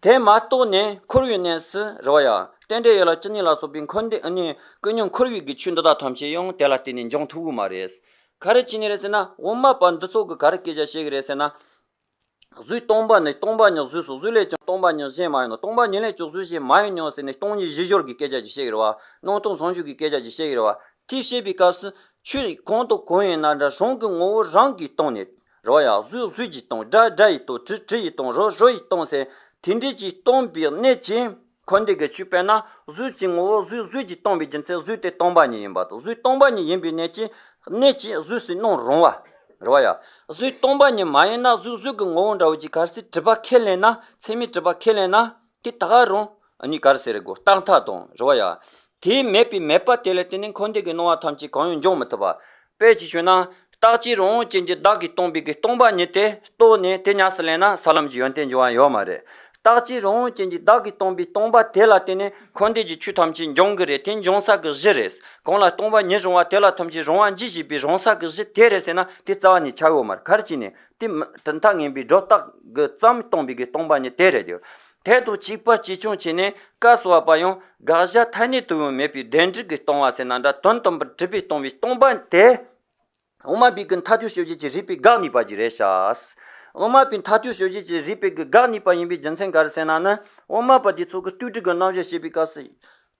དེ་མ་རྟོགས་ནས་འཁོར་བའི་གནས་སུ་རེད་བ་ཡ། རྟེན་འབྲེལ་ཡོད་ལ་ཅི་ནུས་ལ་སོགས་པའི་འཁོར་འདས། ཨ་ནི་ཀུན་ཉོན་འཁོར་བའི་གི་ཆོས་འདི་དག་ཐམས་ཅད་ཡང་དེ་ལ་བརྟེན་ནས་འབྱུང་ཐུབ་ཀྱི་མ་རེད། ག་རེ་བྱས་ནས་རེད་ཟེར་ན། དབུ་མ་པ་འདི་ཚོ་གི་ག་རེ་སྐད་ཆ་བཤད་གི་རེད་ཟེར་ན། གཟུགས་སྟོང་པ་ནི་སྟོང་པ་ཉིད་གཟུགས་སོ། གཟུགས་ལས་ཀྱང་སྟོང་པ་ཉིད་གཞན་མ་ཡིན་ནོ། སྟོང་པ་ཉིད་ལས་ཀྱང་གཟུགས་གཞན་མ་ཡིན་ནོ་ཟེར་ནས་སྟོང་ཉིད་གཞི་སྦྱོར་གྱི་སྐད་ཆ་ཅིག་བཤད་ཀྱི་རེད་བ། སྣང་སྟོང་ཟུང་འཇུག་གི་སྐད་ཆ་ཅིག་བཤད་ཀྱི་རེད་བ། དེ་བཤད་པའི་སྐབས་སུ་ ཆོས་གང་དང་གང་ཡིན་ན་འདྲ། རང་གི་ངོ་བོ་རང་གིས་སྟོང་ནས། རེད་བ་ཡ། གཟུགས་གཟུགས་ཀྱིས་སྟོང་། སྒྲ་སྒྲ་ཡིས་སྟོང་། དྲི་དྲི་ཡིས་སྟོང་། རོ་རོ་ཡིས་སྟོང་ཟེར། དེ་འདྲས་ཀྱིས་སྟོང་པའི་གནད་ཀྱིས་འཁོར་འདས་ཀྱི་ཆོས་དཔེར་ན་གཟུགས་ཀྱི་ངོ་བོ་གཟུགས་གཟུགས་ཀྱིས་སྟོང་པའི་རྒྱུ་མཚན་གཟུགས་དེ་སྟོང་པ་ཉིད་ཡིན་པ་དང་། གཟུགས་སྟོང་པ་ཉིད་ཡིན་པའི་གནད་ཀྱིས་གནད་ཀྱིས་གཟུགས་སུ་སྣང་རུང་བ། རེད་བ་ཡ། གཟུགས་སྟོང་པ་ཉིད་མ་ཡིན་ན་གཟུགས་གཟུགས་ཀྱི་ངོ་བོ་འདྲ་བོ་ཅིག་གལ་སྲིད་གྲུབ་པ་ཁས་ལེན་ན། ཚད་མས་གྲུབ་པ་ཁས་ལེན་ན། དེ་ད་ག་རང་ཨ་ནི་ག་རེ་ཟེར་དགོས། རྟག་མཐའ་དང་། རེད་བ་ཡ། དེ་མེད་པའི་མེད་པ་དེ་ལ་བརྟེན་ནས་འཁོར་འདས་ཀྱི་སྣང་བ་ཐམས་ཅད་གང་ཡང་འབྱུང་མི་ཐུབ་པ། དཔེ་ཅིག་ཞུས་ན། རྟག་གཅིག་རང་དབང་ཅན་གྱི་བདག་གིས་སྟོང་པའི་གི་སྟོང་པ་ཉིད་དེ་རྟོགས་ནས་དེ་ཉམས་སུ་ལེན་ན་ས་ལམ་གྱི་ཡོན་ཏན་འབྱུང་བ་ཡོད་མ་རེད། རྟག་གཅིག་རང་དབང་ཅན་གྱི་བདག་གིས་སྟོང་པའི་སྟོང་པ་དེ་ལ་བརྟེན་ནས་འཁོར་འདས་ཀྱི་ཆོས་ཐམས་ཅད་འབྱུང་གི་རེད། དེ་འབྱུང་ས་གི་གཞི་རེད། གང་ལ་སྟོང་པ་ཉིད་རུང་བ་དེ་ལ་ཐམས་ཅད་རུང་བ་འཇུག་ཅེས་པའི་རུང་ས་གི་གཞི་དེ་རེད་ཟེར་ན་དེ་རྩ་བ་ནས་ཆགས་ཡོད་མ་རེད། ག་རེ་བྱས་ནས་དེ་མི་གྲུབ་མཐའ་ངན་པའི་སྒྲོ་བཏགས་གི་ཙམ་སྟོང་པའི་གི་སྟོང་པ་ཉིད་དེ་རེད་ཡོད། དེ་དང་གཅིག་པ་གཅིག་མཚུངས་བྱས་ནས་སྐབས་སུ་བབ་པ་ཡང་དགག་བྱ་ཐ་སྙད་དུ་ཡང་མེད་པའི་བདེན་འབྲེལ་གྱི་སྟོང་པ་ཟེར་ན་འདྲ། དོན་དམ་པར་གྲུབ་པས་སྟོང་པའི་སྟོང་པ་དེ། དབུ་མ་པའི་གི་མཐར་ཐུག་དཔྱོད་བྱེད་ཀྱི་རིགས་པས་དགག་ནུས་པ་ཅིག་རེད་ཤག་དབུ་མ་པའི་མཐར་ཐུག་དཔྱོད་བྱེད་ཀྱི་རིགས་པས་གི་དགག་ནུས་པ་ཡིན་པའི་རྒྱུ་མཚན་ག་རེ་ཟེར་ན་ནི། དབུ་མ་པ་དེ་ཚོ་གི་ལྟོས་གྲུབ་ཀྱི་རྣམ་གཞག་བཤད་པའི་སྐབས་སུ།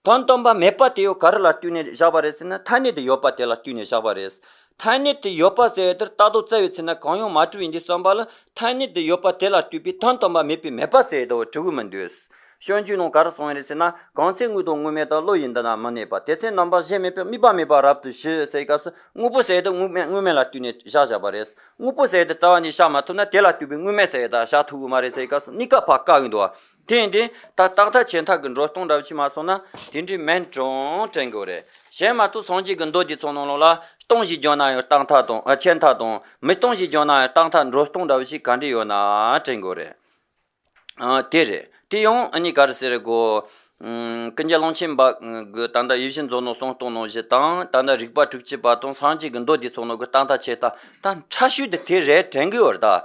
དོན་དམ་པར་མེད་པ་དེ་ཡང་ག་རེ་ལ་ལྟོས་ནས་བཞག་པ་རེད་ཟེར་ན། ཐ་སྙད་དུ་ཡོད་པ་དེ་ལ་ལྟོས་ནས་བཞག་པ་རེད། ཐ་སྙད་དུ་ཡོད་པ་ཟེར་དེར་ལྟ་རྟོག་རྩ་བའི་ཚེ་ན་གང་ཡང་མ་གྲུབ་ཡིན་དུས་བསམ་པ་ལ། ཐ་སྙད་དུ་ཡོད་པ་དེ་ལ་ལྟོས་པའི་དོན་དམ་པར་མེད་པའི་མེད་པ་ཟེར་དེ་གྲུབ་ཀྱི་མི་འདུག་སྤྱོད་འཇུག་ནང་ག་རེ་གསུངས་ཡོད་རེད་ཟེར་ན། གང་ཚེ་དངོས་དང་དངོས་མེད་དུ། བློ་ཡིས་འདི་ན་མི་གནས་པ། དེ་ཚེ་རྣམ་པར་གཞག་མེད་པས། དམིགས་པ་མེད་པར་རབ་ཏུ་ཞི་ཟེར་སྐབས་སུ་དངོས་པོ་ཟེར་དེ་དངོས་མེད་དངོས་མེད་ལ་ལྟོས་ནས་བཞག་བཞག་པ་རེད། དངོས་པོ་ཟེར་དེ་རྩ་བ་ནས་བཞག་མ་ཐུབ་ན་དེ་ལ་ལྟོས་པའི་དངོས་མེད་ཟེར་དེ་བཞག་ཐུབ་ཀྱི་མ་རེད་ཟེར་སྐབས་སུ་གཉིས་ཀ་ཕར་བཀག་གི་འདུག་དེ་ཡིན་དུས་ད་རྟག་མཐའ་ཆད་མཐའ་གི་འགྲོ་སྟངས་འདྲ་བོ་ཞིག་མ་སོང་ན་དེ་འདྲའི་མིན་གྱི་དྲན་གྱི་ཡོད་རེད། གཞན་མ་གཏོགས་སངས་རྒྱས་ཀྱི་མདོ་འདི་ཚོ་ནང་ལོགས་ལ་སྟོང་ཞེས་བརྗོད་ན་ཡང་རྟག་མཐའ་དང་། ཨ། ཆད་མཐའ་དང་། མི་སྟོང་ཞེས་བརྗོད་ན་ཡང་རྟག་མཐའ་འགྲོ་སྟངས་འདྲ་བོ་ཞིག་ག་འདྲ་ཡོད་ན་དྲན་གྱི་ཡོད་རེད། ཨ། དེ་རེད། དེ་ཡང་ཨ་ནི་ག་རེ་ཟེར་དགོས། ཨ། ཀུན་མཁྱེན་ཀློང་ཆེན་པ་གི་ད་ལྟ་ཡིད་བཞིན་མཛོད་ནང་གསུང་སྟངས་ནང་བཞིན་དང་། ད་ལྟ་རིག་པ་དྲུག་ཅུ་པ་དང་སངས་རྒྱས་ཀྱི་མདོ་འདི་ཚོ་ནང་གི་རྟག་མཐའ་ཆད་མཐའ་ད་ཕྲ་ཤོས་དེ་དེ་རེད་དྲན་གྱི་ཡོད་རེད་ད།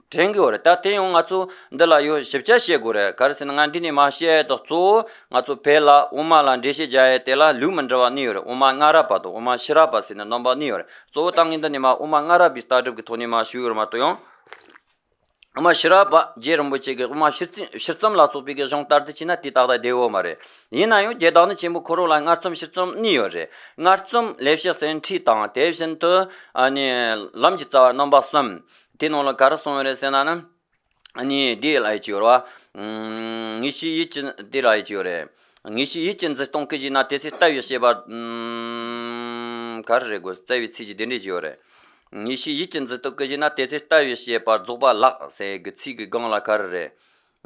དྲན་གྱི་ཡོད་རེད་ད། དེ་ཡང་ང་ཚོ་འདི་ལ་ཡོད་ཞིབ་ཆ་བཤད་དགོས་རེད། ག་རེ་ཟེར་ན་ང་འདི་ནས་མར་བཤད་དང་གཙོ་བོ་ང་ཚོ་བོད་ལ་དབུ་མ་ལ་འགྲེལ་བཤད་རྒྱག་ཡས་དེ་ལ་ལུགས་མི་འདྲ་བ་གཉིས་ཡོད་རེད། དབུ་མ་སྔ་རབས་པ་དང་དབུ་མ་ཕྱི་རབས་པ་ཟེར་ནས་རྣམ་པ་གཉིས་ཡོད་རེད། གཙོ་བོ་ད་ངས་འདི་ནས་མར་དབུ་མ་སྔ་རབས་པའི་ལྟ་གྲུབ་ཀྱི་ཐོག་ནས་མར་ཞུས་ཡོད་རེད་མ་གཏོགས་ཡང་། དབུ་མ་ཕྱི་རབས་པ་རྗེ་རིན་པོ་ཆེ་གིས་དབུ་མ་ཕྱི་ཚིག་ཕྱི་རྩོམ་ལ་སོགས་པའི་གི་གཞུང་ལྟར་དུ་བྱས་ན་དེ་ཏག་ཏག་བདེ་བོ་མ་རེད། ཡིན་ན་ཡང་རྗེ་བདག་ཉིད་ཆེན་པོ་ཁོ་རང་ལ་སྔར་རྩོམ་ཕྱི་རྩོམ་གཉིས་ཡོད་རེད། སྔར་རྩོམ་ལེགས་བཤད་ཟིན་བྲིས་དང་། དེ་བཞིན་དུ་ཨ་ནི་ལམ་གྱི་རྩ་བ་རྣམ་པ་གསུམ། དེ་ནང་ལ་ག་རེ་གསུངས་ཡོད་རེད་ཟེར་ན་ནི། ཨ་ནི་འདི་ལ་ཡི་ཅིག་ཡོད་རེད་བ། ངེས་ཤེས་ཡིད་ཀྱི་འདི་ལ་ཡི་ཅིག་ཡོད་རེད། ངེས་ཤེས་ཡིད་ཀྱིས་འཛིན་སྟངས་ཀུན་ཞིག་ན། དེ་ཚེ་ལྟ་བའི་བྱེད་པ། ཨམ། ག་རེ་རེད་དགོས། རྩ་བའི་ཚིག་གི་འདི་འདྲས་ཅིག་ཡོད་རེད། ངེས་ཤེས་ཡིད་ཀྱིས་འཛིན་སྟངས་ཀུན་ཞིག་ན། དེ་ཚེ་ལྟ་བའི་བྱེད་པ་རྫོགས་པ་ལགས་ཟེར་གི་ཚིག་གི་སྒང་ལ་ག་རེ་རེད།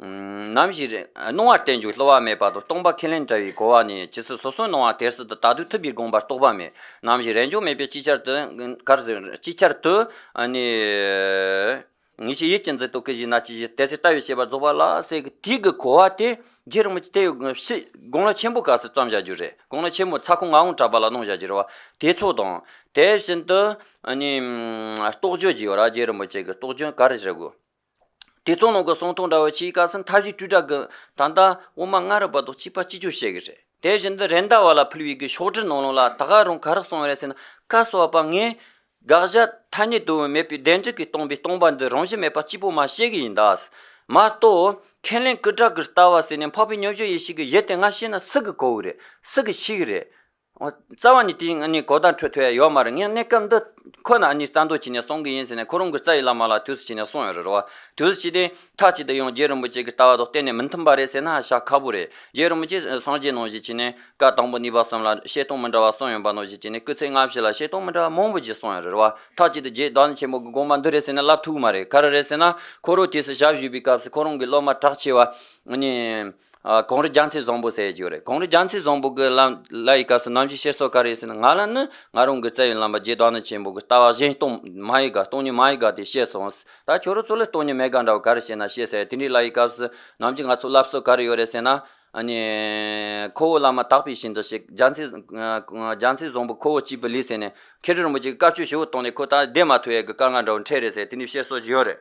ནམ་ཞིག་རེ་སྣང་བ་རྟེན་འབྱུང་བསླུ་བ་མེད་པ་དང་། སྟོང་པ་ཁས་ལེན་བྲལ་བའི་གོ་བ་ནས། ཇི་སྲིད་སོ་སོའི་སྣང་བ་དེ་སྲིད་དུ། ད་དུང་ཐུབ་པའི་དགོངས་པ་རྟོགས་པ་མེད། ནམ་ཞིག་རེས་འཇོག་མེད་པའི་ཅིག་ཆར་དུ། ག་རེ་ཟེར། ཅིག་ཆར་དུ་ཨ་ནི། ངེས་ཤེས་ཡིད་ཀྱིས་འཛིན་སྟངས་ཀུན་ཞིག་ན། ཅི་ཞིག་དེ་ཚེ་ལྟ་བའི་བྱེད་པ་རྫོགས་པ་ལགས་ཟེར་གི་དེ་གི་གོ་བ་དེ་རྗེ་རིན་པོ་ཆེ་དེ་ཕྱི་དགུང་ལོ་ཆེན་པོ་སྐབས་སུ་བརྩམས་བཞག་རྒྱུ་རེད། དགུང་ལོ་ཆེན་མོ་ཚ་ཁོ་ངག་དབང་གྲགས་པ་ལ་གནང་བཞག་རྒྱུ་རེད་བ། དེ་ཚོ་དང་། དེ་བཞིན་དུ་ཨ་ནི་རྟོགས་བརྗོད་ཅིག་ཡོད་ར། རྗེ་རིན་པོ་ཆེ་གི་རྟོགས་བརྗོད་ག་རེ་ཟེར་དགོས། དེ་ཚོ་ནང་གི་གསུང་སྟངས་འདྲ་བོ་ཅིག་སྐབས་སུ་མཐའ་བཞི་སྤྲོས་བྲལ་གི་ད་ལྟ་དབུ་མ་སྔ་རབས་པ་དང་གཅིག་པ་གཅིག་གྱུར་བཤད་གི་རེད། དེ་བཞིན་དུ་རེད་མདའ་བ་ལ་ཕུལ་བའི་གི་ཤོག་དྲིལ་ནང་ལོགས་ལ་ད་ག་རང་ག་རེ་གསུངས་ཡོད་རེད་ཟེར་ན། སྐབས་སུ་བབ་པ་ངས་དགག་བྱ་ཐ་སྙད་དུ་མེད་པའི་བདེན་འབྲེལ་གྱིས་སྟོང་པའི་སྟོང་པ་འདི་རང་བཞིན་མེད་པ་གཅིག་པུ་མ་བཤད་གི་ཡིན་ད། མ་གཏོགས་ཁས་ལེན་ཀུན་བྲལ་གྱི་ལྟ་བ་ཟེར་ནས་འཕགས་པའི་མཉམ་བཞག་ཡེ་ཤེས་ཀྱི་ཡུལ་དེ་ང་ཤེས་ན་སུ་གི་གོ་གི་རེད། སུ་གི་ཤེས་གི་རེད། རྩ་བ་ནས་དེ་ནི་གོ་བརྡ་འཕྲོད་ཐུབ་ཡ་ཡོད་མ་རེད། ངས་གནས་སྐབས་འདི་ཁོ་ན་ནི་བསམ་བློ་བྱས་ནས་གསུང་གི་ཡིན་ཟེར་ནས་ཁོ་རང་གི་རྩ་བའི་བླ་མ་ལ་དུས་སུ་བྱས་ནས་གསུངས་ཡོད་རེད་བ། དུས་སུ་བྱས་ཏེ་མཐའ་གཅིག་ཏུ་ཡང་རྗེ་རིན་པོ་ཆེ་གི་ལྟ་བ་དང་གཏན་ནས་མི་མཐུན་པ་རེད་ཟེར་ན་བྱ་ཁག་པོ་རེད། རྗེ་རིན་པོ་ཆེ་སངས་རྒྱས་ནང་བཞིན་བྱས་ནས་བཀའ་དང་པོ་གཉིས་པ་གསུམ་ལ་བཤད་སྟངས་མི་འདྲ་བ་གསུངས་ཡོད་པ་ནང་བཞིན་བྱས་ནས་སྐུ་ཚེ་སྔ་ཕྱི་ལ་བཤད་སྟངས་མི་འདྲ་བ་མང་པོ་ཅིག་གསུངས་ཡོད་རེད་བ། མཐའ་གཅིག་ཏུ་རྗེ་བདག་ཉིད་ཆེན་པོ་གི་དགོངས་པ་འདི་རེད་ཟེར་ནས་ལབ་ཐུབ་ཀྱི་མ་རེད། ག་རེ་རེད་ཟེར་ན་ཁོ་རང་དུས་སུ་ཞབས་ཞུས་པའི་སྐབས་སུ་ཁོ་རང་གི་སློབ་མ་གྲགས་ཆེ་བ་ནི། ཨ། གངས་རི་རྒྱལ་མཚན་བཟང་པོ་ཟེར་གྱི་ཡོད་རེད། གངས་རི་རྒྱལ་མཚན་བཟང་པོ་གི་ལམ་ལ་ཡི་སྐབས་སུ་ནམ་ཞིག་བཤད་སྲོལ་ག་རེ་ཡོད་ཟེར་ན། ང་ལ་ནི་ང་རང་གི་རྩ་བའི་བླ་མ་རྗེ་བདག་ཉིད་ཆེན་པོ་གི་ལྟ་བ་གཞན་སྟོང་མ་ཡི་ག་སྟོང་ཉིད་མ་ཡི་ག་དེ་བཤད་སོང་། ད་ཁྱོད་རང་ཚོ་ལ་སྟོང་ཉིད་མེད་ག་འདྲ་བོ་ག་རེ་བཤད་ན་བཤད་ཟེར། དེ་འདྲའི་ལ་ཡི་སྐབས་སུ་ནམ་ཞིག་ང་ཚོ་ལབ་སྲོལ་ག་རེ་ཡོད་རེད་ཟེར་ན། ཨ་ནི། ཁོ་བོ་བླ་མ་དག་པའི་ཞིང་དུ་གཤེགས། རྒྱལ་མཚན། རྒྱལ་མཚན་བཟང་པོ་ཁོ་བོ་གཅིག་པུ་ལས་ཟེར་ནས་མཁན་ཞིང་རིན་པོ་ཆེ་གི་བཀའ་ཆོས་ཞུ་བོ་བཏང་ནས་ཁོ་ད་བསྡད་མ་ཐུབ་ཡས་ཀྱི་དཀའ་ངལ་འདྲ་བོ་འཕྲད་རེད་ཟེར། དེ་འདྲའི་བཤད་སྲོལ་ཞིག་ཡོད་རེད།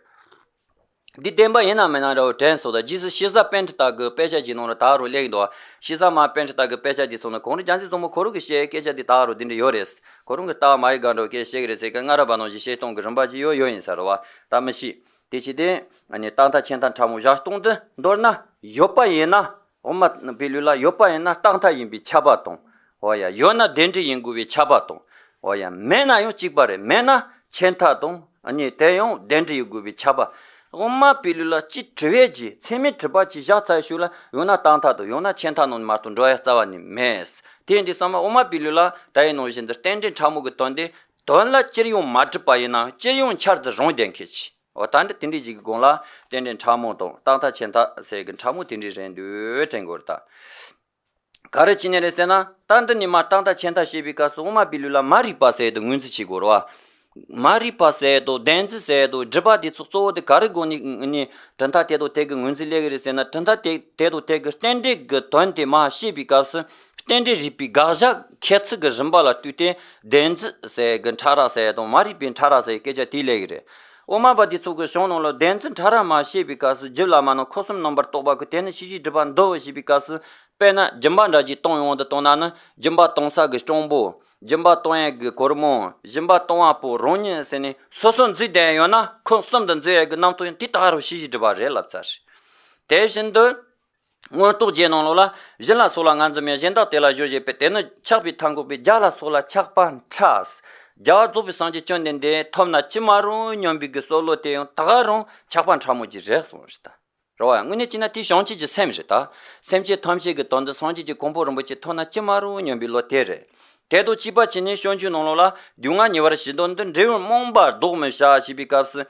འདི་བདེན་པ་ཡིན་ན་མིན་ན་འདྲ་བོ་དྲན་སོང་། ད་རྗེས་སུ་ཤེས་བྱ་པཎྜི་ཏ་གི་དཔེ་ཆ་ཞིག་ནང་ལ་ད་རུང་གླེང་འདུག། ཤེས་བྱ་མ་པཎྜི་ཏ་གི་དཔེ་ཆ་འདི་ཚོ་ནི་གངས་རི་རྒྱལ་མཚན་བཟང་པོ་ཁོ་རང་གི་བཤད་སྐད་ཆ་འདི་ད་རུང་འདི་འདྲ་ཡོད་རེད། ཁོ་རང་གི་ལྟ་བ་མ་ཡི་ག་འདྲ་བོ་སྐད་བཤད་གི་རེད་ཟེར་གི། སྔ་རབས་པ་ནང་བཞིན་བཤད་སྟངས་གི་རིམ་པ་ཅིག་ཡོད་ཡོད་ཡིན་ས་རེད་བ། ད་མི་ཤེས། དེ་བྱས་ཏེ་ཨ་ནི་རྟག་མཐའ་ཆད་མཐའ་ཕྲ་མོ་བཞག་སྟངས་འདི་མདོར་ན་ཡོད་པ་ཡིན་ན། དབུ་མ་པའི་ལུགས་ལ་ཡོད་པ་ཡིན་ན་རྟག་མཐའ་ཡིན་པའི་ཁྱབ་པ་དང་། འོ་ཡ། ཡོད་ན་བདེན་འབྲེལ་ཡིན་དགོས་པའི་ཁྱབ་པ་དང་། འོ་ཡ། མེད་ན་ཡང་གཅིག་པ་རེད། མེད་ན་ཆད་མཐའ་དང་། ཨ་ནི་དེ་ཡང་གདན་འདྲེན་ཡེད་དགོས་པའི་ཁྱབ་པ། དབུ་མ་པའི་ལུགས་ལ་ཅི་དྲི་བས་ཀྱི་ཚད་མའི་དྲི་བ་ཅིག་བཞག་ཚར་ཞོར་ལ་ཡང་ན་རྟག་མཐའ་དང་ཡང་ན་ཆད་མཐའ་ནང་མ་གཏོགས་འགྲོ་ཡ་རྩ་བ་ནས་མེད། དེ་ཡིན་དུས་ཙམ་པ་དབུ་མ་པའི་ལུགས་ལ་ད་ཡིན་ནང་བཞིན་དུ་རྟེན་འབྲེལ་ཕྲ་མོ་གི་དོན་དེ། དོན་ལ་ཅིར་ཡང་མ་གྲུབ་པ་ཡིན་ནའང་ཅིར་ཡང་འཆར་དུ་རུང་བསྡད་མཁན་ཅིག་འོ་ད་འདི་དེ་འདྲའི་ཞིག་གི་དགོངས་ལ་རྟེན་འབྲེལ་ཕྲ་མོ་དང་རྟག་མཐའ་ཆད་མཐའ་ཟེར་གི་ཕྲ་མོ་དེ་འདྲའི་རེད་འདུག་དྲན་དགོས་རེད་ད། ག་རེ་བྱས་ནས་རེད་ཟེར་ན། ད་འདི་ནས་མར་རྟག་མཐའ་ཆད་མཐའ་བཤད་པའི་སྐབས་སུ་དབུ་མ་པའི་ལུགས་ལ་མ་རིག་པ་ཟེར་དུ་ངོས་འཛིན་བྱེད་དགོས་རེད་བ། མ་རིག་པ་ཟེར་དུ་བདེན་འཛིན་ཟེར་དུ་སྒྲུབ་པ་དེ་ཚོ་གཙོ་བོ་དེ་ག་རེ་སྒོ་ནས་ནས་གྲུབ་མཐའ་དེ་དང་དེ་གི་ངོས་འཛིན་སླེབས་ཀྱི་རེད་ཟེར་ན། གྲུབ་མཐའ་དེ་དེ་དང་དེ་གི་རྟེན་འབྲེལ་གྱི་དོན་དེ་མར་བཤད་པའི་སྐབས་སུ། རྟེན་འབྲེལ་རིགས་པའི་དགག་བཞག་ཁྱད་ཚུལ་གྱི་རིམ་པ་ལ་ལྟོས་ཏེ་བདེན་འཛིན་ཟེར་གི་ཕྲ་རགས་ཟེར་དང་མ་རིག་པའི་ཕྲ་རགས་ཟེར་སྐད་ཆ་དེ་སླེབས་ཀྱི་རེད། དབུ་མ་པ་དེ་ཚོ་གི་གཞུང་ནང་ལ་བདེན་འཛིན་ཕྲ་རགས་མར་བཤད་པའི་སྐབས་སུ། རྒྱུད་བླ་མ་རྣམས་འཁོར་གསུམ་རྣམ་པར་རྟོག་པ་ཀུན། དེ་ནི་ཤེས་བྱའི་སྒྲིབ་པ་འདུལ་བའོ་ཞེས་པའི་སྐབས་སུ། དཔེར་ན་སྦྱིན་པ་འདྲ་ཅིག་གཏོང་ཡོང་དུ་བཏང་ན་ནི། སྦྱིན་པ་གཏོང་ས་གི་སྤྲང་པོ། སྦྱིན་པ་གཏོང་ཡས་ཀྱི་སྒོར་མོ། སྦྱིན་པ་གཏོང་བ་པོ་རང་ཉིད་ཟེར་ནས་སོ་སོ་འཛུལ་བསྡད་ཡོད་ན། འཁོར་གསུམ་དུ་འཛུལ་ཡས་ཀྱི་རྣམ་རྟོག་ཡང་དེ་ད་ག་རང་ཤེས་བྱའི་སྒྲིབ་པ་རེད་ལབ་ཚར། དེ་བཞིན་དུ། མངོན་རྟོགས་རྒྱན་ནང་ལོགས་ལ། གཞན་ལ་སོགས་ལ་ངར་འཛིན་མེད། གཞན་དག་དེ་ལ་གཞོལ་བྱེད་པས། དེ་ནི་ཆགས་པའི་མཐའ་འཁོབ་པས། བརྒྱ་ལ་སོགས་ལ་ཆགས་པ་ཕྲ། རྒྱལ་བ་རྫོགས་པའི་སངས་རྒྱས་བཅོམ་ལྡན་འདས་ཐོབ་ན་ཅི་མ་རུང་སྙམ་པའི་གི་བསམ་བློ་དེ་ཡང་ད་ག་རང་ཆགས་པ་ཕྲ་མོ་ཅིག་རེད་གསུངས་རེད་ད། རེད་བ། དངོས་གནས་བྱས་ན་དེ་བྱང་ཆུབ་ཀྱི་སེམས་རེད་ད། སེམས་ཅན་ཐམས་ཅད་ཀྱི་དོན་དུ་སངས་རྒྱས་ཀྱི་གོ་འཕང་རིན་པོ་ཆེ་ཐོབ་ན་ཅི་མ་རུང་སྙམ་པའི་བློ་དེ་རེད། དེ་དང་གཅིག་པ་བྱས་ནས་སྤྱོད་འཇུག་ནང་ལོགས་ལ། སྡུག་བསྔལ་ཉེ་བར་ཞི་དོན་དུ། འབྲས་བུ་སྨོན་པ་བཟློག་མི་བྱ་ཞེས་པའི་སྐབས་སུ།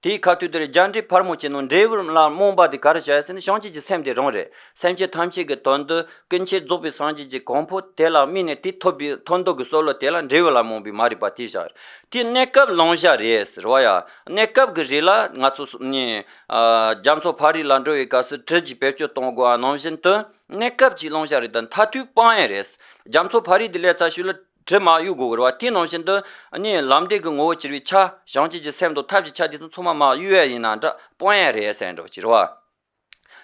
དེའི་ཁ་ཐུག་དེར་རྒྱ་འབྲས་ཕལ་མོ་ཆེ་ནང་འབྲས་བུ་ལ་སྨོན་པ་དེ་ག་རེ་བྱ་ཡ་ཟེར་ན་བྱང་ཆུབ་ཀྱི་སེམས་དེ་རང་རེད། སེམས་ཅན་ཐམས་ཅད་ཀྱི་དོན་དུ་ཀུན་མཁྱེན་རྫོགས་པའི་སངས་རྒྱས་ཀྱི་གོ་འཕང་དེ་ལ་དམིགས་ནས་དེ་ཐོབ་པའི་ཐོབ་འདོད་ཀྱི་བསམ་བློ་དེ་ལ་འབྲས་བུ་ལ་སྨོན་པའི་མ་རིག་པ་དེ་བཞག་རེད། དེ་གནས་སྐབས་བླང་བྱ་རེད་ཟེར་བ་ཡ། གནས་སྐབས་ཀྱི་རིགས་ལ་ང་ཚོ་ནི། ཨ། རྒྱ་མཚོ་ཕ་རི་ལ་འགྲོ་བའི་སྐབས་སུ་གྲུ་གཅིག་བེད་སྤྱོད་གཏོང་དགོས་པ་ནང་བཞིན་དུ། གནས་སྐབས་ཀྱི་བླང་བྱ་རེད་དང་མཐར་ཐུག་སྤང་ཡ་རེད། རྒྱ་མཚོ་ཕ་རི་དེ་སླེབས་ཚར་ཞོར་ལ་གྲུ་མར་གཡུག་དགོས་རེད་བ། དེ་ནང་བཞིན་དུ་ནི་ལམ་འབྲས་ཀྱི་ངོ་བོ་གྱུར་པའི་ཆ། བྱང་ཆུབ་ཀྱི་སེམས་དང་ཐབས་ཀྱི་ཆ་དེ་ཚོ་ཚང་མ་མར་གཡུག་ཡ་ཡིན་ན་འདྲ་སྤང་ཡ་རེད་ཟེར་འདྲ་བ་ཅིག་རེད་བ།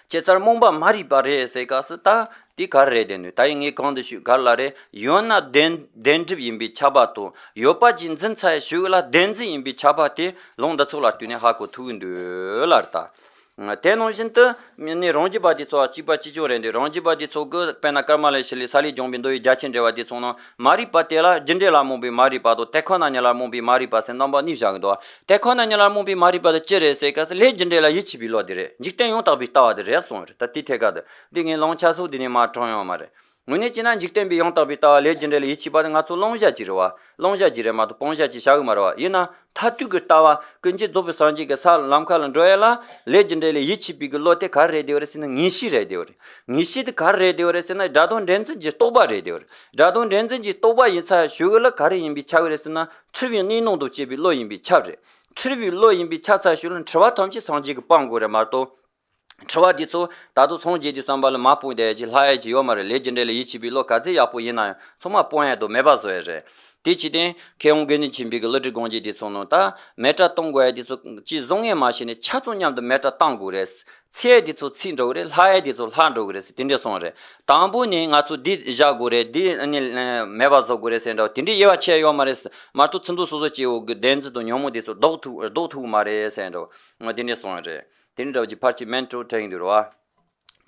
ཁྱད་མཚར་རྨོངས་པ་མ་རིག་པ་རེད་ཟེར་སྐབས་སུ། ད་དེ་ག་རེ་རེད་དེ་ནི། ད་ཡིན་ངས་གོང་དུ་ཞུས་ག་རེ་ལ་རེད། ཡོད་ན་བདེན་བདེན་གྲུབ་ཡིན་པའི་ཁྱབ་པ་དང་། ཡོད་པ་ཅིག་འཛིན་ཚར་ཞོར་ལ་བདེན་འཛིན་ཡིན་པའི་ཁྱབ་པ་དེ་ལུང་འདི་ཚོ་ལ་ལྟོས་ནས་ཧ་གོ་ཐུབ་ཀྱི་འདུག་ལབ་རེད་ད། དེ་ནང་བཞིན་དུ་ནི་རང་རྒྱུད་པ་དེ་ཚོ་གཅིག་པ་གཅིག་རྐྱང་རེད་འདུག་རང་རྒྱུད་པ་དེ་ཚོ་གི་དཔེར་ན་ཀརྨ་ལས་ཤཱི་ལས་ས་ལས་ལྗོན་པའི་མདོ་ཡི་རྒྱ་ཆེར་འགྲེལ་བ་དེ་ཚོ་ནང་མ་རིག་པ་དེ་ལ་རྒྱུ་འབྲས་ལ་རྨོངས་པའི་མ་རིག་པ་དང་དེ་ཁོ་ན་ཉིད་ལ་རྨོངས་པའི་མ་རིག་པ་ཟེར་རྣམ་པ་གཉིས་བཞག་གི་འདུག་དེ་ཁོ་ན་ཉིད་ལ་རྨོངས་པའི་མ་རིག་པ་དེ་ཅི་རེད་ཟེར་སྐབས་སུ། ལས་རྒྱུ་འབྲས་ལ་ཡིད་ཆེས་པའི་བློ་དེ་རེད། འཇིག་རྟེན་ཡང་དག་པའི་ལྟ་བ་དེ་རེད་གསུངས་རེད། ད་དེ་ཐད་ཀ་དུ་འདི་ངས་ལུང་ཆ་ཚང་འདི་ནས་མར་དྲངས་ཡོད་མ་རེད། དངོས་གནས་བྱས་ན་འཇིག་རྟེན་པའི་ཡང་དག་པའི་ལྟ་བ་ལས་རྒྱུ་འབྲས་ལ་ཡིད་ཆེས་པ་དེ་ང་ཚོ་བླང་བྱ་ཅིག་རེད་བ། བླང་བྱ་ཅིག་རེད་མ་གཏོགས་སྤང་བྱ་ཅིག་བྱ་གི་མ་རེད་བ། ཡིན་ན་མཐར་ཐུག་གི་ལྟ་བ་ཀུན་མཁྱེན་རྫོགས་པའི་སངས་རྒྱས་ཀྱི་ས་ལམ་ཁ་ལ་འགྲོ་ཡ་ལ་ལས་རྒྱུ་འབྲས་ལ་ཡིད་ཆེས་པའི་གི་བློ་དེ་ག་རེ་རེད་དེ་བ་རེད་ཟེར་ན་ངེས་ཤེས་རེད་དེ་བ་རེད། ངེས་ཤེས་དེ་ག་རེ་རེད་དེ་བ་རེད་ཟེར་ན་སྒྲ་དང་འདྲེན་འཛིན་གྱི་རྟོག་པ་རེད་དེ་བ་རེད། སྒྲ་དང་འདྲེན་འཛིན་གྱི་རྟོག་པ་ཡིན་ཚར་ཞོར་ལ་ག་རེ་ཡིན་པས་ཁྱབ་ཀྱི་རེད་ཟེར་ན་འཁྲུལ་བའི་གནས་སྣང་དང་བཅས་པའི་བློ་ཡིན་པས་ཁྱབ་རེད། འཁྲུལ་བའི་བློ་ཡིན་པས་ཁྱབ་ཚར་ཞོར་ལ་འཁྲུལ་བ་ཐམས་ཅད་སངས་རྒྱས་ཀྱིས་སྤང་དགོས་རེད་མ་གཏོགས། འཁྲུལ་བ་འདི་ཚོ་ད་དུང་སངས་རྒྱས་ཀྱི་བསམ་པ་ལ་མ་སྤངས་བསྡད་ཀྱི་ལྷག་ཡ་ཅིག་ཡོད་མ་རེད། ལས་རྒྱུ་འབྲས་ལ་ཡིད་ཆེས་པའི་བློ་ག་ཚད་ཡག་པོ་ཡིན་ན་ཡང་ཚང་མ་སྤོང་ཡ་དང་མེད་པ་བཟོ་ཡ་རེད། དེ་ཅི་སྟེ་མཁས་དབང་དགེ་འདུན་ཆོས་འཕེལ་གྱི་བློ་གྲོས་དགོངས་རྒྱན་འདི་ཚོ་ནང་ད་མེ་སྲེག་གཏོང་དགོས་ཡ་འདི་ཚོ་ཅི་བཟང་ངན་མ་ཤེས་ནས་ཆ་ཚང་མཉམ་དུ་མེ་སྲེག་གཏོང་དགོས་རེད། ཚིག་འདི་ཚོ་ཚིག་འགྲོ་གི་རེད། ལྷག་ཡ་འདི་ཚོ་ལྷག་འགྲོ་གི་རེད་ཟེར་དེ་འདྲས་གསུངས་རེད། དང་པོ་ནས་ང་ཚོ་འདི་བཞག་དགོས་རེད། འདི་ནི་མེད་པ་བཟོ་དགོས་རེད་ཟེར་འདྲ་བ་དེ་འདྲས་དབྱེ་བ་ཕྱེ་ཡོད་མ་རེད། མ་གཏོགས་ཚིག་འདི་སོ་སོ་སྐྱེ་བོ་གི་བདེན་འཛིན་དང་ཉོན་མོངས་འདི་ཚོ་ལྡོག་ཐུབ་ལྡོག་ཐུབ་མ་རེད་ཟེར་འདྲ་བ་དེ་འདྲས་གསུངས་རེད། དེ་འདྲ་བ་ཅིག་ཕལ་ཆེར་མིན་འགྲོ་དྲན་གྱི་འདུག་རེད་བ།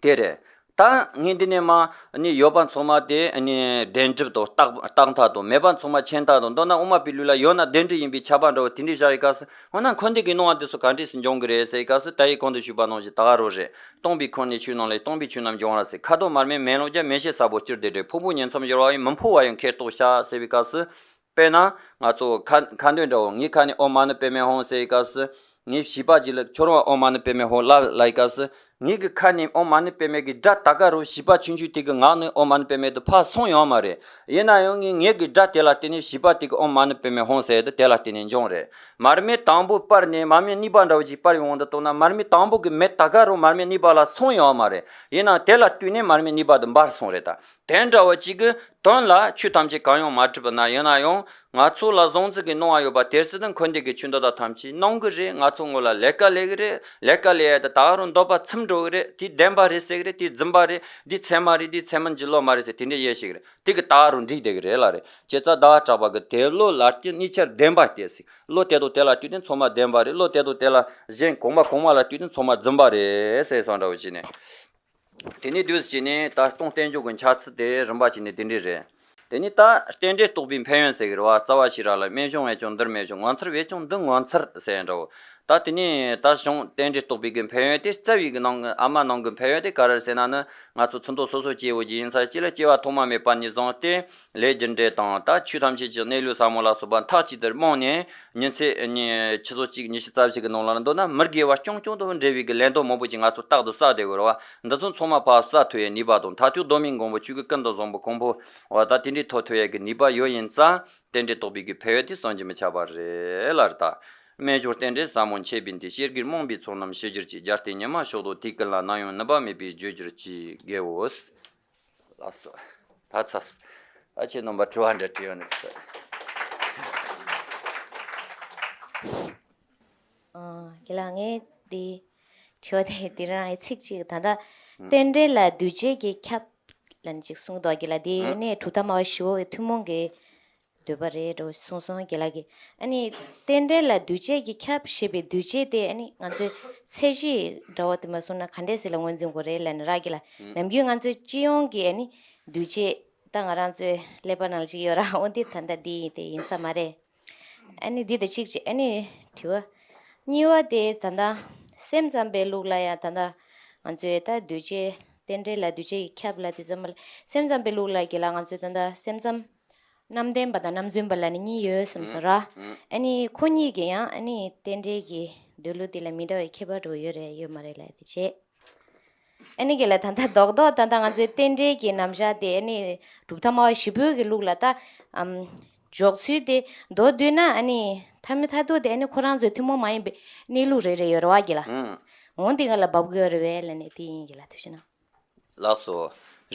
དེ་རེད། ད་ངས་འདི་ནས་མ་ནི་ཡོད་པ་ཚང་མ་དེ་ནི་བདེན་གྲུབ་དང་རྟག་རྟག་མཐའ་དང་། མེད་པ་ཚང་མ་ཆད་མཐའ་དང་། མདོར་ན་དབུ་མ་པའི་ལུགས་ལ་ཡོད་ན་བདེན་གྲུབ་ཡིན་པས་ཁྱབ་པ་འདྲ་བོ་དེ་འདྲས་བཞག་ཡོད་སྐབས་སུ། འོ་ན་འཁོར་འདས་ཀྱི་སྣང་བ་དེ་ཚོ་ག་འདྲས་སུ་འབྱུང་གི་རེད་ཟེར་སྐབས་སུ། ད་ཡིན་གོང་དུ་ཞུས་པ་ནང་བཞིན་ད་ག་རང་རེད། སྟོང་པའི་ཁམས་ནས་ཆོས་རྣམས་ལས། སྟོང་པའི་ཆོས་རྣམས་འབྱུང་བར་སྲིད། ཁ་དོག་མར་མེ་མེ་ལོང་རྒྱན། མེ་ཤེལ་གསལ་བར་གྱུར་ཏེ་འབྲས། ཕུང་པོ་ཉིད་མཚམས་སྦྱོར་བ་ཡི། མི་འཕོ་བ་ཡང་ཁས་རྟོགས་བྱ་ཟེར་བའི་སྐབས་སུ། དཔེར་ན་ང་ཚོ་ཁ་ཁ་འདོན་འདྲ་བོ། ངའི་ཁ་ནས་ཨོཾ་མ་ཎི་པདྨེ་ཧཱུྃ་ཟེར་བའི་སྐབས་སུ། ངའི་བྱིས་པ་ཅིག་ལ་ཁྱོད་རང་ཨོཾ་མ་ཎི་པདྨེ་ཧཱུྃ་ལབ་ལབ་པའི་སྐབས་སུ། ངའི་གི་ཁ་ནས་ཨོཾ་མ་ཎི་པདྨེ་གི་སྒྲ་ད་ག་རང་བྱིས་པ་ཆུང་ཆུང་དེ་གི་ངག་ནས་ཨོཾ་མ་ཎི་པདྨེ་དུ་ཕར་སོང་ཡོད་མ་རེད། ཡིན་ན་ཡང་ངས་ངའི་གི་སྒྲ་དེ་ལ་བརྟེན་ནས་བྱིས་པ་དེ་གི་ཨོཾ་མ་ཎི་པདྨེ་ཧཱུྃ་ཟེར་དུ་དེ་ལ་བརྟེན་ནས་འབྱུང་རེད། མར་མེ་དང་པོ་སྤར་ནས་མར་མེ་གཉིས་པ་འདྲ་བོ་ཅིག་སྤར་ཡོང་དུ་བཏང་ན། མར་མེ་དང་པོ་གི་མེ་ད་ག་རང་མར་མེ་གཉིས་པ་ལ་སོང་ཡོད་མ་རེད། ཡིན་ནའང་དེ་ལ་བརྟེན་ནས་མར་མེ་གཉིས་པ་དུ་འབར་སོང་རེད་ད། དེ་འདྲ་བ་ཅིག་གི་དོན་ལ་ཆོས་ཐམས་ཅད་གང་ཡང་མ་གྲུབ་པ་ན། ཡིན་ན་ཡང་ང་ཚོ་ལ་གཟུང་འཛིན་གྱི་སྣང་བ་ཡོད་པ་དེ་སྲིད་དུ་འཁོར་འདས་ཀྱི་ཆོས་འདི་དག་ཐམས་ཅད་སྣང་གི་རེད། ང་ཚོ་ངོ་ལ་ལས་ཀ་ལས་གི་རེད། ལས་ཀ་ལས་ཡ་དེ་ད་ག་རང་འདོད་པ་ཚིམ་འགྲོ་གི་རེད། དེ་བདེན་པ་རེད་ཟེར་གི་རེད། དེ་རྫུན་པ་རེད། འདི་ཚད་མ་རེད། འདི་ཚད་མིན་གྱི་བློ་མ་རེད་ཟེར་དེ་འདྲས་དབྱེ་ཤེས་གི་རེད། དེ་གི་ད་ག་རང་འགྲིག་བསྡད་གི་རེད་ལ་རེད། བྱས་ཙང་ཟླ་བ་གྲགས་པ་གི་དེ་བློ་ལ་བརྟེན་གཉིས་ཆར་བདེན་པ་སྟེ་ཟེར། བློ་དེ་དང་དེ་ལ་ལྟོས་ཏེ་ཚང་མ་བདེན་པ་རེད། བློ་དེ་དང་དེ་ལ་གཞན་གོང་མ་གོང་མ་ལ་ལྟོས་ཏེ་ཚང་མ་རྫུན་པ་རེད་ཟེར་སོང་འདྲ་བོ་བྱས་ནས། དེ་ནས་དུས་སུ་བྱས་ནས་ད་སྟོང་རྟེན་འབྱུང་གི་འཆར་ཚུལ་དེ་རིམ་པ་བྱས་ནས་དེ་འདྲས་རེད། དེ་ནས་ད་རྟེན་འབྲེལ་རྟོགས་པའི་ཕན་ཡོན་ཟེར་གི་རེད་བ། རྩ་བ་ཤེས་རབ་ལ། རྨད་བྱུང་བས་ཀྱང་འདིར་རྨད་བྱུང་། ངོ་མཚར་བས་ཀྱང་འདི་ངོ་མཚར་ཟེར་འདྲ་བོ། ད་དེ་ནས་ད་གཞུང་རྟེན་འབྲེལ་རྟོགས་པའི་གི་ཕན་ཡོན་དེ། རྩ་བའི་གི་ནང་གི་ཨ་མ་ནང་གི་ཕན་ཡོན་དེ་ག་རེ་ཟེར་ན་ནི། ང་ཚོ་ཚིག་མདོ་སོ་སོ་སྐྱེ་བོ་ཅིག་ཡིན་ཚར་གཅིག་ལ། སྐྱེ་བ་ཐོག་མ་མེད་པ་ནས་བཟུང་སྟེ་ལས་རྒྱུ་འབྲས་དང་། ད་ཆོས་ཐམས་ཅད་ཀྱི་གནས་ལུགས་ཟབ་མོ་ལ་སོགས་པ་མཐའ་གཅིག་ཏུ་རྨོངས་ནས། ཉིན་ཚེ་ནི་ཆུ་ཚོད་གཅིག་ཉི་ཤུ་རྩ་བཞི་གི་ནང་ལ་འདོད་ན། མི་དགེ་བ་རྐྱང་རྐྱང་དང་འབྲེལ་བའི་གི་ལན་ཐོག་མང་པོ་ཅིག་ང་ཚོ་རྟག་ཏུ་བསགས་བསྡད་དགོས་རེད་བ། འདི་ཚོ་ཚང་མ་ཕར་བསགས་ཐུབ་ཡའི་ནུས་པ་དང་། མཐར་ཐུག་གདོད་མའི་མགོན་པོ་ཆོས་ཀྱི་སྐུ་མདོག་བཟང་པོ་ཁོང་པོ་བ་ད་དེ་འདྲའི་ཐོབ་ཐུབ་ཡ་གི་ནུས་པ་ཡོད་ཡིན་ཙང་། རྟེན་འབྲེལ་རྟོགས་པའི་གི་ཕན་ཡོན་དེ་བསམ་གྱིས་མི་ཁྱབ་པ་རེད་ལ། རེད་ད། རྨད་བྱུང་རྟེན་འབྲེལ་ཟབ་མོ་འཆད་པའི་མཐུས། ཤེས་དགོས་རྨོངས་པའི་ཚོགས་རྣམས་ཞི་གྱུར་ཅིག། རྒྱལ་བསྟན་ཉི་མ་ཕྱོགས་དང་དུས་ཀུན་ལ། ནམ་ཡང་ནུབ་པ་མེད་པའི་རྒྱུར་གྱུར་ཅིག། དགེའོ། ལགས་སོ། ད་ཚར་སོང་། ད་ཁྱེད་རྣམ་པ་དྲི་བ་འདྲ་དྲིས་ཡོད་ན་ཅི་ཟེར། ཨ། རྒན་ལགས། ངས་འདི་དྲི་བ་དེ་དེ་རང་ཨེ་ཚིག་གཅིག་ད་ལྟ་རྟེན་འབྲེལ་ལ་འདུས་བྱས་ཀྱིས་ཁྱབ་ལབ་ནས་ཅིག་གསུངས་འདུག་རྒན་ལགས། དེ་ནས་གྲུབ་མཐའ་སྨྲ་བ་བཞི་པོ་གི་ཐུན་མོང་གི་འདོད་པ་རེད་འགྲོ་གསུངས་སོང་རྒན་ལགས་ཀྱིས། ཨ་ནི་རྟེན་འབྲེལ་ལ་འདུས་བྱས་ཀྱིས་ཁྱབ་ཞེས་པའི་འདུས་བྱས་དེ། ཨ་ནི་ང་ཚོའི་ཚད་གཞི་འདྲ་བོ་དེ་མ་སོང་ན་ག་འདྲས་ཟེར་ལ་ངོས་འཛིན་དགོས་རེད་ལབ་ནས་ར་རྒན་ལགས། ནམ་རྒྱུན་ང་ཚོའི་སྤྱི་ཡོངས་ཀྱི་ཨ་ནི་འདུས་བྱས། ད་ང་རང་ཚོའི་ཀླད་པ་ནང་ལ་ཅིག་ཡོད་ར། འོ་འདི་ད་ལྟ་འདི་ཡིན་དེ་ཡིན་ས་མ་རེད། ཨ་ནི་འདི་དང་གཅིག་བྱས། ཨ་ནི་དྲི་བ་གཉིས་པ་དེ་ད་ལྟ་སེམས་ཙམ་པའི་ལུགས་ལ་ཡང་ད་ལྟ་ང་ཚོས་ད་འདུས་བྱས་རྟེན་འབྲེལ་ལ་འདུས་བྱས་ཀྱིས་ཁྱབ་ལབ་དུས་ཙམ་པ་ལ། སེམས་ཙམ་པའི་ལུགས་ལ་རྒན་ལགས་ང་ཚོས་ད་ལྟ་སེམས་ཙམ་རྣམ་བདེན་པ་དང་རྣམ་རྫུན་པ་ལབ་ནས་གཉིས་ཡོད་བསམ་སོང་ར། ཨ་ནི་ཁོ་གཉིས་ཀྱི་ཡང་ཨ་ནི་རྟེན་འབྲེལ་གྱི་འདོད་ལུགས་དེ་ལ་མི་འདྲ་བའི་ཁྱད་པར་འདྲ་བོ་ཡོད་རེད་ཡོད་མ་རེད་ལབ་དེ་བྱས། ཨ་ནི་རྒན་ལགས་ད་ལྟ་རྡོག་རྡོག་ད་ལྟ་ང་ཚོའི་རྟེན་འབྲེལ་གྱི་རྣམ་གཞག་དེ། ཨ་ནི་གྲུབ་མཐའ་སྨྲ་བ་བཞི་པོའི་གི་ལུགས་ལ་ད་ཨམ་འཇོག་ཚུལ་དེ་མདོར་བསྡུས་ན། ཨ་ནི་མཐའ་མའི་མཐར་ཐུག་དེ་ཨ་ནི་ཁོ་རང་ཚོའི་ཐུན་མོང་མ་ཡིན་པའི་གནས་ལུགས་རེ་རེ་ཡོད་རེད་བ་རྒན་ལགས། ཨང་། འོ་འདི་ག་ལ་བབ་དགོས་རེད་བས་ལབ་ནས་དེ་ཡིན་རྒན་ལགས། ཐུགས་རྗེ་གནང་། ལགས་སོ།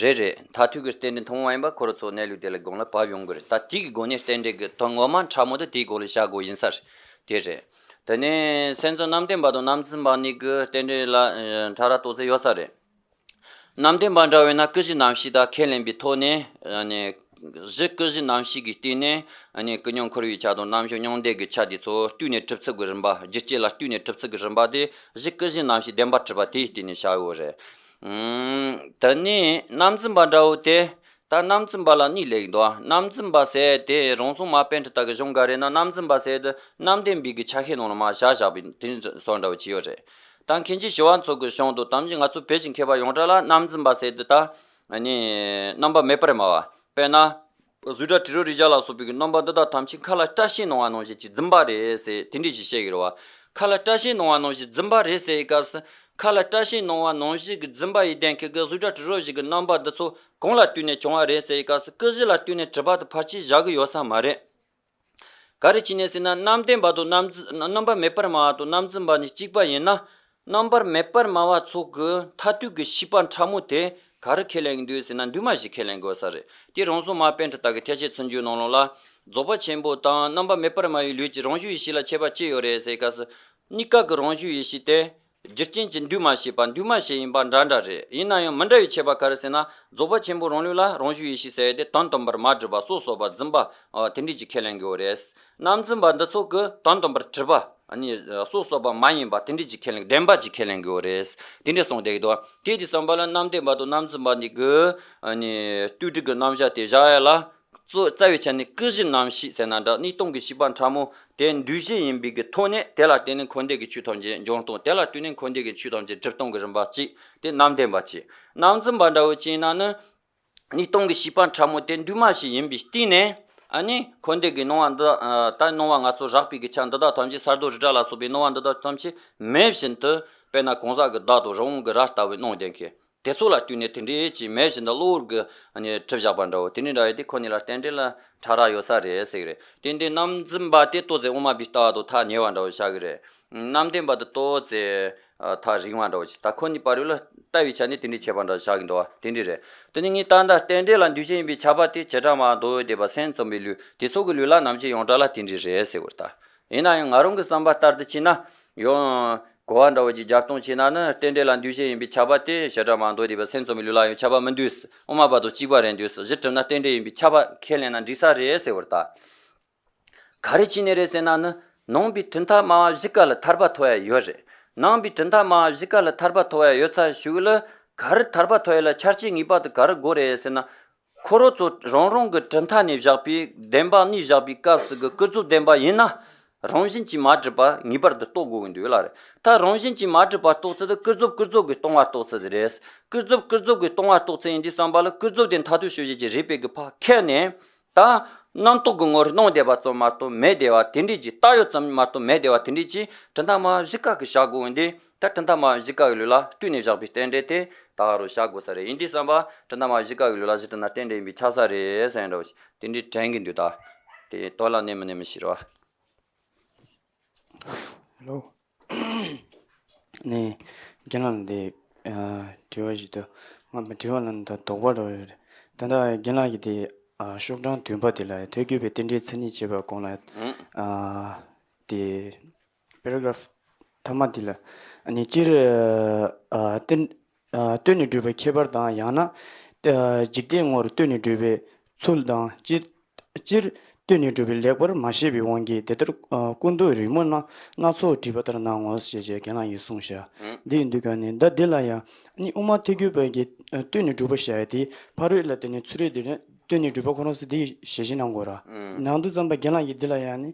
རེད་རེད། མཐར་ཐུག་གི་རྟེན་འབྲེལ་ཐུན་མོང་མ་ཡིན་པ་ཁོ་རང་ཚོ་གནས་ལུགས་དེ་ལ་དགོངས་ལ་བབ་ཡོང་གི་རེད། ད་དེ་གི་སྒོ་ནས་རྟེན་འབྲེལ་གྱི་དོན་ངོ་མ་ཕྲ་མོ་དེ་དེའི་སྒོ་ལ་བཞག་དགོས་ཡིན་ས་རེད། དེ་རེད། དེ་ནས་སེམས་ཙམ་རྣམ་བདེན་པ་དང་རྣམ་རྫུན་པ་གཉིས་ཀྱི་རྟེན་འབྲེལ་ལ་ཨ་ཕྲ་རགས་ཏོག་ཙམ་ཡོད་ས་རེད། རྣམ་བདེན་པ་འདྲ་བས་ན་ཀུན་གཞི་རྣམ་ཤེས་དང་ཁས་ལེན་པའི་ཐོག་ནས། ཨ་ནི་གཞི་ཀུན་གཞི་རྣམ་ཤེས་ཀྱི་སྟེང་ནས། ཨ་ནི་ཀུན་སྙོམས་འཁོར་བའི་ཆ་དང་རྣམ་གཞག་མྱང་འདས་ཀྱི་ཆ་དེ་ཚོ་བསྟུན་ནས་གྲུབ་ཚུལ་གྱི་རིམ་པ། རྒྱུ་རྐྱེན་ལ་བསྟུན་ནས་གྲུབ་ཚུལ་གྱི་རིམ་པ་དེ་གཞི་ཀུན་གཞི་རྣམ་ཤེས་བདེན་པར་གྲུབ་པ་དེའི་སྟེང་ནས་བྱ་ཡོད་རེད། ཨུམ། དེ་ནས་རྣམ་རྫུན་པ་འདྲ་བོ་དེ། ད་རྣམ་རྫུན་པ་ལ་གཉིས་ལེགས་འདུག་རྣམ་རྫུན་པ་ཟེར་དེ་རང་སྲུང་མ་པཎྜི་ཏ་གི་གཞུང་ག་རེ་ན། རྣམ་རྫུན་པ་ཟེར་དེ་རྣམ་བདེན་པའི་གི་ཆ་ཤས་ནང་ལ་མར་བཞག་བཞག་པའི་དེ་འདྲ་སོགས་འདྲ་བོ་ཅིག་ཡོད་རེད། ད་མཁན་ཆེན་ཞི་བ་འཚོ་གི་གཞུང་དུ་དམ་ཅིག་ང་ཚོ་བོད་ཀྱི་མཁས་པ་ཡོངས་གྲགས་ལ་རྣམ་རྫུན་པ་ཟེར་དེ་ད། ཨ་ནི་རྣམ་པ་མེད་པར་སྨྲ་བ། དཔེར་ན། གཟུགས་སྒྲ་དྲི་རོ་རེག་བྱ་ལ་སོགས་པའི་གི་རྣམ་པ་འདི་དག་ཐམས་ཅད་མཁའ་ལ་སྐྲ་ཤད་སྣང་བ་ནང་བཞིན་གྱི་རྫུན་པ་རེད་ཟེར། དེ་འདྲ་ཞིག་བཤད་ཀྱི་རེད་བ། མཁའ་ལ་སྐྲ་ཤད་སྣང་བ་ནང་བཞིན་རྫུན་པ་རེད་ཟེར་བའི་སྐབས་སུ། མཁའ་ལ་སྐྲ་ཤད་སྣང་བ་ནང་བཞིན་གྱི་རྫུན་པ་ཡི་དོན་གྱི་གཟུགས་སྒྲ་དྲི་རོ་བཞིན་གྱི་རྣམ་པ་འདི་ཚོ་གང་ལ་བསྟུན་ནས་བྱུང་བ་རེད་ཟེར་བའི་སྐབས་སུ། ཀུན་གཞི་ལ་བསྟུན་ནས་གྲུབ་པ་དེ་ཕལ་ཆེར་བཞག་གི་ཡོད་ས་མ་རེད། ག་རེ་བྱས་ནས་ཟེར་ན། རྣམ་བདེན་པ་དང་རྣམ་རྫུན། རྣམ་པ་མེད་པར་སྨྲ་བ་དང་རྣམ་རྫུན་པ་གཉིས་གཅིག་པ་ཡིན་ན། རྣམ་པར་མེད་པར་སྨྲ་བ་ཚོ་གི་མཐར་ཐུག་གི་ཤེས་པ་ཕྲ་མོ་དེ་ག་རེ་ཁས་ལེན་གྱི་འདུག་ཟེར་ན། འདུས་མ་བྱས་ཁས་ལེན་དགོས་ས་རེད། དེ་རང་སྲུང་མ་པཎྜི་ཏ་གི་ཐེག་ཆེན་ཚུལ་འགྱུར་ནང་ལོགས་ལ། རྫོགས་པ་ཆེན་པོ་དང་རྣམ་པ་མེད་པར་སྨྲ་བའི་ལུགས་ཀྱི་རང་བཞིན་ཡེ་ཤེས་ལ་ཁྱད་པར་ཅི་ཡོད་རེད་ཟེར་སྐབས་སུ། གཉིས་ཀ་གི་རང་བཞིན་ཡེ་ཤེས་དེ། རྒྱུ་རྐྱེན་གྱིས་འདུས་མ་བྱས་པ། འདུས་མ་བྱས་ཡིན་པ་འདྲ་འདྲ་རེད། ཡིན་ན་ཡང་མི་འདྲ་བའི་ཁྱད་པར་ག་རེ་ཟེར་ན། རྫོགས་པ་ཆེན་པོའི་རང་ལུགས་ལ་རང་བཞིན་ཡེ་ཤེས་ཟེར་ཡ་དེ་དོན་དམ་པར་མ་གྲུབ་པ། སོ་སོ་བ་རྫུན་པ། ཨ། དེ་འདྲས་ཀྱི་ཁས་ལེན་གྱི་ཡོད་རེད། རྣམ་རྫུན་པ་འདི་ཚོ་གིས་དོན་དམ་པར་གྲུབ་པ། ཨ་ནི་སོ་སོ་བ་མ་ཡིན་པ་དེ་འདྲས་ཀྱི་ཁས་ལེན། བདེན་པ་ཅིག་ཁས་ལེན་གྱི་ཡོད་རེད། དེ་འདྲས་གསུངས་བསྡད་ཀྱི་འདུག་དེ་དུས་ཙམ་པ་ལ་རྣམ་བདེན་པ་དང་རྣམ་རྫུན་པ་གཉིས་ཀྱི། ཨ་ནི་ལྟོས་གྲུབ་ཀྱི་རྣམ་གཞག་དེ་བཞག་ཡ་ལ། གཙོ། རྩ་བའི་ཆ་ནས་ཀུན་གཞི་རྣམ་ཤེས་ཟེར་ན་འདྲ། གནས་སྟངས་ཀྱི་ཤེས་པ་ཕྲ་མོ་དེ་འདུས་བྱས་ཡིན་པའི་གི་ཐོག་ནས། དེ་ལ་བརྟེན་ནས་འཁོར་འདས་ཀྱི་ཆོས་ཐམས་ཅད་འབྱུང་སྟངས། དེ་ལ་བརྟེན་ནས་འཁོར་འདས་ཀྱི་ཆོས་ཐམས་ཅད་གྲུབ་སྟངས་ཀྱི་རིམ་པ་གཅིག་དེ་རྣམ་བདེན་པ་གཅིག་རྣམ་རྫུན་པ་འདྲ་བོ་ཅིག་ཡིན་ན་ནི། གནས་སྟངས་ཀྱི་ཤེས་པ་ཕྲ་མོ་དེ་འདུས་མ་བྱས་ཡིན་པའི་སྟེང་ནས། ཨ་ནི་འཁོར་འདས་ཀྱི་སྣང་བ་འདི། ད་སྣང་བ་ང་ཚོ་རགས་པའི་གི་ཆ་འདི་དག་ཐམས་ཅད། ས་རྡོ་རི་བྲག་ལ་སོགས་པའི་སྣང་བ་འདི་དག་ཐམས་ཅད་མེད་བཞིན་དུ། དཔེར་ན་གང་ཟག་གི་བདག་དང་རི་བོང་གི་རྭ་ལྟ་བུའི་སྣང་ལྡན་མཁན། དེ་ཚོ་ལ་བསྟུན་ནས་དེ་འདྲའི་ཅིག་མེད་བཞིན་དུ་གློ་བུར་གྱི་ནས་གྲུབ་བཞག་པ་འདྲ་བོ། དེ་འདྲའི་འདྲ་བའི་དེ་ཁོ་གཉིས་ལ་རྟེན་འབྲེལ་ལ་ཕྲ་རགས་ཡོད་ས་རེད་ཟེར་གི་རེད། དེ་འདི་རྣམ་རྫུན་པ་དེ་ལྟོ་ཟན་འོ་མ་པའི་ལྟ་བ་དང་ཐག་ཉེ་བ་འདྲ་བོ་ཆགས་གི་རེད། རྣམ་བདེན་པ་དེ་ལྟོ་ཟན་ཐག་རིང་བ་འདྲ་བོ་ཞིག་ད་ཁོ་གཉིས་བར་ལ་ལྟ་བའི་ཆ་ནས་དེ་འདྲའི་ཁྱད་པར་འདྲ་བོ་ཆགས་གི་འདུག་བ། དེ་འདྲའི་རེད། དེ་ནི་ངས་ད་ལྟ་རྟེན་འབྲེལ་ལ་འདུས་བྱས་ཡིན་པས་ཁྱབ་པ་དེ་བྱེ་བྲག་སྨྲ་བ་མདོ་སྡེ་པ་སེམས་ཙམ་པའི་ལུགས་དེ་ཚོ་གི་ལུགས་ལ་རྣམ་འབྱེད་ཡོངས་གྲགས་ལ་དེ་འདྲའི་རེད་ཟེར་བ་རེད་ད། ཡིན་ན་ཡང་ང་རང་གི་བསམ་པ་ལྟར་དུ་བྱས་ན། ཡང་གོ་བ་འདྲ་བོ་ཅིག་རྒྱབ་སྟངས་བྱས་ན་ནི། རྟེན་འབྲེལ་ལ་འདུས་བྱས་ཡིན་པས་ཁྱབ་པ་དེ་བྱེ་བྲག་སྨྲ་བ་མདོ་སྡེ་པ་སེམས་ཙམ་པའི་ལུགས་ལ་ཡང་ཁྱབ་པ་མི་འདུག་འོ་མ་པ་དང་གཅིག་པ་རེད་འདུག་གཞི་གྲུབ་ན་རྟེན་འབྲེལ་ཡིན་པས་ཁྱབ་པ་ཁས་ལེན་ན་འགྲིག་ས་རེད་ཟེར་བ་རེད་ད། ག་རེ་བྱས་ནས་རེད་ཟེར་ན་ནི། ནང་པའི་གྲུབ་མཐའ་སྨྲ་བ་བཞི་ཀ་ལ་ཐར་པ་ཐོབ་ཡ་ཡོད་རེད། ནང་པའི་གྲུབ་མཐའ་སྨྲ་བ་བཞི་ཀ་ལ་ཐར་པ་ཐོབ་ཡ་ཡོད་ཚར་ཞུགས་ལ། ག་རེ་ཐར་པ་ཐོབ་ཡ་ལ་ཆ་རྐྱེན་ངེས་པར་དུ་ག་རེ་དགོས་རེད་ཟེར་ན། འཁོར་བ་ཚོ་རང་རང་གི་གྲུབ་མཐའ་ནས་བཞག་པའི་བདེན་པ་གཉིས་བཞག་པའི་སྐབས་སུ་གི་ཀུན་རྫོབ་བདེན་པ་ཡིན་ན། རང་བཞིན་གྱིས་མ་གྲུབ་པ་ངེས་པར་དུ་རྟོགས་དགོས་ཀྱི་འདུག་ལ་རེད། ད་རང་བཞིན་གྱིས་མ་གྲུབ་པ་རྟོགས་ཚུལ་དེ་ཀུན་རྫོབ་ཀུན་རྫོབ་ཀྱིས་སྟོང་པ་རྟོགས་ཚུལ་དེ་རེད། ཀུན་རྫོབ་ཀུན་རྫོབ་ཀྱིས་སྟོང་པ་རྟོགས་ཚུལ་ཡིན་དུས་ཙམ་པ་ལ་ཀུན་རྫོབ་དེ་མཐར་ཐུག་དཔྱོད་བྱེད་ཀྱི་རིགས་པའི་གི་ཕར་ཁྱེར་ནས། ད་རྣམ་རྟོག་གི་ངོར་སྣང་བདེ་བ་ཙམ་མ་གཏོགས་མེད་བདེ་བ་དེ་འདྲས་ཀྱི་བཏགས་ཡོད་ཙམ་མ་གཏོགས་མེད་བདེ་བ་དེ་འདྲས་ཀྱི་གྲུབ་མཐའ་སྨྲ་བ་བཞི་ཀ་གིས་བཞག་དགོས་འདི། ད་གྲུབ་མཐའ་སྨྲ་བ་བཞི་ཀ་གི་ལུགས་ལ་བསྟུན་ནས་བཞག་པའི་རྟེན་འབྲེལ་དེ་ད་ག་རུ་བཞག་དགོས་ས་རེད། ཡིན་དུས་ཙམ་པ་གྲུབ་མཐའ་སྨྲ་བ་བཞི་ཀ་གི་ལུགས་ལ་གཞི་གྲུབ་མཐའ་རྟེན་འབྲེལ་ཡིན་པས་ཁྱབ་ས་རེད་ཟེར་འདྲ་བོ་ཞིག་དེ་འདྲས་དྲན་གྱི་འདུག་ད་དེ་དོན་ལ་གནས་མི་གནས་མི་ཤེས་རོ། ཧེ་ལོ། ནས་རྒན་ལགས་འདི་དྲི་བ་ཞིག་འདུག་ང་དྲི་བ་ལ་ད་དོགས་པ་འདྲ་བོ་ཡོད་རེད། ད་ལྟ་རྒན་ལགས་ཀྱིས་དེ་ཤོག་གྲངས་བདུན་པ་དེ་ལ་ཐལ་འགྱུར་བའི་རྟེན་འབྲེལ་མཚན་ཉིད་བྱེད་པའི་སྐོར་ལ་དེ་པེ་ར་གྷ་རབ་ཐ་མ་དེ་ལ་ནི་སྤྱིར་རྟེན་ལྟོས་ནས་གྲུབ་པའི་ཁྱད་པར་དང་ཡང་ན་འཇིག་རྟེན་ངོར་ལྟོས་ནས་གྲུབ་པའི་ཚུལ་དང་སྤྱིར། སྤྱིར་ལྟོས་ནས་གྲུབ་པའི་ལེགས་པར་མ་བཤད་པའི་དབང་གིས་དེ་ལྟར་ཀུན་རྟོག་རིང་མོ་སྣ་སྣ་ཚོགས་བྲིས་པ་ལྟར་སྣང་ངོ་ཞེས་བྱས་རྒན་ལགས་ཀྱིས་གསུངས་ཤག་འདི་ཡིན་དུས་ཀ་ནས་ད་འདི་ལ་ཡང་ནི་དབུ་མ་ཐལ་འགྱུར་བ་གིས་ལྟོས་ནས་གྲུབ་པ་བཤད་ཡ་དེ་ཕ་རོལ་ལ་བརྟེན་ནས་ཚུར་རོལ་དེ་ནི་ལྟོས་ནས་གྲུབ་པ་ཁོ་རང་ཚོ་དེ་ཞལ་བཞེས་གནང་དགོས་ར། ནང་དུ་ཙམ་པ་རྒན་ལགས་ཀྱིས་འདི་ལ་ཡང་ནི་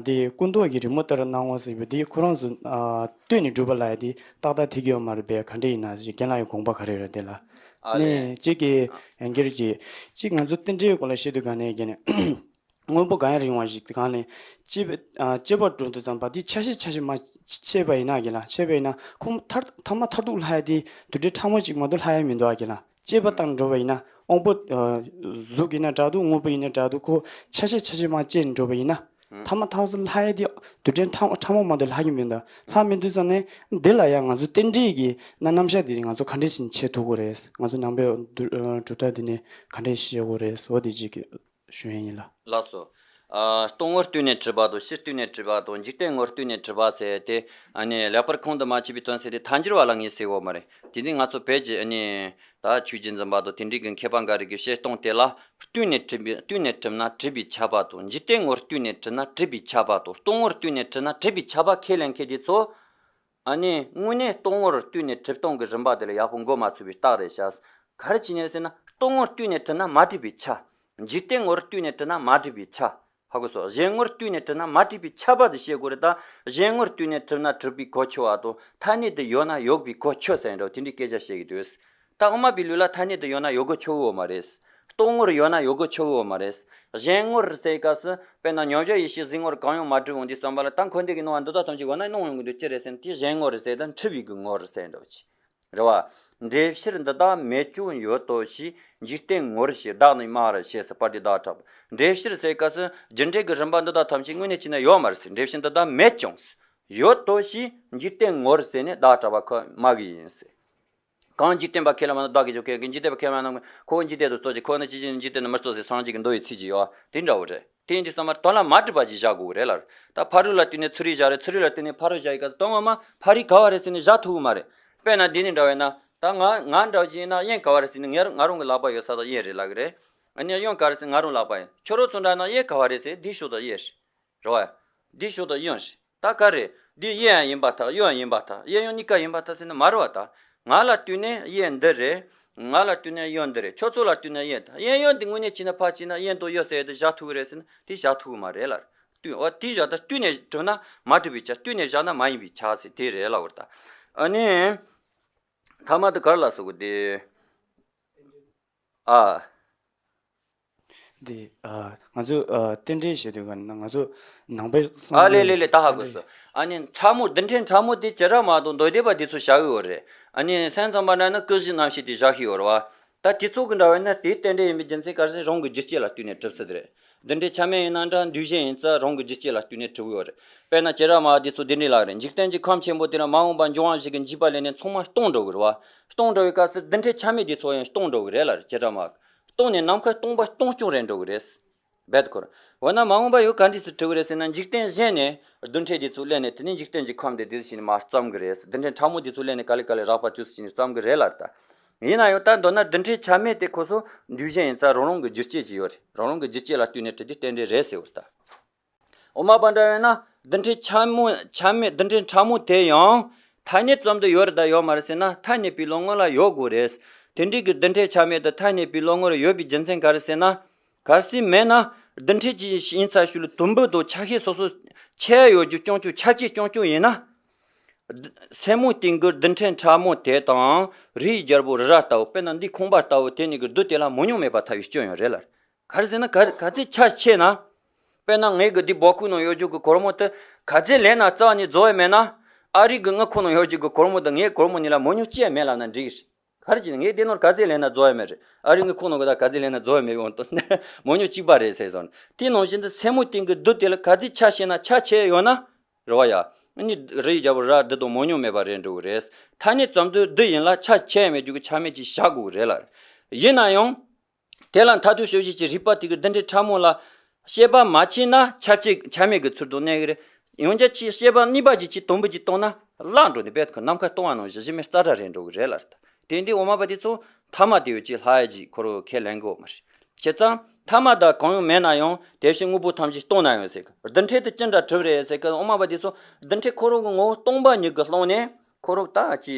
དེ་ཀུན་རྟོག་གི་རི་མོ་ལྟར་སྣང་ངོ་ཟེར་བའི་དེ་ཁོ་རང་ཚོ་ལྟོས་ནས་གྲུབ་པ་ལ་ཡ་དེ་ཏག་ཏག་ཐེག་གི་ཡོད་མ་རེད་པས། ག་འདྲ་ཡིན་ན་རྒན་ལགས་ཀྱི་དགོངས་པ་ག་རེ་རེད་དེ་ལ། ཨ་ལས། ནས་གཅིག་གིས་ཡང་བསྐྱར་གཅིག་གཅིག་ང་ཚོ་རྟེན་འབྲེལ་སྐོར་ལ་བཤད་དུས་ག་ནས་རྒན་ནས། སྔོན་པོ་གང་ཡང་རིང་བ་ཞིག་གང་ནས་སྐྱེས་པ་སྐྱེས་པ་འགྲོ་དུས་ཙམ་པ་དེ་ཆ་ཤས་ཆ་ཤས་མ་ཕྱེས་པ་ཡིན་ན་གི་ལ་ཕྱེས་པ་ཡིན་ན་ཁོང་མཐར་ཐ་མ་མཐར་ཐུག་ལྷག་ཡ་དེ་དུས་དྲན་ཕྲ་མོ་ཅིག་མ་གཏོགས་ལྷག་ཡ་མི་འདུག་ཨ་གི་ལ་སྐྱེས་པ་དང་འགྲོ་བ་ཡིན་ན་དབང་པོ་གཟུགས་ཡིན་ན་འདྲ་འདུག་སྔོན་པོ་ཡིན་ན་འདྲ་འདུག་ཁོ་ཆ་ཤས་ཆ་ཤས་མ་ཕྱེས་འགྲོ་བ་ཡིན་ན་ཐ་མ་ཐག་སུ་ལྷག་ཡ་དེ་དུས་དྲན་ཕྲ་ཕྲ་མོ་མ་གཏོགས་ལྷག་གི་མི་འདུག་ལྷག་མི་འདུག་ཙང་ནས་འདི་ལ་ཡང་ང་ཚོ་རྟེན་འབྲེལ་གྱི་ན་རྣམ་གཞག་དེ་ང་ཚོ་ག་འདྲས་ཤིག་བྱེད་ཐུབ་དགོས་རེད། ང་ཚོ་ནང་པའི་གྲུབ་མཐའ་དེ་ནས་ག་འདྲས་ཤེས་དགོས་རེད་ཟེར་བ་དེ་གཅིག་གི་ཞུ་ཡ་ཡིན་ལ། ལགས་སོ། ཨ། སྟོང་ངོར་ལྟོས་ནས་གྲུབ་པ་དང་ཕྱིར་ལྟོས་ནས་གྲུབ་པ་དང་འཇིག་རྟེན་ངོར་ལྟོས་ནས་གྲུབ་པ་ཟེར་ཏེ། ཨ་ནི་ལེགས་པར་ཁོང་དུ་མ་ཆུད་པའི་དོན་ཟེར་ཏེ་ཐལ་འགྱུར་བ་ལ་ངེས་ཟེར་བོ་མ་རེད། དེ་ནི་ང་ཚོ་བོད་ཀྱི་ཨ་ནི་ད་ཆོས་བརྒྱུད་འཛིན་པ་དང་དེ་འདྲའི་གི་མཁས་པ་འགའ་རེ་གི་བཤད་སྟངས་དེ་ལ་ལྟོས་ནས་གྲུབ་པའི་ལྟོས་ནས་གྲུབ་ན་གྲུབ་པས་ཁྱབ་པ་དང་འཇིག་རྟེན་ངོར་ལྟོས་ནས་གྲུབ་ན་གྲུབ་པས་ཁྱབ་པ་དང་སྟོང་ངོར་ལྟོས་ནས་གྲུབ་ན་གྲུབ་པས་ཁྱབ་པ་ཁས་ལེན་མཁན་དེ་ཚོ། ཨ་ནི་དངོས་གནས་སྟོང་ངོར་ལྟོས་ནས་གྲུབ་སྟངས་ཀྱི་རིམ་པ་དེ་ལ་ཡག་པོ་མགོ་མ་ཚོས་པའི་རྟགས་རེད་ཤག་ག་རེ་བྱས་ནས་ཟེར་ན་སྟོང་ངོར་ལྟོས་ནས་གྲུབ་ན་མ་གྲུབ་པས་ཁྱབ། འཇིག་རྟེན་ངོར་ལྟོས་ནས་གྲུབ་ན་མ་གྲུབ་པས་ཁྱབ། ཧ་གོ་སོང་། གཞན་ངོར་ལྟོས་ནས་གྲུབ་ན་མ་གྲུབ་པས་ཁྱབ་པ་དེ་བཤད་དགོས་རེད་ད། གཞན་ངོར་ལྟོས་ནས་གྲུབ་ན་གྲུབ་པའི་གོ་ཆོད་པ་དང་ཐ་སྙད་དུ་ཡོད་ན་ཡོད་པའི་གོ་ཆོད་ཟེར་འདྲ་བོ་དེ་འདྲའི་སྐད་ཆ་བཤད་ཀྱི་འདུག་ད་དབུ་མ་པའི་ལུགས་ལ་ཐ་སྙད་དུ་ཡོད་ན་ཡོད་གོ་ཆོད་གི་ཡོད་མ་རེད། སྟོང་ངོར་ཡོད་ན་ཡོད་གོ་ཆོད་གི་ཡོད་མ་རེད། གཞན་ངོར་ཟེར་སྐབས་སུ་དཔེར་ན་མཉམ་གཞག་ཡེ་ཤེས་གཟིགས་ངོར་གང་ཡང་མ་གྲུབ་འོང་དུས་ཙམ་པ་ལ་ད་འཁོར་འདས་ཀྱི་སྣང་བ་འདི་དག་ཐམས་ཅད་འོ་ན་སྣང་ཡོང་གི་འདུག་ཅི་རེད་ཟེར་ན་དེ་གཞན་ངོར་ཟེར་ད་འཁྲུལ་བའི་གི་ངོར་ཟེར་འདྲ་བོ་ཅིག་རེད་བ། འབྲས་བུར་འདི་དག་མེད་ཀྱང་ཡོད་དོ་ཞེས་འཇིག་རྟེན་ངོར་ཞེས་བདག་ནི་སྨྲ་བར་བྱེད་ཟེར་བར་དུ་བདག་སྒྲ་པོ། འབྲས་བུར་ཟེར་སྐབས་སུ་རྒྱུ་འབྲས་ཀྱི་རིམ་པ་འདི་དག་ཐམས་ཅད་དངོས་གནས་བྱས་ན་ཡོད་མ་རེད་ཟེར། འབྲས་བུར་འདི་དག་མེད་ཀྱང་ཡོད་དོ་ཞེས་འཇིག་རྟེན་ངོར་ཟེར་ནས་བདག་སྒྲ་པོ་ཁོ་སྨྲ་གི་ཡིན་ཟེར། གང་འཇིག་རྟེན་པ་ཁས་ལེན་པ་ན་བདག་གིས་འཇོག་གི་འཇིག་རྟེན་པ་ཁས་ལེན་པ་ན་ཁོ་བོ་འཇིག་རྟེན་དུ་རྩོད་ཅིང་ཁོ་ནི་ཅི་ཞིག་འཇིག་རྟེན་དུ་མི་རྩོད་ཟེར་སངས་རྒྱས་ཀྱི་མདོ་ཡི་ཚིག་ཅིག་ཡོད་དེ་འདྲ་བོ་རེད། དེ་ཡིན་དུས་ཙམ་པར་དོན་ལ་མ་གྲུབ་པ་ཞིག་བཞག་དགོས་རེད་ལ། ད་ཕ་རོལ་ལ་བལྟས་ནས་ཚུར་རོལ་བཞག་རེད། ཚུར་རོལ་ལ་བལྟས་ནས་ཕ་རོལ་བཞག་ཡི་ག་དོན་ངོ་མ་ཕ་རོལ་ག་བ་རེད་ཟེར་ནས་བཞག་ཐུབ་ཀྱི་མ་རེད། དཔེར་ན་འདི་ནི་འདྲ་བས་ན་ད་ང་ང་འདྲ་བ་ཅིག་ཡིན་ན་གཡོན་ག་བ་རེད་ཟེར་ནས་ངས་ང་རང་གི་ལག་པ་ཡོད་ས་དང་གཡོན་རེད་ལབ་གི་རེད། ཨ་ནི་གཡོན་ག་རེད་ཟེར་ང་རང་ལག་པ་ཡིན། ཁྱོད་རང་ཚོ་འདྲ་ན་གཡས་ག་བ་རེད་ཟེར་འདི་ཕྱོགས་དང་གཡས་རེད། རེད་བ། འདི་ཕྱོགས་དང་གཡོན་རེད། ད་ག་རེད། འདི་གཡས་ཡང་ཡིན་པར་ཐལ། གཡོན་ཡང་ཡིན་པར་ཐལ། གཡས་གཡོན་གཉིས་ཀ་ཡིན་པར་ཐལ་ཟེར་ན་མ་རེད་བ་ད། ང་ལ་ལྟོས་ནས་གཡས་འདི་རེད། ང་ལ་ལྟོས་ནས་གཡོན་འདི་རེད། ཁྱོད་ཚོ་ལ་ལྟོས་ནས་གཡས་འདི། གཡས་གཡོན་འདི་དངོས་གནས་བྱས་ན་ཕར་བྱས་ན་གཡས་དང་གཡོན་ཟེར་ཡ་དེ་བཞག་ཐུབ་ཀྱི་རེད་ཟེར་ན་དེ་བཞག་ཐུབ་ཀྱི་མ་རེད་ལ། ལྟོས་འོ་དེ་བཞག་ད་ལྟོས་ནས་གྲུབ་ན་མ་གྲུབ་པའི་ཆ། ལྟོས་ནས་བཞག་ན་མ་ཡིན་པའི་ཆ་ཟེར་དེ་རེད་ལབ་པ་རེད་ད། ཨ་ནི། ཐ་མ་དེ་ག་རེ་ལབ་སོང་གི་དེ། ཨ། འདི་ཨ་ང་ཚོ་ཨ་རྟེན་འབྲེལ་བཤད་དུས་ག་ན་ང་ཚོ་ནང་པའི་བསམ་ཨ་ལེ་ལེ་ལེ་ད་ཧ་གོ་སོང་། ཨ་ནི་ཕྲ་མོ་རྡུལ་ཕྲན་ཕྲ་མོ་དེ་བྱེ་བྲག་སྨྲ་བ་དང་མདོ་སྡེ་པ་དེ་ཚོ་བཞག་གི་ཡོད་རེད། ཨ་ནི་སེམས་ཙམ་པ་འདྲ་ན་ཀུན་གཞི་རྣམ་ཤེས་དེ་བཞག་གི་ཡོད་རེད་བ། ད་དེ་ཚོ་གི་འདྲ་བས་ན་དེ་རྟེན་འབྲེལ་ཡིན་པའི་རྒྱུ་མཚན་ག་རེ་ཟེར་རང་གི་རྒྱུ་རྐྱེན་ལ་ལྟོས་ནས་གྲུབ་ཚུལ་དེ་རེད། རྡུལ་ཕྲན་ཆ་མེད་ཡིན་ན་འདྲ་འདུས་གཞན་ཡིན་ཙང་རང་གི་རྒྱུ་རྐྱེན་ལ་ལྟོས་ནས་གྲུབ་ཡོད་རེད། དཔེར་ན་བྱེ་བྲག་སྨྲ་བ་དེ་ཚོ་འདི་འདྲའི་ལག་རེད། འཇིག་རྟེན་གྱི་ཁམས་ཆེན་པོ་དེ་ན་མ་འོངས་པ་འབྱུང་བ་བཞི་གི་འཇིགས་པ་ལས་ནས་ཚང་མ་སྟོང་འགྲོ་གི་རེད་བ། སྟོང་འགྲོ་བའི་སྐབས་སུ་རྡུལ་ཕྲན་ཆ་མེད་དེ་ཚོ་ཡང་སྟོང་འགྲོ་གི་རེད་ལ་རེད་བྱེ་བྲག་སྨྲ་བ། སྟོང་ནས་ནམ་མཁའ་སྟོང་པ་སྟོང་རྐྱང་རེད་འགྲོ་གི་རེད། རྦད་ཁོར། འོ་ན་མ་འོངས་པ་ཡང་ག་འདྲས་སུ་གྲུབ་ཀྱི་རེད་ཟེར་ན་འཇིག་རྟེན་གཞན་ནས་རྡུལ་ཕྲན་དེ་ཚོ་ལེན་ནས་དེ་ནས་འཇིག་རྟེན་གྱི་ཁམས་དེ་དེ་ཚོ་བྱས་ནས་མར་བརྩམ་གི་རེད། རྡུལ་ཕྲན་ཕྲ་མོ་དེ་ཚོ་ལེན་ནས་ག་ལེ་ག་ལེ་རགས་པ་དེ་ཚོ་བྱས་ནས་བརྩམ་གི་རེད་ལ་ད། ཡིན་ན་ཡང་ད་མདོར་ན་རྡུལ་ཕྲན་ཆ་མེད་དེ་ཁོ་ཚོ་འདུས་གཞན་ཡིན་ཙང་རང་རང་གི་རྒྱུ་རྐྱེན་ཅིག་ཡོད་རེད། རང་རང་གི་རྒྱུ་རྐྱེན་ལ་ལྟོས་ནས་གྲུབ་དེ་རྟེན་འབྲེལ་རེད་ཟེར་བ་ད། འོ་མ་པ་འདྲ་ཡོད་ན་རྡུལ་ཕྲན་ཆ་མོ་ཆ་མེད་རྡུལ་ཕྲན་ཕྲ་མོ་དེ་ཡང་ཐ་སྙད་ཙམ་དུ་ཡོད་རེད་ད་ཡོད་མ་རེད་ཟེར་ན་ཐ་སྙད་པའི་ལོ་ངོ་ལ་ཡོད་དགོས་རེད། དེ་འདྲའི་གི་རྡུལ་ཕྲན་ཆ་མེད་དུ་ཐ་སྙད་པའི་བློ་ངོར་ཡོད་པའི་རྒྱུ་མཚན་ག་རེ་ཟེར་ན། གལ་སྲིད་མེད་ན་རྡུལ་ཕྲན་གཅིག་ཡིན་ཚར་ཞུ་ལ་དུམ་བུ་དང་ཆ་ཤས་སོ་སོ་ཁྱད་ཡོད་རྒྱུ་སྐྱོང་རྒྱུ་ཁྱབ་ཆེ་སྐྱོང་རྒྱུ་ཡིན་ན། སེན་མོའི་སྟེང་གི་རྡུལ་ཕྲན་ཕྲ་མོ་དེ་དང་རིའི་རྒྱལ་པོ་རི་རབ་ལྟ་བུ། དཔེར་ན་འདི་ཁང་པ་ལྟ་བུ་དེ་གཉིས་ཀྱི་རྡུལ་དེ་ལ་མང་ཉུང་མེད་པར་ཐལ་བའི་སྐྱོན་ཡང་རེད་ལ། ག་རེ་ཟེར་ན་ག་ག་ཚོད་ཆ་ཆེ་ན། དཔེར་ན་ངའི་གི་འདི་སྦོ་ཁུག་ནང་ཡོད་རྒྱུ་གི་སྒོར་མོ་དེ་ག་ཚོད་ལེན་ན་རྩ་བ་ནས་རྫོགས་ཡ་མེད་ན། ཨ་རིའི་གི་དངུལ་ཁང་ནང་ཡོད་རྒྱུ་གི་སྒོར་མོ་དང་ངའི་སྒོར་མོ་གཉིས་ལ་མང་ཉུང་ཅི་ཡང་མེད་ལབ་ན་འགྲིག་གི་རེད། ག་རེ་བྱས་ན་ངས་དེ་ནོར་ག་ཚོད་ལེན་ན་རྫོགས་ཡ་མེད་རེད། ཨ་རིའི་དངུལ་ཁང་ནང་གི་ད་ག་ཚོད་ལེན་ན་རྫོགས་ཡ་མེད་ཡོང་དུ་མང་ཉུང་གཅིག་པ་རེད་ཟེར་སོང་། དེ་ནང་བཞིན་དུ་སེན་མོའི་སྟེང་གི་རྡུལ་དེ་ལ་ག་ཚོད་ཆ་ཆེ་ན་ཆ་ཆེ་ཡོད་ན། རེད་བ་ཡ། ཨ་ནི་རིའི་རྒྱལ་པོ་རི་རབ་འདི་དང་མང་ཉུང་མེད་པ་རེད་འགྲོ་གི་རེད། ཐ་སྙད་ཙམ་དུ་རྡུལ་ཡིན་ལ་ཆ་ཆེ་ཡ་མེད་རྒྱུ་གི་ཆ་མེད་ཅིག་བཞག་དགོས་གི་རེད་ལ། ཡིན་ན་ཡང་། དེ་ལ་མཐར་ཐུག་དཔྱོད་བྱེད་ཀྱི་རིགས་པ་དེ་གི་རྡུལ་ཕྲན་ཕྲ་མོ་ལ་དཔྱད་པ་མ་བྱས་ན་ཁྱབ་ཆེ་ཆ་མེད་ཀྱི་ཚུལ་དུ་གནས་ཀྱི་རེད། ཡང་བསྐྱར་ཅིག་དཔྱད་པ་གཉིས་པ་ཅིག་ཅིག་དུམ་བུ་ཅིག་བཏང་ན་བརླག་འགྲོ་ནས་རྦད་ཁོ་ནམ་མཁའ་སྟོང་བ་ནང་བཞིན་གཞི་མེད་རྩ་བྲལ་རེད་འགྲོ་གི་རེད་ལ། དེ་འདི་འོ་མ་པ་དེ་ཚོ་ཐ་མ་དེ་ཡོད་ཅིག་ལྷག་ཡ་ཅིག་ཁོ་རང་ཁས་ལེན་གི་ཡོད་མ་རེད། བྱས་ཙང་ཐ་མ་དང་གང་ཡང་མེད་ན་ཡང་དེ་བཞིན་དངོས་པོ་ཐམས་ཅད་སྟོང་ན་ཡང་ཟེར་གི། རྡུལ་ཕྲན་དེ་ཅི་འདྲ་གྲུབ་རེད་ཟེར་གི། འོ་མ་པ་དེ་ཚོ་རྡུལ་ཕྲན་ཁོ་རང་གི་ངོ་བོ་སྟོང་པ་ཉིད་ཀྱི་ཀློང་ནས། ཁོ་རང་ད་ཅི་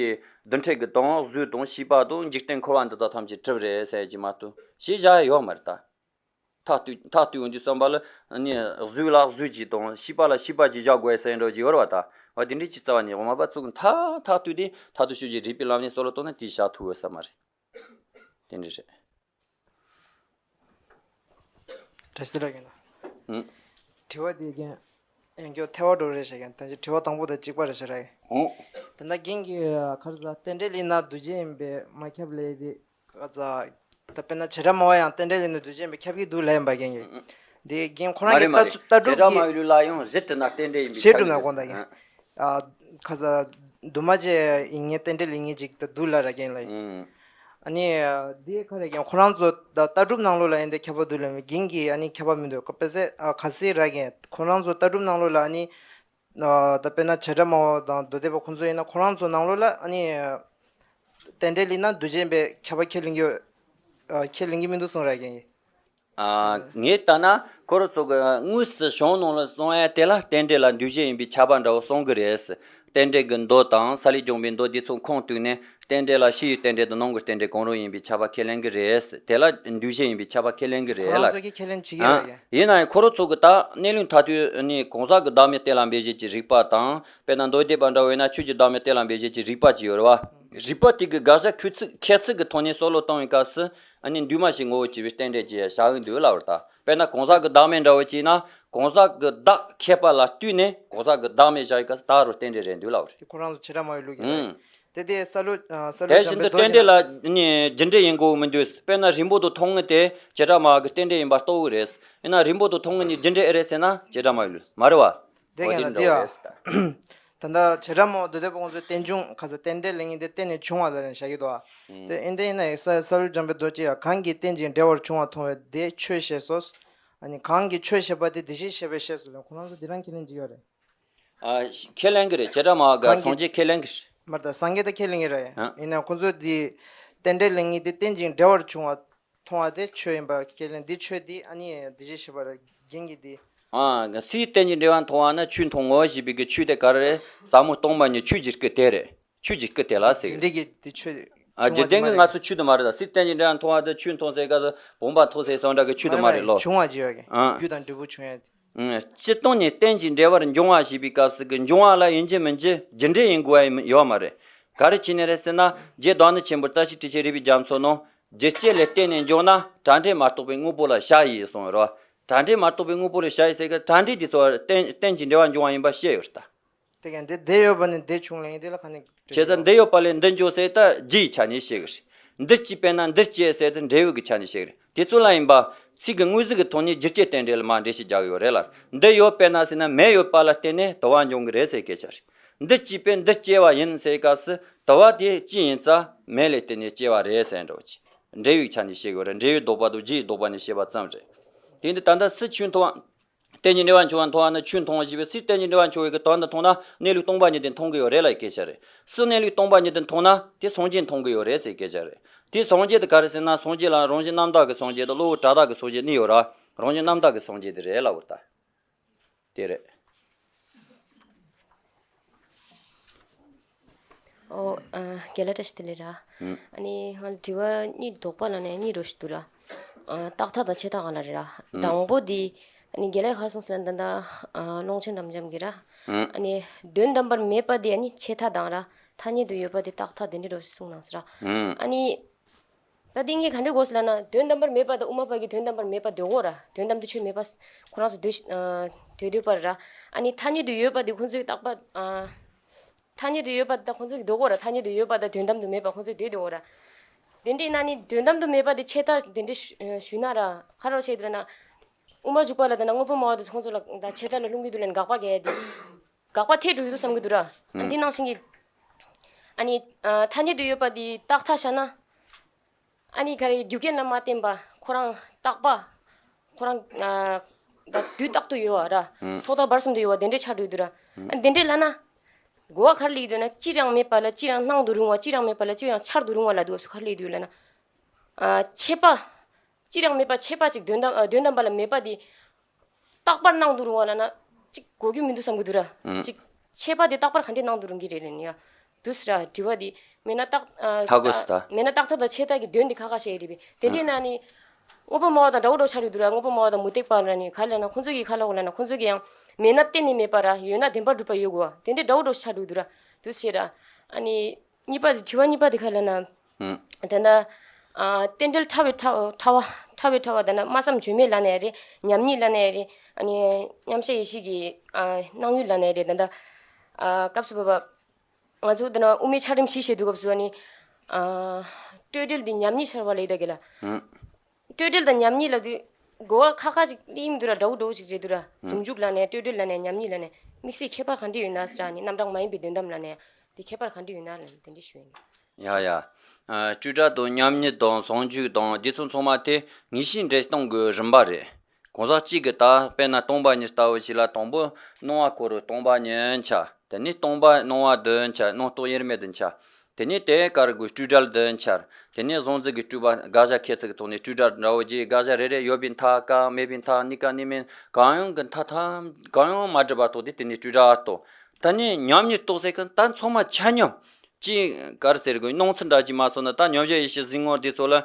རྡུལ་ཕྲན་གྱི་དང་གཟུགས་དང་ཤེས་པ་དང་འཇིག་རྟེན་འཁོར་བ་འདི་དག་ཐམས་ཅད་གྲུབ་རེད་ཟེར་གྱི་མ་གཏོགས་ཞེས་བཞག་ཡ་ཡོད་མ་རེད་ད། མཐའ་གཏུགས་མཐའ་གཏུགས་ཡོང་དུས་ཙམ་པ་ལ་ནི་གཟུགས་ལ་གཟུགས་ཀྱི་དང་ཤེས་པ་ལ་ཤེས་པ་ཀྱི་བཞག་དགོས་ཟེར་འགྲོ་གི་ཡོད་རེད་བ་ད། བ་དེ་འདྲའི་ཅི་རྩ་བ་ནས་འོ་མ་པ་ཚོ་གི་མཐའ་མཐའ་གཏུགས་ཏེ་མཐར་ཐུག་དཔྱོད་བྱེད་རིགས་པའི་ལམ་ནས་སོ་ལོ་བཏང་ན་དེ་བཞག་ཐུབ་ཡོད་ས་མ་རེད། དེ་འདྲ་རེད། བཀྲ་ཤིས་བདེ་ལེགས་ཡིན་ན། ཨུ། དྲི་བ་དེ་རྒན། ཡང་སྐྱོ་ཐལ་བ་འགྲོ་རེད་བྱ་རྒན། ད་ཅི་དྲི་བ་དང་པོ་དང་གཅིག་པ་རེད་བྱ་ར་ཡིན། ཨུ། དེ་འདྲ་རྒན་གྱི་ཁར་ས་རྟེན་འབྲེལ་ཡིན་ན་འདུ་བྱེད་ཡིན་པས་མ་ཁྱབ་ལས་དེ། ཁ་ས། ད་དཔེར་ན་བྱེ་བྲག་སྨྲ་བ་ཡང་རྟེན་འབྲེལ་ཡིན་ན་འདུ་བྱེད་ཡིན་པས་ཁྱབ་ཀྱི་འདུག་ལབ་ཡིན་པ་རྒན་གྱི། ཨུ། དེ་རྒན་ཁོ་རང་གི་མ་རེད་མ་རེད། ལྟ་ལྟ་བྱེ་བྲག་གྲུབ་ཀྱི། སྨྲ་བའི་ལུགས་ལ་ཡང་གཞི་གྲུབ་ན་རྟེན་འབྲེལ་ཡིན་པས་གཞི་ཁྱབ་གྲུབ་ན་ཀྱི་དགོངས་དག་རྒན། ཨུ། ཨ། ཁ་ས། འདུས་མ་བྱས་ཡིན་ངེས་རྟེན་འབྲེལ་ཡིན་ངེས་ཅིག་ད་འདུག་ལབ་ར་རྒན་ལ་ཡིན། ཨུ། ཨ་ནི། འདི་ག་རེ་རྒན་ཁོ་རང་ཚོ་ད་ལྟ་གྲུབ་ནང་ལོགས་ལ་ཡིན་ཏེ་ཁྱབ་པ་འདུག་ལབ་མི་རྒན་གྱི་ཨ་ནི་ཁྱབ་པ་མི་འདུག་ག་པེ་སེ་ཨ་ག་སེ་ར་རྒན་ཁོ་རང་ཚོ་ལྟ་གྲུབ་ནང་ལོགས་ལ་ཨ་ནི། ཨ་ད་དཔེར་ན་བྱེ་བྲག་སྨྲ་བ་དང་མདོ་སྡེ་པ་ཁོང་ཚོ་ཡིན་ན་ཁོ་རང་ཚོ་ནང་ལོགས་ལ་ཨ་ནི། རྟེན་འབྲེལ་ཡིན་ན་འདུ་བྱེད་པའི་ཁྱབ་པ་ཁས་ལེན་གྱི་ཨ་ཁས་ལེན་གྱི་མི་འདུག་གསུང་ར་རྒན་གྱི། ཨ། ངས་ལྟ་ན་ཁོ་རང་ཚོ་གི་དངོས་སུ་གཞུང་ནང་ལ་གསུང་ཡ་དེ་ལ་རྟེན་འབྲེལ་ལ་འདུ་བྱེད་ཡིན་པའི་ཁྱབ་པ་འདྲ་བོ་གསུང་གི་རེད། རྟེན་འབྲེལ་གྱི་མདོ་དང་ས་ལེ་སྦྱོང་བའི་མདོ་འདི་ཚོ་ཁུངས་གཏུགས་ནས་རྟེན་འབྲེལ་ལ་ཕྱིའི་རྟེན་འབྲེལ་དང་ནང་གི་རྟེན་འབྲེལ་གང་རུང་ཡིན་པའི་ཁྱབ་པ་ཁས་ལེན་གྱི་རེད། དེ་ལ་འདུ་བྱེད་ཡིན་པའི་ཁྱབ་པ་ཁས་ལེན་གྱི་རེད་ལ། ཁོ་རང་ཚོ་གིས་ཁས་ལེན་བྱེད་ཀྱི་ཨ། རེད། ཡིན་ན་ཡང་ཁོ་རང་ཚོ་གི་ད་གནས་ལུགས་མཐར་ཐུག་ནི་གང་ཟག་གི་བདག་མེད་གཏན་ལ་འབེབས་བྱེད་ཀྱི་རིགས་པ་དང་དཔེར་ན་མདོ་སྡེ་པ་འདྲ་བོ་ཡིན་ན་ཆོས་ཀྱི་བདག་མེད་གཏན་ལ་འབེབས་བྱེད་ཀྱི་རིགས་པ་ཅིག་ཡོད་རེད་བ། རིགས་པ་དེ་གི་དགག་བྱ་ཁྱད་ཚིག་ཁྱད་ཚིག་གི་ཐོག་ནས་སོ་ལོ་བཏང་བའི་སྐབས་སུ། ཨ་ནི་འདུས་མ་བྱས་ངོ་བོ་བྱས་པའི་རྟེན་འབྲེལ་གྱི་བཞག་གི་འདུག་ལབ་པ་རེད་ད། དཔེར་ན་གང་ཟག་གི་བདག་མེད་འདྲ་བོ་བྱས་ན་གང་ཟག་གི་བདག་མཁས་པ་ལ་ལྟོས་ནས་གང་ཟག་གི་བདག་མེད་བཞག་ཡི་སྐབས་སུ་ད་རུང་རྟེན་འབྲེལ་རེད་འདུག་ལབ་པ་རེད། དེ་ཁོ་རང་ཚོ་བྱེ་བྲག་སྨྲ་བའི་ལུགས་ཡིན་རེད། ཨང་། དེ་དེ་ས་ལུ་ས་ལུ་དེ་བཞིན་དུ་རྟེན་འབྲེལ་ལ་ནི་རྒྱུ་འབྲས་ཡིན་དགོས་མི་འདུག་དཔེར་ན་རིང་པོ་དང་ཐུང་ངུ་དེ་བྱེ་བྲག་སྨྲ་བ་གི་རྟེན་འབྲེལ་ཡིན་པ་རྟོགས་ཀྱི་རེད། ཡིན་ན་རིང་པོ་དང་ཐུང་ངུ་གཉིས་རྒྱུ་འབྲས་ཨེ་རེད་ཟེར་ན་བྱེ་བྲག་སྨྲ་བའི་ལུགས་མ་རེད་བ། དེ་འོ་ག་དེ་ན་འདྲ་བ་རེད་ད། ད་ལྟ་བྱེ་བྲག་སྨྲ་བ་མདོ་སྡེ་པ་ཁོང་ཚོས་རྟེན་འབྱུང་ཁ་ས་རྟེན་འབྲེལ་ལབ་མཁན་དེ་རྟེན་ནས་བྱུང་བ་ལ་བཞག་གི་འདུག་བ། ཨང་། དེ་ཨིན་དེ་ཡིན་ན་ཡང་ས་ས་ལུ་འཇམ་པའི་རྡོ་རྗེ་ཡང་གང་གིས་རྟེན་ཅིང་འབྲེལ་བར་འབྱུང་བ་མཐོང་བས་དེ་ཆོས་ཞེས་སོ། ཨ་ནི་གང་གིས་ཆོས་ཞེས་པ་དེ་འདུ་བྱེད་ཞེས་པས་ཤེས་སོ་ལབ་ཁོང་རང་ཚོ་འདི་རང་ཁས་ལེན་གྱི་ཡོད་རེད། ཨ། ཁས་ལེན་གྱི་རེད། བྱེ་བྲག་སྨྲ་བ་གང་གིས་སངས་རྒྱས་ཁས་ལེན་གྱི་རེད། མར་ད་སངས་རྒྱས་ད་ཁས་ལེན་གྱི་རེད། ཨ། ཡིན་ན་ཁོང་ཚོ་འདི་རྟེན་འབྲེལ་ལབ་མཁན་དེ་རྟེན་ཅིང་འབྲེལ་བར་འབྱུང་བ། མཐོང་བ་དེ་ཆོས་ཡིན་པ་ཁས་ལེན། འདི་ཆོས་འདི་ཨ་ནི་འདུ་བྱེད་ཞེས་པ་ར་རྒན་གྱིས་འདི། ཨ། སུའི་རྟེན་ཅིང་འབྲེལ་བར་མཐོང་བ་ནི་ཆོས་མཐོང་ངོ་ཞེས་པའི་གི་ཆོས་དེ་ག་རེ་རེད། ཟབ་མོ་སྟོང་པ་ཉིད་ཆོས་ཀྱི་སྐུ་དེ་རེད། ཆོས་ཀྱི་སྐུ་དེ་ལ་ཟེར་གི་རེད། འདི་གི་འདི་ཆོས། ཨ། འཇིག་རྟེན་གྱི་ང་ཚོ་ཆོས་དེ་མ་རེད་ད། སུའི་རྟེན་ཅིང་འབྲེལ་བར་མཐོང་བ་དེ་ཆོས་མཐོང་ཟེར་ག་ཚོད་བུམ་པ་མཐོང་ཟེར་སོང་འདྲ་གི་ཆོས་དེ་མ་རེད་ལོ། བྱུང་བ་ཅིག་ཡོད་གི། ཨ། རྒྱུ་དང་འབྲས་བུ་བྱུང་ཡ་དེ། ཨང་། སྤྱིར་བཏང་ནས་རྟེན་ཅིང་འབྲེལ་བར་འབྱུང་བ་ཞེས་པའི་སྐབས་སུ་གི་འབྱུང་བ་ལ་ཡིན་གཅིག་མིན་གཅིག་རྒྱུ་འབྲས་ཡིན་དགོས་པ་ཡོད་མ་རེད། ག་རེ་བྱས་ནས་རེད་ཟེར་ན་རྗེ་བདག་ཉིད་ཆེན་པོ་རྩ་ཤེས་ཊཱིཀ་ཆེན་རིག་པའི་རྒྱ་མཚོ་ནང་རྒྱུ་རྐྱེན་ལས་བརྟེན་ནས་འབྱུང་ན་བྲལ་འབྲས་མ་གཏོགས་པའི་དངོས་པོ་ལ་བྱ་ཡིས་གསུངས་ཡོད་རེད་བ། བྲལ་འབྲས་མ་གཏོགས་པའི་དངོས་པོ་ལ་བྱ་ཡིས་ཟེར་གི་བྲལ་འབྲས་དེ་ཚོ་རྟེན་རྟེན་ཅིང་འབྲེལ་བར་འབྱུང་བ་ཡིན་པ་བཤད་ཡོད་རེད་ད། དེ་ག་འདི་འདི་ཡོད་པ་ནི་འདི་བྱུང་ལ་ཡིན་དེ་ལ་ཁ་ནས། བྱས་ཙང་འདི་ཡོད་པ་ལས་འདི་འབྱུང་ཟེར་ད་རྒྱུ་ཡི་ཆ་ནས་བཤད་གི་རེད། འདི་གཅིག་དཔེར་ན་འདི་སྐྱེ་ཟེར་ད་འབྲས་བུ་གི་ཆ་ནས་བཤད་གི་རེད། དེ་ཚོ་ལ་ཡིན་པ་ཚིག་གི་དངོས་གཞི་གི་ཐོག་ནས་རྒྱུ་རྐྱེན་རྟེན་འབྲེལ་ལ་མར་འགྲེལ་བཤད་རྒྱག་གི་ཡོད་རེད་ལ། འདི་ཡོད་དཔེར་ན་ཟེར་ན་མེ་ཡོད་པ་ལ་བརྟེན་ནས་དུ་བ་འབྱུང་གི་རེད་ཟེར་སྐད་ཆ་རེད། འདི་སྐྱེས་པས་འདི་སྐྱེ་བ་ཡིན་ཟེར་སྐབས་སུ་དུ་བ་དེ་ཅི་ཡིན་ཙང་མེ་ལས་བརྟེན་ནས་སྐྱེ་བ་རེད་ཟེར་འགྲོ་ཅི། འབྲས་བུའི་ཆ་ནས་བཤད་གི་ཡོད་རེད། འབྲས་བུའི་ལྡོག་པ་དང་རྒྱུའི་ལྡོག་པ་ནས་བཤད་པ་ཙམ་རེད། དེ་འདི་ད་ལྟ་སུ་ཆོས་མཐོང་བ། རྟེན་ཅིང་འབྲེལ་བར་འབྱུང་བ་མཐོང་བ་ནི་ཆོས་མཐོང་བ་ཞེས་པའི་ཚིག་རྟེན་ཅིང་འབྲེལ་བར་འབྱུང་བའི་གི་དོན་དུ་མཐོང་ན་གནས་ལུགས་སྟོང་པ་ཉིད་དུ་མཐོང་གི་ཡོད་རེད་ལ་སྐད་ཆ་རེད། སུ་གནས་ལུགས་སྟོང་པ་ཉིད་དུ་མཐོང་ན་དེ་སངས་རྒྱས་མཐོང་གི་ཡོད་རེད་ཟེར་སྐད་ཆ་རེད། དེ་སངས་རྒྱས་དེ་ག་རེ་ཟེར་ན་སངས་རྒྱས་ལ་རང་བཞིན་རྣམ་དག་གི་སངས་རྒྱས་དང་གློ་བུར་བྲལ་དག་གི་སངས་རྒྱས་གཉིས་ཡོད་ར། རང་བཞིན་རྣམ་དག་གི་སངས་རྒྱས་དེ་རེད་ལབ་པ་རེད་ད། དེ་རེད། ཨོ། ཨ། རྒན་ལགས་བཀྲ་ཤིས་བདེ་ལེགས་ར། ཨུམ། ཨ་ནི་ང་ལ་དྲི་བ་གཉིས་དོགས་པ་ལབ་ནས་གཉིས་འདྲ་ཞིག་འདུག་ར། ཨ། རྟགས་ཐ་དང་ཆད་ཐ་སྒང་ལ་རེད་ར། ཨུམ། དང་པོ་དེ། ཨ་ནི་རྒན་ལགས་ཧ་སོང་ཟེར་ན་ད་ལྟ། ཨ། ཀློང་ཆེན་རབ་འབྱམས་ཀྱིས་ར། ཨུམ། ཨ་ནི་དོན་དམ་པར་མེད་པ་དེ་ཨ་ནི་ཆད་ཐ་དང་ར། ཐ་སྙད་དུ་ཡོད་པ་དེ་རྟགས་ཐ་དེ་འདྲ་འདྲ་ཞིག་གསུངས་གནང་ཟེར་ར། ཨུམ། ཨ་ནི། ད་དེ་ངས་ག་འདྲ་གོ་སོང་ལབ་ན། དོན་དམ་པར་མེད་པ་དང་དབུ་མ་པ་གིས་དོན་དམ་པར་མེད་པ་འདོད་གོ་ར། དོན་དམ་དུ་ཆོས་མེད་པ་ཁོ་རང་ཚོ་འདོད། ཨ། འདོད་འདོད་པ་ར། ཨ་ནི་ཐ་སྙད་དུ་ཡོད་པ་དེ་ཁོང་ཚོས་རྟག་པ། ཨ། ཐ་སྙད་དུ་ཡོད་པ་དང་ཁོང་ཚོས་འདོད་གོ་ར། ཐ་སྙད་དུ་ཡོད་པ་དང་དོན་དམ་དུ་མེད་པ་ཁོང་ཚོས་འདོད་འདོད་གོ་ར། དེ་འདྲ་ཡིན་ན་ནི་དོན་དམ་དུ་མེད་པ་དེ་ཆད་ཐ་དེ་འདྲ་ཞུ་ན་ར། ག་རེ་བྱེད་འདོད་ན། དབུ་མ་འཇུག་པ་ལ་དང་ན་དངོས་པོ་སྨྲ་བ་དེ་ཁོང་ཚོ་ལ་ད་ཆད་ཐ་ལ་ལྷུང་གི་འདུག་ལབ་ནས་དགག་པ་རྒྱག་ཡ་དེ། དགག་པ་ཐེབས་འགྲོ་གི་འདུག་བསམ་གི་འདུག་ར། ཨ། འདི་ནང་བཞིན་གྱི། ཨ་ནི། ཨ། ཐ་སྙད་དུ་ཡོད་པ་དེ་རྟགས་ཐ་བཞག་ན། ཨ་ནི་ག་རེ་རྒྱུ་རྐྱེན་ལ་མ་བརྟེན་པ་ཁོ་རང་རྟག་པ། ཁོ་རང་། ཨ། ད་དུས་རྟག་ཏུ་ཡོད་པ་ར། ཨུམ། ཐོག་མཐའ་བར་གསུམ་དུ་ཡོད་པ་དེ་འདྲས་ཆགས་འགྲོ་གི་འདུག་ར། ཨ། དེ་འདྲས་ལབ་ན། གོ་བ་ག་རེ་སླེབས་ཀྱི་འདུག་ན། ཅིར་ཡང་མེད་པ་ལ་ཅིར་ཡང་སྣང་དུ་རུང་བ། ཅིར་ཡང་མེད་པ་ལ་ཅིར་ཡང་འཆར་དུ་རུང་བ་ལབ་འདུག་སྐབས་སུ་ག་རེ་སླེབས་ཀྱི་འདུག་ལབ་ན། ཨ། ཆད་པ། ཅིར་ཡང་མེད་པ་ཆད་པ་ཅིག་དོན་དམ། ཨ། དོན་དམ་པ་ལ་མེད་པ་དེ། རྟག་པར་སྣང་དུ་རུང་བ་ལབ་ན་ཅིག་གོ་རྒྱུ་མི་འདུག་བསམ་གྱི་འདུག་ར། ཨུམ། ཅིག་ཆད་པ་དེ་རྟག་པར་ག་འདྲས་སྣང་དུ་རུང་གི་རེད་ལབ་ནས་ཡ། འདུག་སེ་ར། དྲི་བ་དེ་མེད་ན་རྟགས། ཨ། ཧ་གོ་སོང་ད། མེད་ན་རྟགས་ཐ་དང་ཆད་ཐ་གི་དོན་དེ་ཁ་ཁ་བཤད་ཡི་རེད་པས། དེ་འདྲས་ན་ནི། དངོས་པོ་སྨྲ་བ་དང་འདྲ་བོ་འདྲ་བོ་ཆགས་འགྲོ་གི་འདུག་ར། དངོས་པོ་སྨྲ་བ་དང་མུ་སྟེགས་པ་ལབ་ནི་ག་རེ་ལབ་ན། ཁོང་ཚོ་གིས་ག་རེ་ལབ་དགོས་ལབ་ན། ཁོང་ཚོ་གིས་ཡང་མེད་ན་གཏན་ནས་མེད་པ་ར། ཡོད་ན་བདེན་པར་གྲུབ་པ་ཡོད་དགོས་པ། དེ་འདྲས་འདྲ་བོ་འདྲ་བོ་ཆགས་འགྲོ་གི་འདུག་ར། འདུག་སེ་ར། ཨ་ནི། གཉིས་པ་དེ། དྲི་བ་གཉིས་པ་དེ་ག་རེ་ལབ་ན། ཨུམ། དེ་ན། ཨ། རྟེན་འབྲེལ་ཕྲ་བའི་ཕྲ་ཕྲ་བ། ཕྲ་བའི་ཕྲ་བ་དེ་ན་སྨྲ་བསམ་བརྗོད་མེད་ལབ་ནའི་རེད། ཉམས་ཉིད་ལབ་ནའི་རེད། ཨ་ནི་མཉམ་གཞག་ཡེ་ཤེས་ཀྱི། ཨ། སྣང་ཡུལ་ལབ་ནའི་རེད། དེ་ན། ཨ། སྐབས་སུ་བབ་པ། ང་ཚོ་དེ་ན་དབུ་མའི་ཆ་རིམ་བཞི་བཤད་དུས་སྐབས་སུ་ཨ་ནི། ཨ། སྤྲོས་བྲལ་འདི་ཉམས་ཉིད་ཤར་བ་ལས་ད་གི་ལ། ཨུམ། སྤྲོས་བྲལ་དང་ཉམས་ཉིད་ལབ་དུས་གོ་བ་ཁ་ཁ་ཅིག་སླེབས་ཀྱི་མི་འདུག་ར། འདྲ་བོ་འདྲ་བོ་ཅིག་རེད་འདུག་ར། ཨུམ། ཟུང་འཇུག་ལབ་ནའི་སྤྲོས་བྲལ་ལབ་ནའི་ཉམས་ཉིད་ལབ་ནའི་དམིགས་བསལ་ཁྱད་པར་ག་འདྲས་ཡོད་ན་ཟེར། ཨ་ནི་རྣམ་གྲངས་མ་ཡིན་པའི་དོན་དམ་ལབ་ནའི་དེ་ཁྱད་པར་ག་འདྲས་ཡོད་ན་ལབ་ནས་དེ་འདྲས་ཞུ་ཡ་ཡིན། ཡ་ཡ། ཨ། སྤྲོས་བྲལ་དང་ཉམས་ཉིད་དང་ཟུང་འཇུག་དང་འདི་ཚོ་ཚང་མ་དེ་ངེས་ཤེས་འདྲེན་སྟངས་ཀྱི་རིམ་པ་རེད། གང་ཟག་གཅིག་གིས་ད་དཔེར་ན་སྟོང་པ་ཉིད་ལྟ་བུ་ཞིག་ལ་དང་པོ་སྣང་བ་འཁོར་བའི་སྟོང་པ་ཉིད་འཆར། དེ་ནས་སྟོང་པ་སྣང་བ་དུ་འཆར། སྣང་སྟོང་དབྱེར་མེད་དུ་འཆར། དེ་ནས་དེ་ག་རེ་དགོས། སྤྲོས་བྲལ་དུ་འཆར། དེ་ནས་གཟུང་འཛིན་གྱི་སྤྲོས་པ་དགག་བྱ་ཁྱད་ཚད་ཀྱི་ཐོག་ནས་སྤྲོས་བྲལ་འདྲ་བོ་བརྗོད། དགག་བྱ་རེ་རེ་ཡོད་པའི་མཐའ་གང་མེད་པའི་མཐའ། གཉིས་ཀ་གནས་མིན་གང་ཡོང་གི་མཐའ་ཐམས་གང་ཡོང་མ་གྲུབ་པ་རྟོགས་ཏེ་དེ་ནས་སྤྲོས་བྲལ་རྟོགས། ད་ནི་ཉམས་ཉིད་རྟོགས་ཟེར་མཁན་ད་ཚང་མ་ཆ་མཉམ། ཅི་ག་རེ་ཟེར་དགོས། སྣང་ཚུལ་འདྲ་ཅིག་མ་སོང་ན་ད་མཉམ་གཞག་ཡེ་ཤེས་གཟིགས་ངོར་དེ་ཚོ་ལ་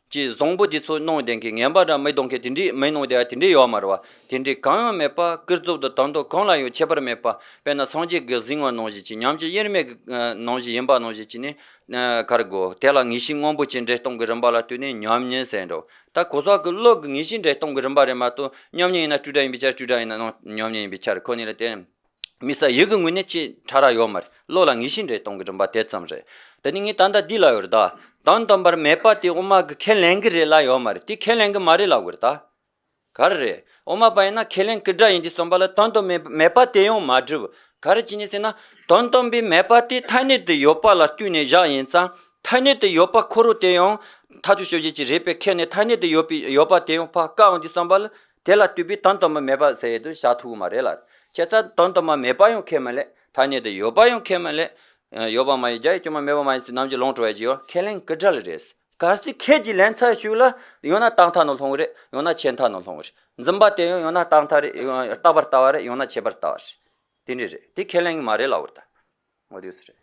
ཅི་བཟང་པོ་དེ་ཚོ་སྣང་བསྡད་མཁན། ངན་པ་འདྲ་མི་སྣང་མཁན་དེ་འདྲས་མི་སྣང་བསྡད་པ་དེ་འདྲས་ཡོད་མ་རེད་པ། དེ་འདྲས་གང་ཡང་མེད་པ། ཀུན་རྫོབ་དང་དོན་དམ་གང་ལ་ཡང་ཁྱད་པར་མེད་པ། དཔེར་ན་སངས་རྒྱས་ཀྱི་གཟིགས་ངོར་ནང་བཞིན་གྱི་ཉམས་ཀྱི་དབྱེར་མེད་ཀྱི་ནང་བཞིན་ཡིན་པ་ནང་བཞིན་གྱི་ནི། ག་རེ་དགོས། དེ་ལ་ངེས་ཤེས་སྔོན་པོ་ཅན་འདྲེན་སྟངས་ཀྱི་རིམ་པ་ལ་ལྟོས་ནས་ཉམས་ཉིད་ཟེར་འགྲོ། ད་གོ་ས་གི་བློ་གི་ངེས་ཤེས་འདྲེན་སྟངས་ཀྱི་རིམ་པ་རེད་མ་གཏོགས། ཉམས་ཉིད་ཡིན་ན་སྤྲོས་བྲལ་ཡིན་པའི་ཕྱིར། སྤྲོས་བྲལ་ཡིན་ན་ཉམས་ཉིད་ཡིན་པའི་ཕྱིར། ཁོ་གཉིས་ལ་བརྟེན། དམིགས་བསལ་ཡུལ་གྱི་ངོས་ནས་ཅི་ཕྲ་རགས་ཡོད་མ་རེད། བློ་ལ་ངེས་ཤེས་འདྲེན་སྟངས་ཀྱི་རིམ་པ་དེ་ཙམ་རེད། དེ་ནི་ངས་ད་ལྟ་འདི་ལབ་ཡོད་རེད་ད། དོན་དམ་པར་མེད་པ་དེ་དབུ་མ་གིས་ཁས་ལེན་གྱི་རེད་ལབ་ཡོད་མ་རེད། དེ་ཁས་ལེན་གྱི་མ་རེད་ལབ་དགོས་རེད་ད། ག་རེ་རེད། དབུ་མ་པ་ཡིན་ན་ཁས་ལེན་གྱི་སྒྲ་ཡིན་དུས་ཙམ་པ་ལ་དོན་དམ་མེད་མེད་པ་དེ་ཡང་མ་གྲུབ། ག་རེ་བྱས་ནས་ཟེར་ན། དོན་དམ་པའི་མེད་པ་དེ་ཐ་སྙད་དུ་ཡོད་པ་ལ་ལྟོས་ནས་བཞག་ཡིན་ཙང་། ཐ་སྙད་དུ་ཡོད་པ་ཁོ་རང་དེ་ཡང་མཐར་ཐུག་དཔྱོད་བྱེད་ཀྱི་རིགས་པས་ཁས་ནས། ཐ་སྙད་དུ་ཡོད་པའི་ཡོད་པ་དེ་ཡང་ཕར་བཀག་ཡོང་དུས་ཙམ་པ་ལ། དེ་ལ་ལྟོས་པའི་དོན་དམ་པར་མེད་པ་ཟེར་ཡས་དེ་བཞག་ཐུབ་ཀྱི་མ་རེད་ལ། བྱས་ཙང་དོན་དམ་པར་མེད་པ་ཡང་ཁས་མི་ལེན། ཐ་སྙད་དུ་ཡོད་པ་ཡང་ཁས་མི་ལེན། ཡོད་པ་མ་ཡིན་བརྒྱ་ཡི་དཀྱུས་མ། མེད་པ་མ་ཡིན་ཟེར་ནམ་གྱི་ལོང་འགྲོ་བ་ཡི་ཡོད། ཁས་ལེན་གྱི་སྒྲ་ལ་རེད། གལ་སྲིད་ཁས་ཀྱིས་ལེན་ཚར་ཞིག་ལ། ཡང་ན་རྟག་མཐའ་ནང་ལྷུང་གི་རེད། ཡང་ན་ཆད་མཐའ་ནང་ལྷུང་གི་རེད། འཛིན་པ་དེ་ཡང་ཡང་ན་རྟག་མཐའ་རེད། ཡང་རྟག་པར་ལྟ་བ་རེད། ཡང་ན་ཆད་པར་ལྟ་བ་རེད། དེ་འདྲ་རེད། དེ་ཁས་ལེན་གྱི་མ་རེད་ལབ་དགོས་རེད་ད། འོ་དེ་སུ་རེད།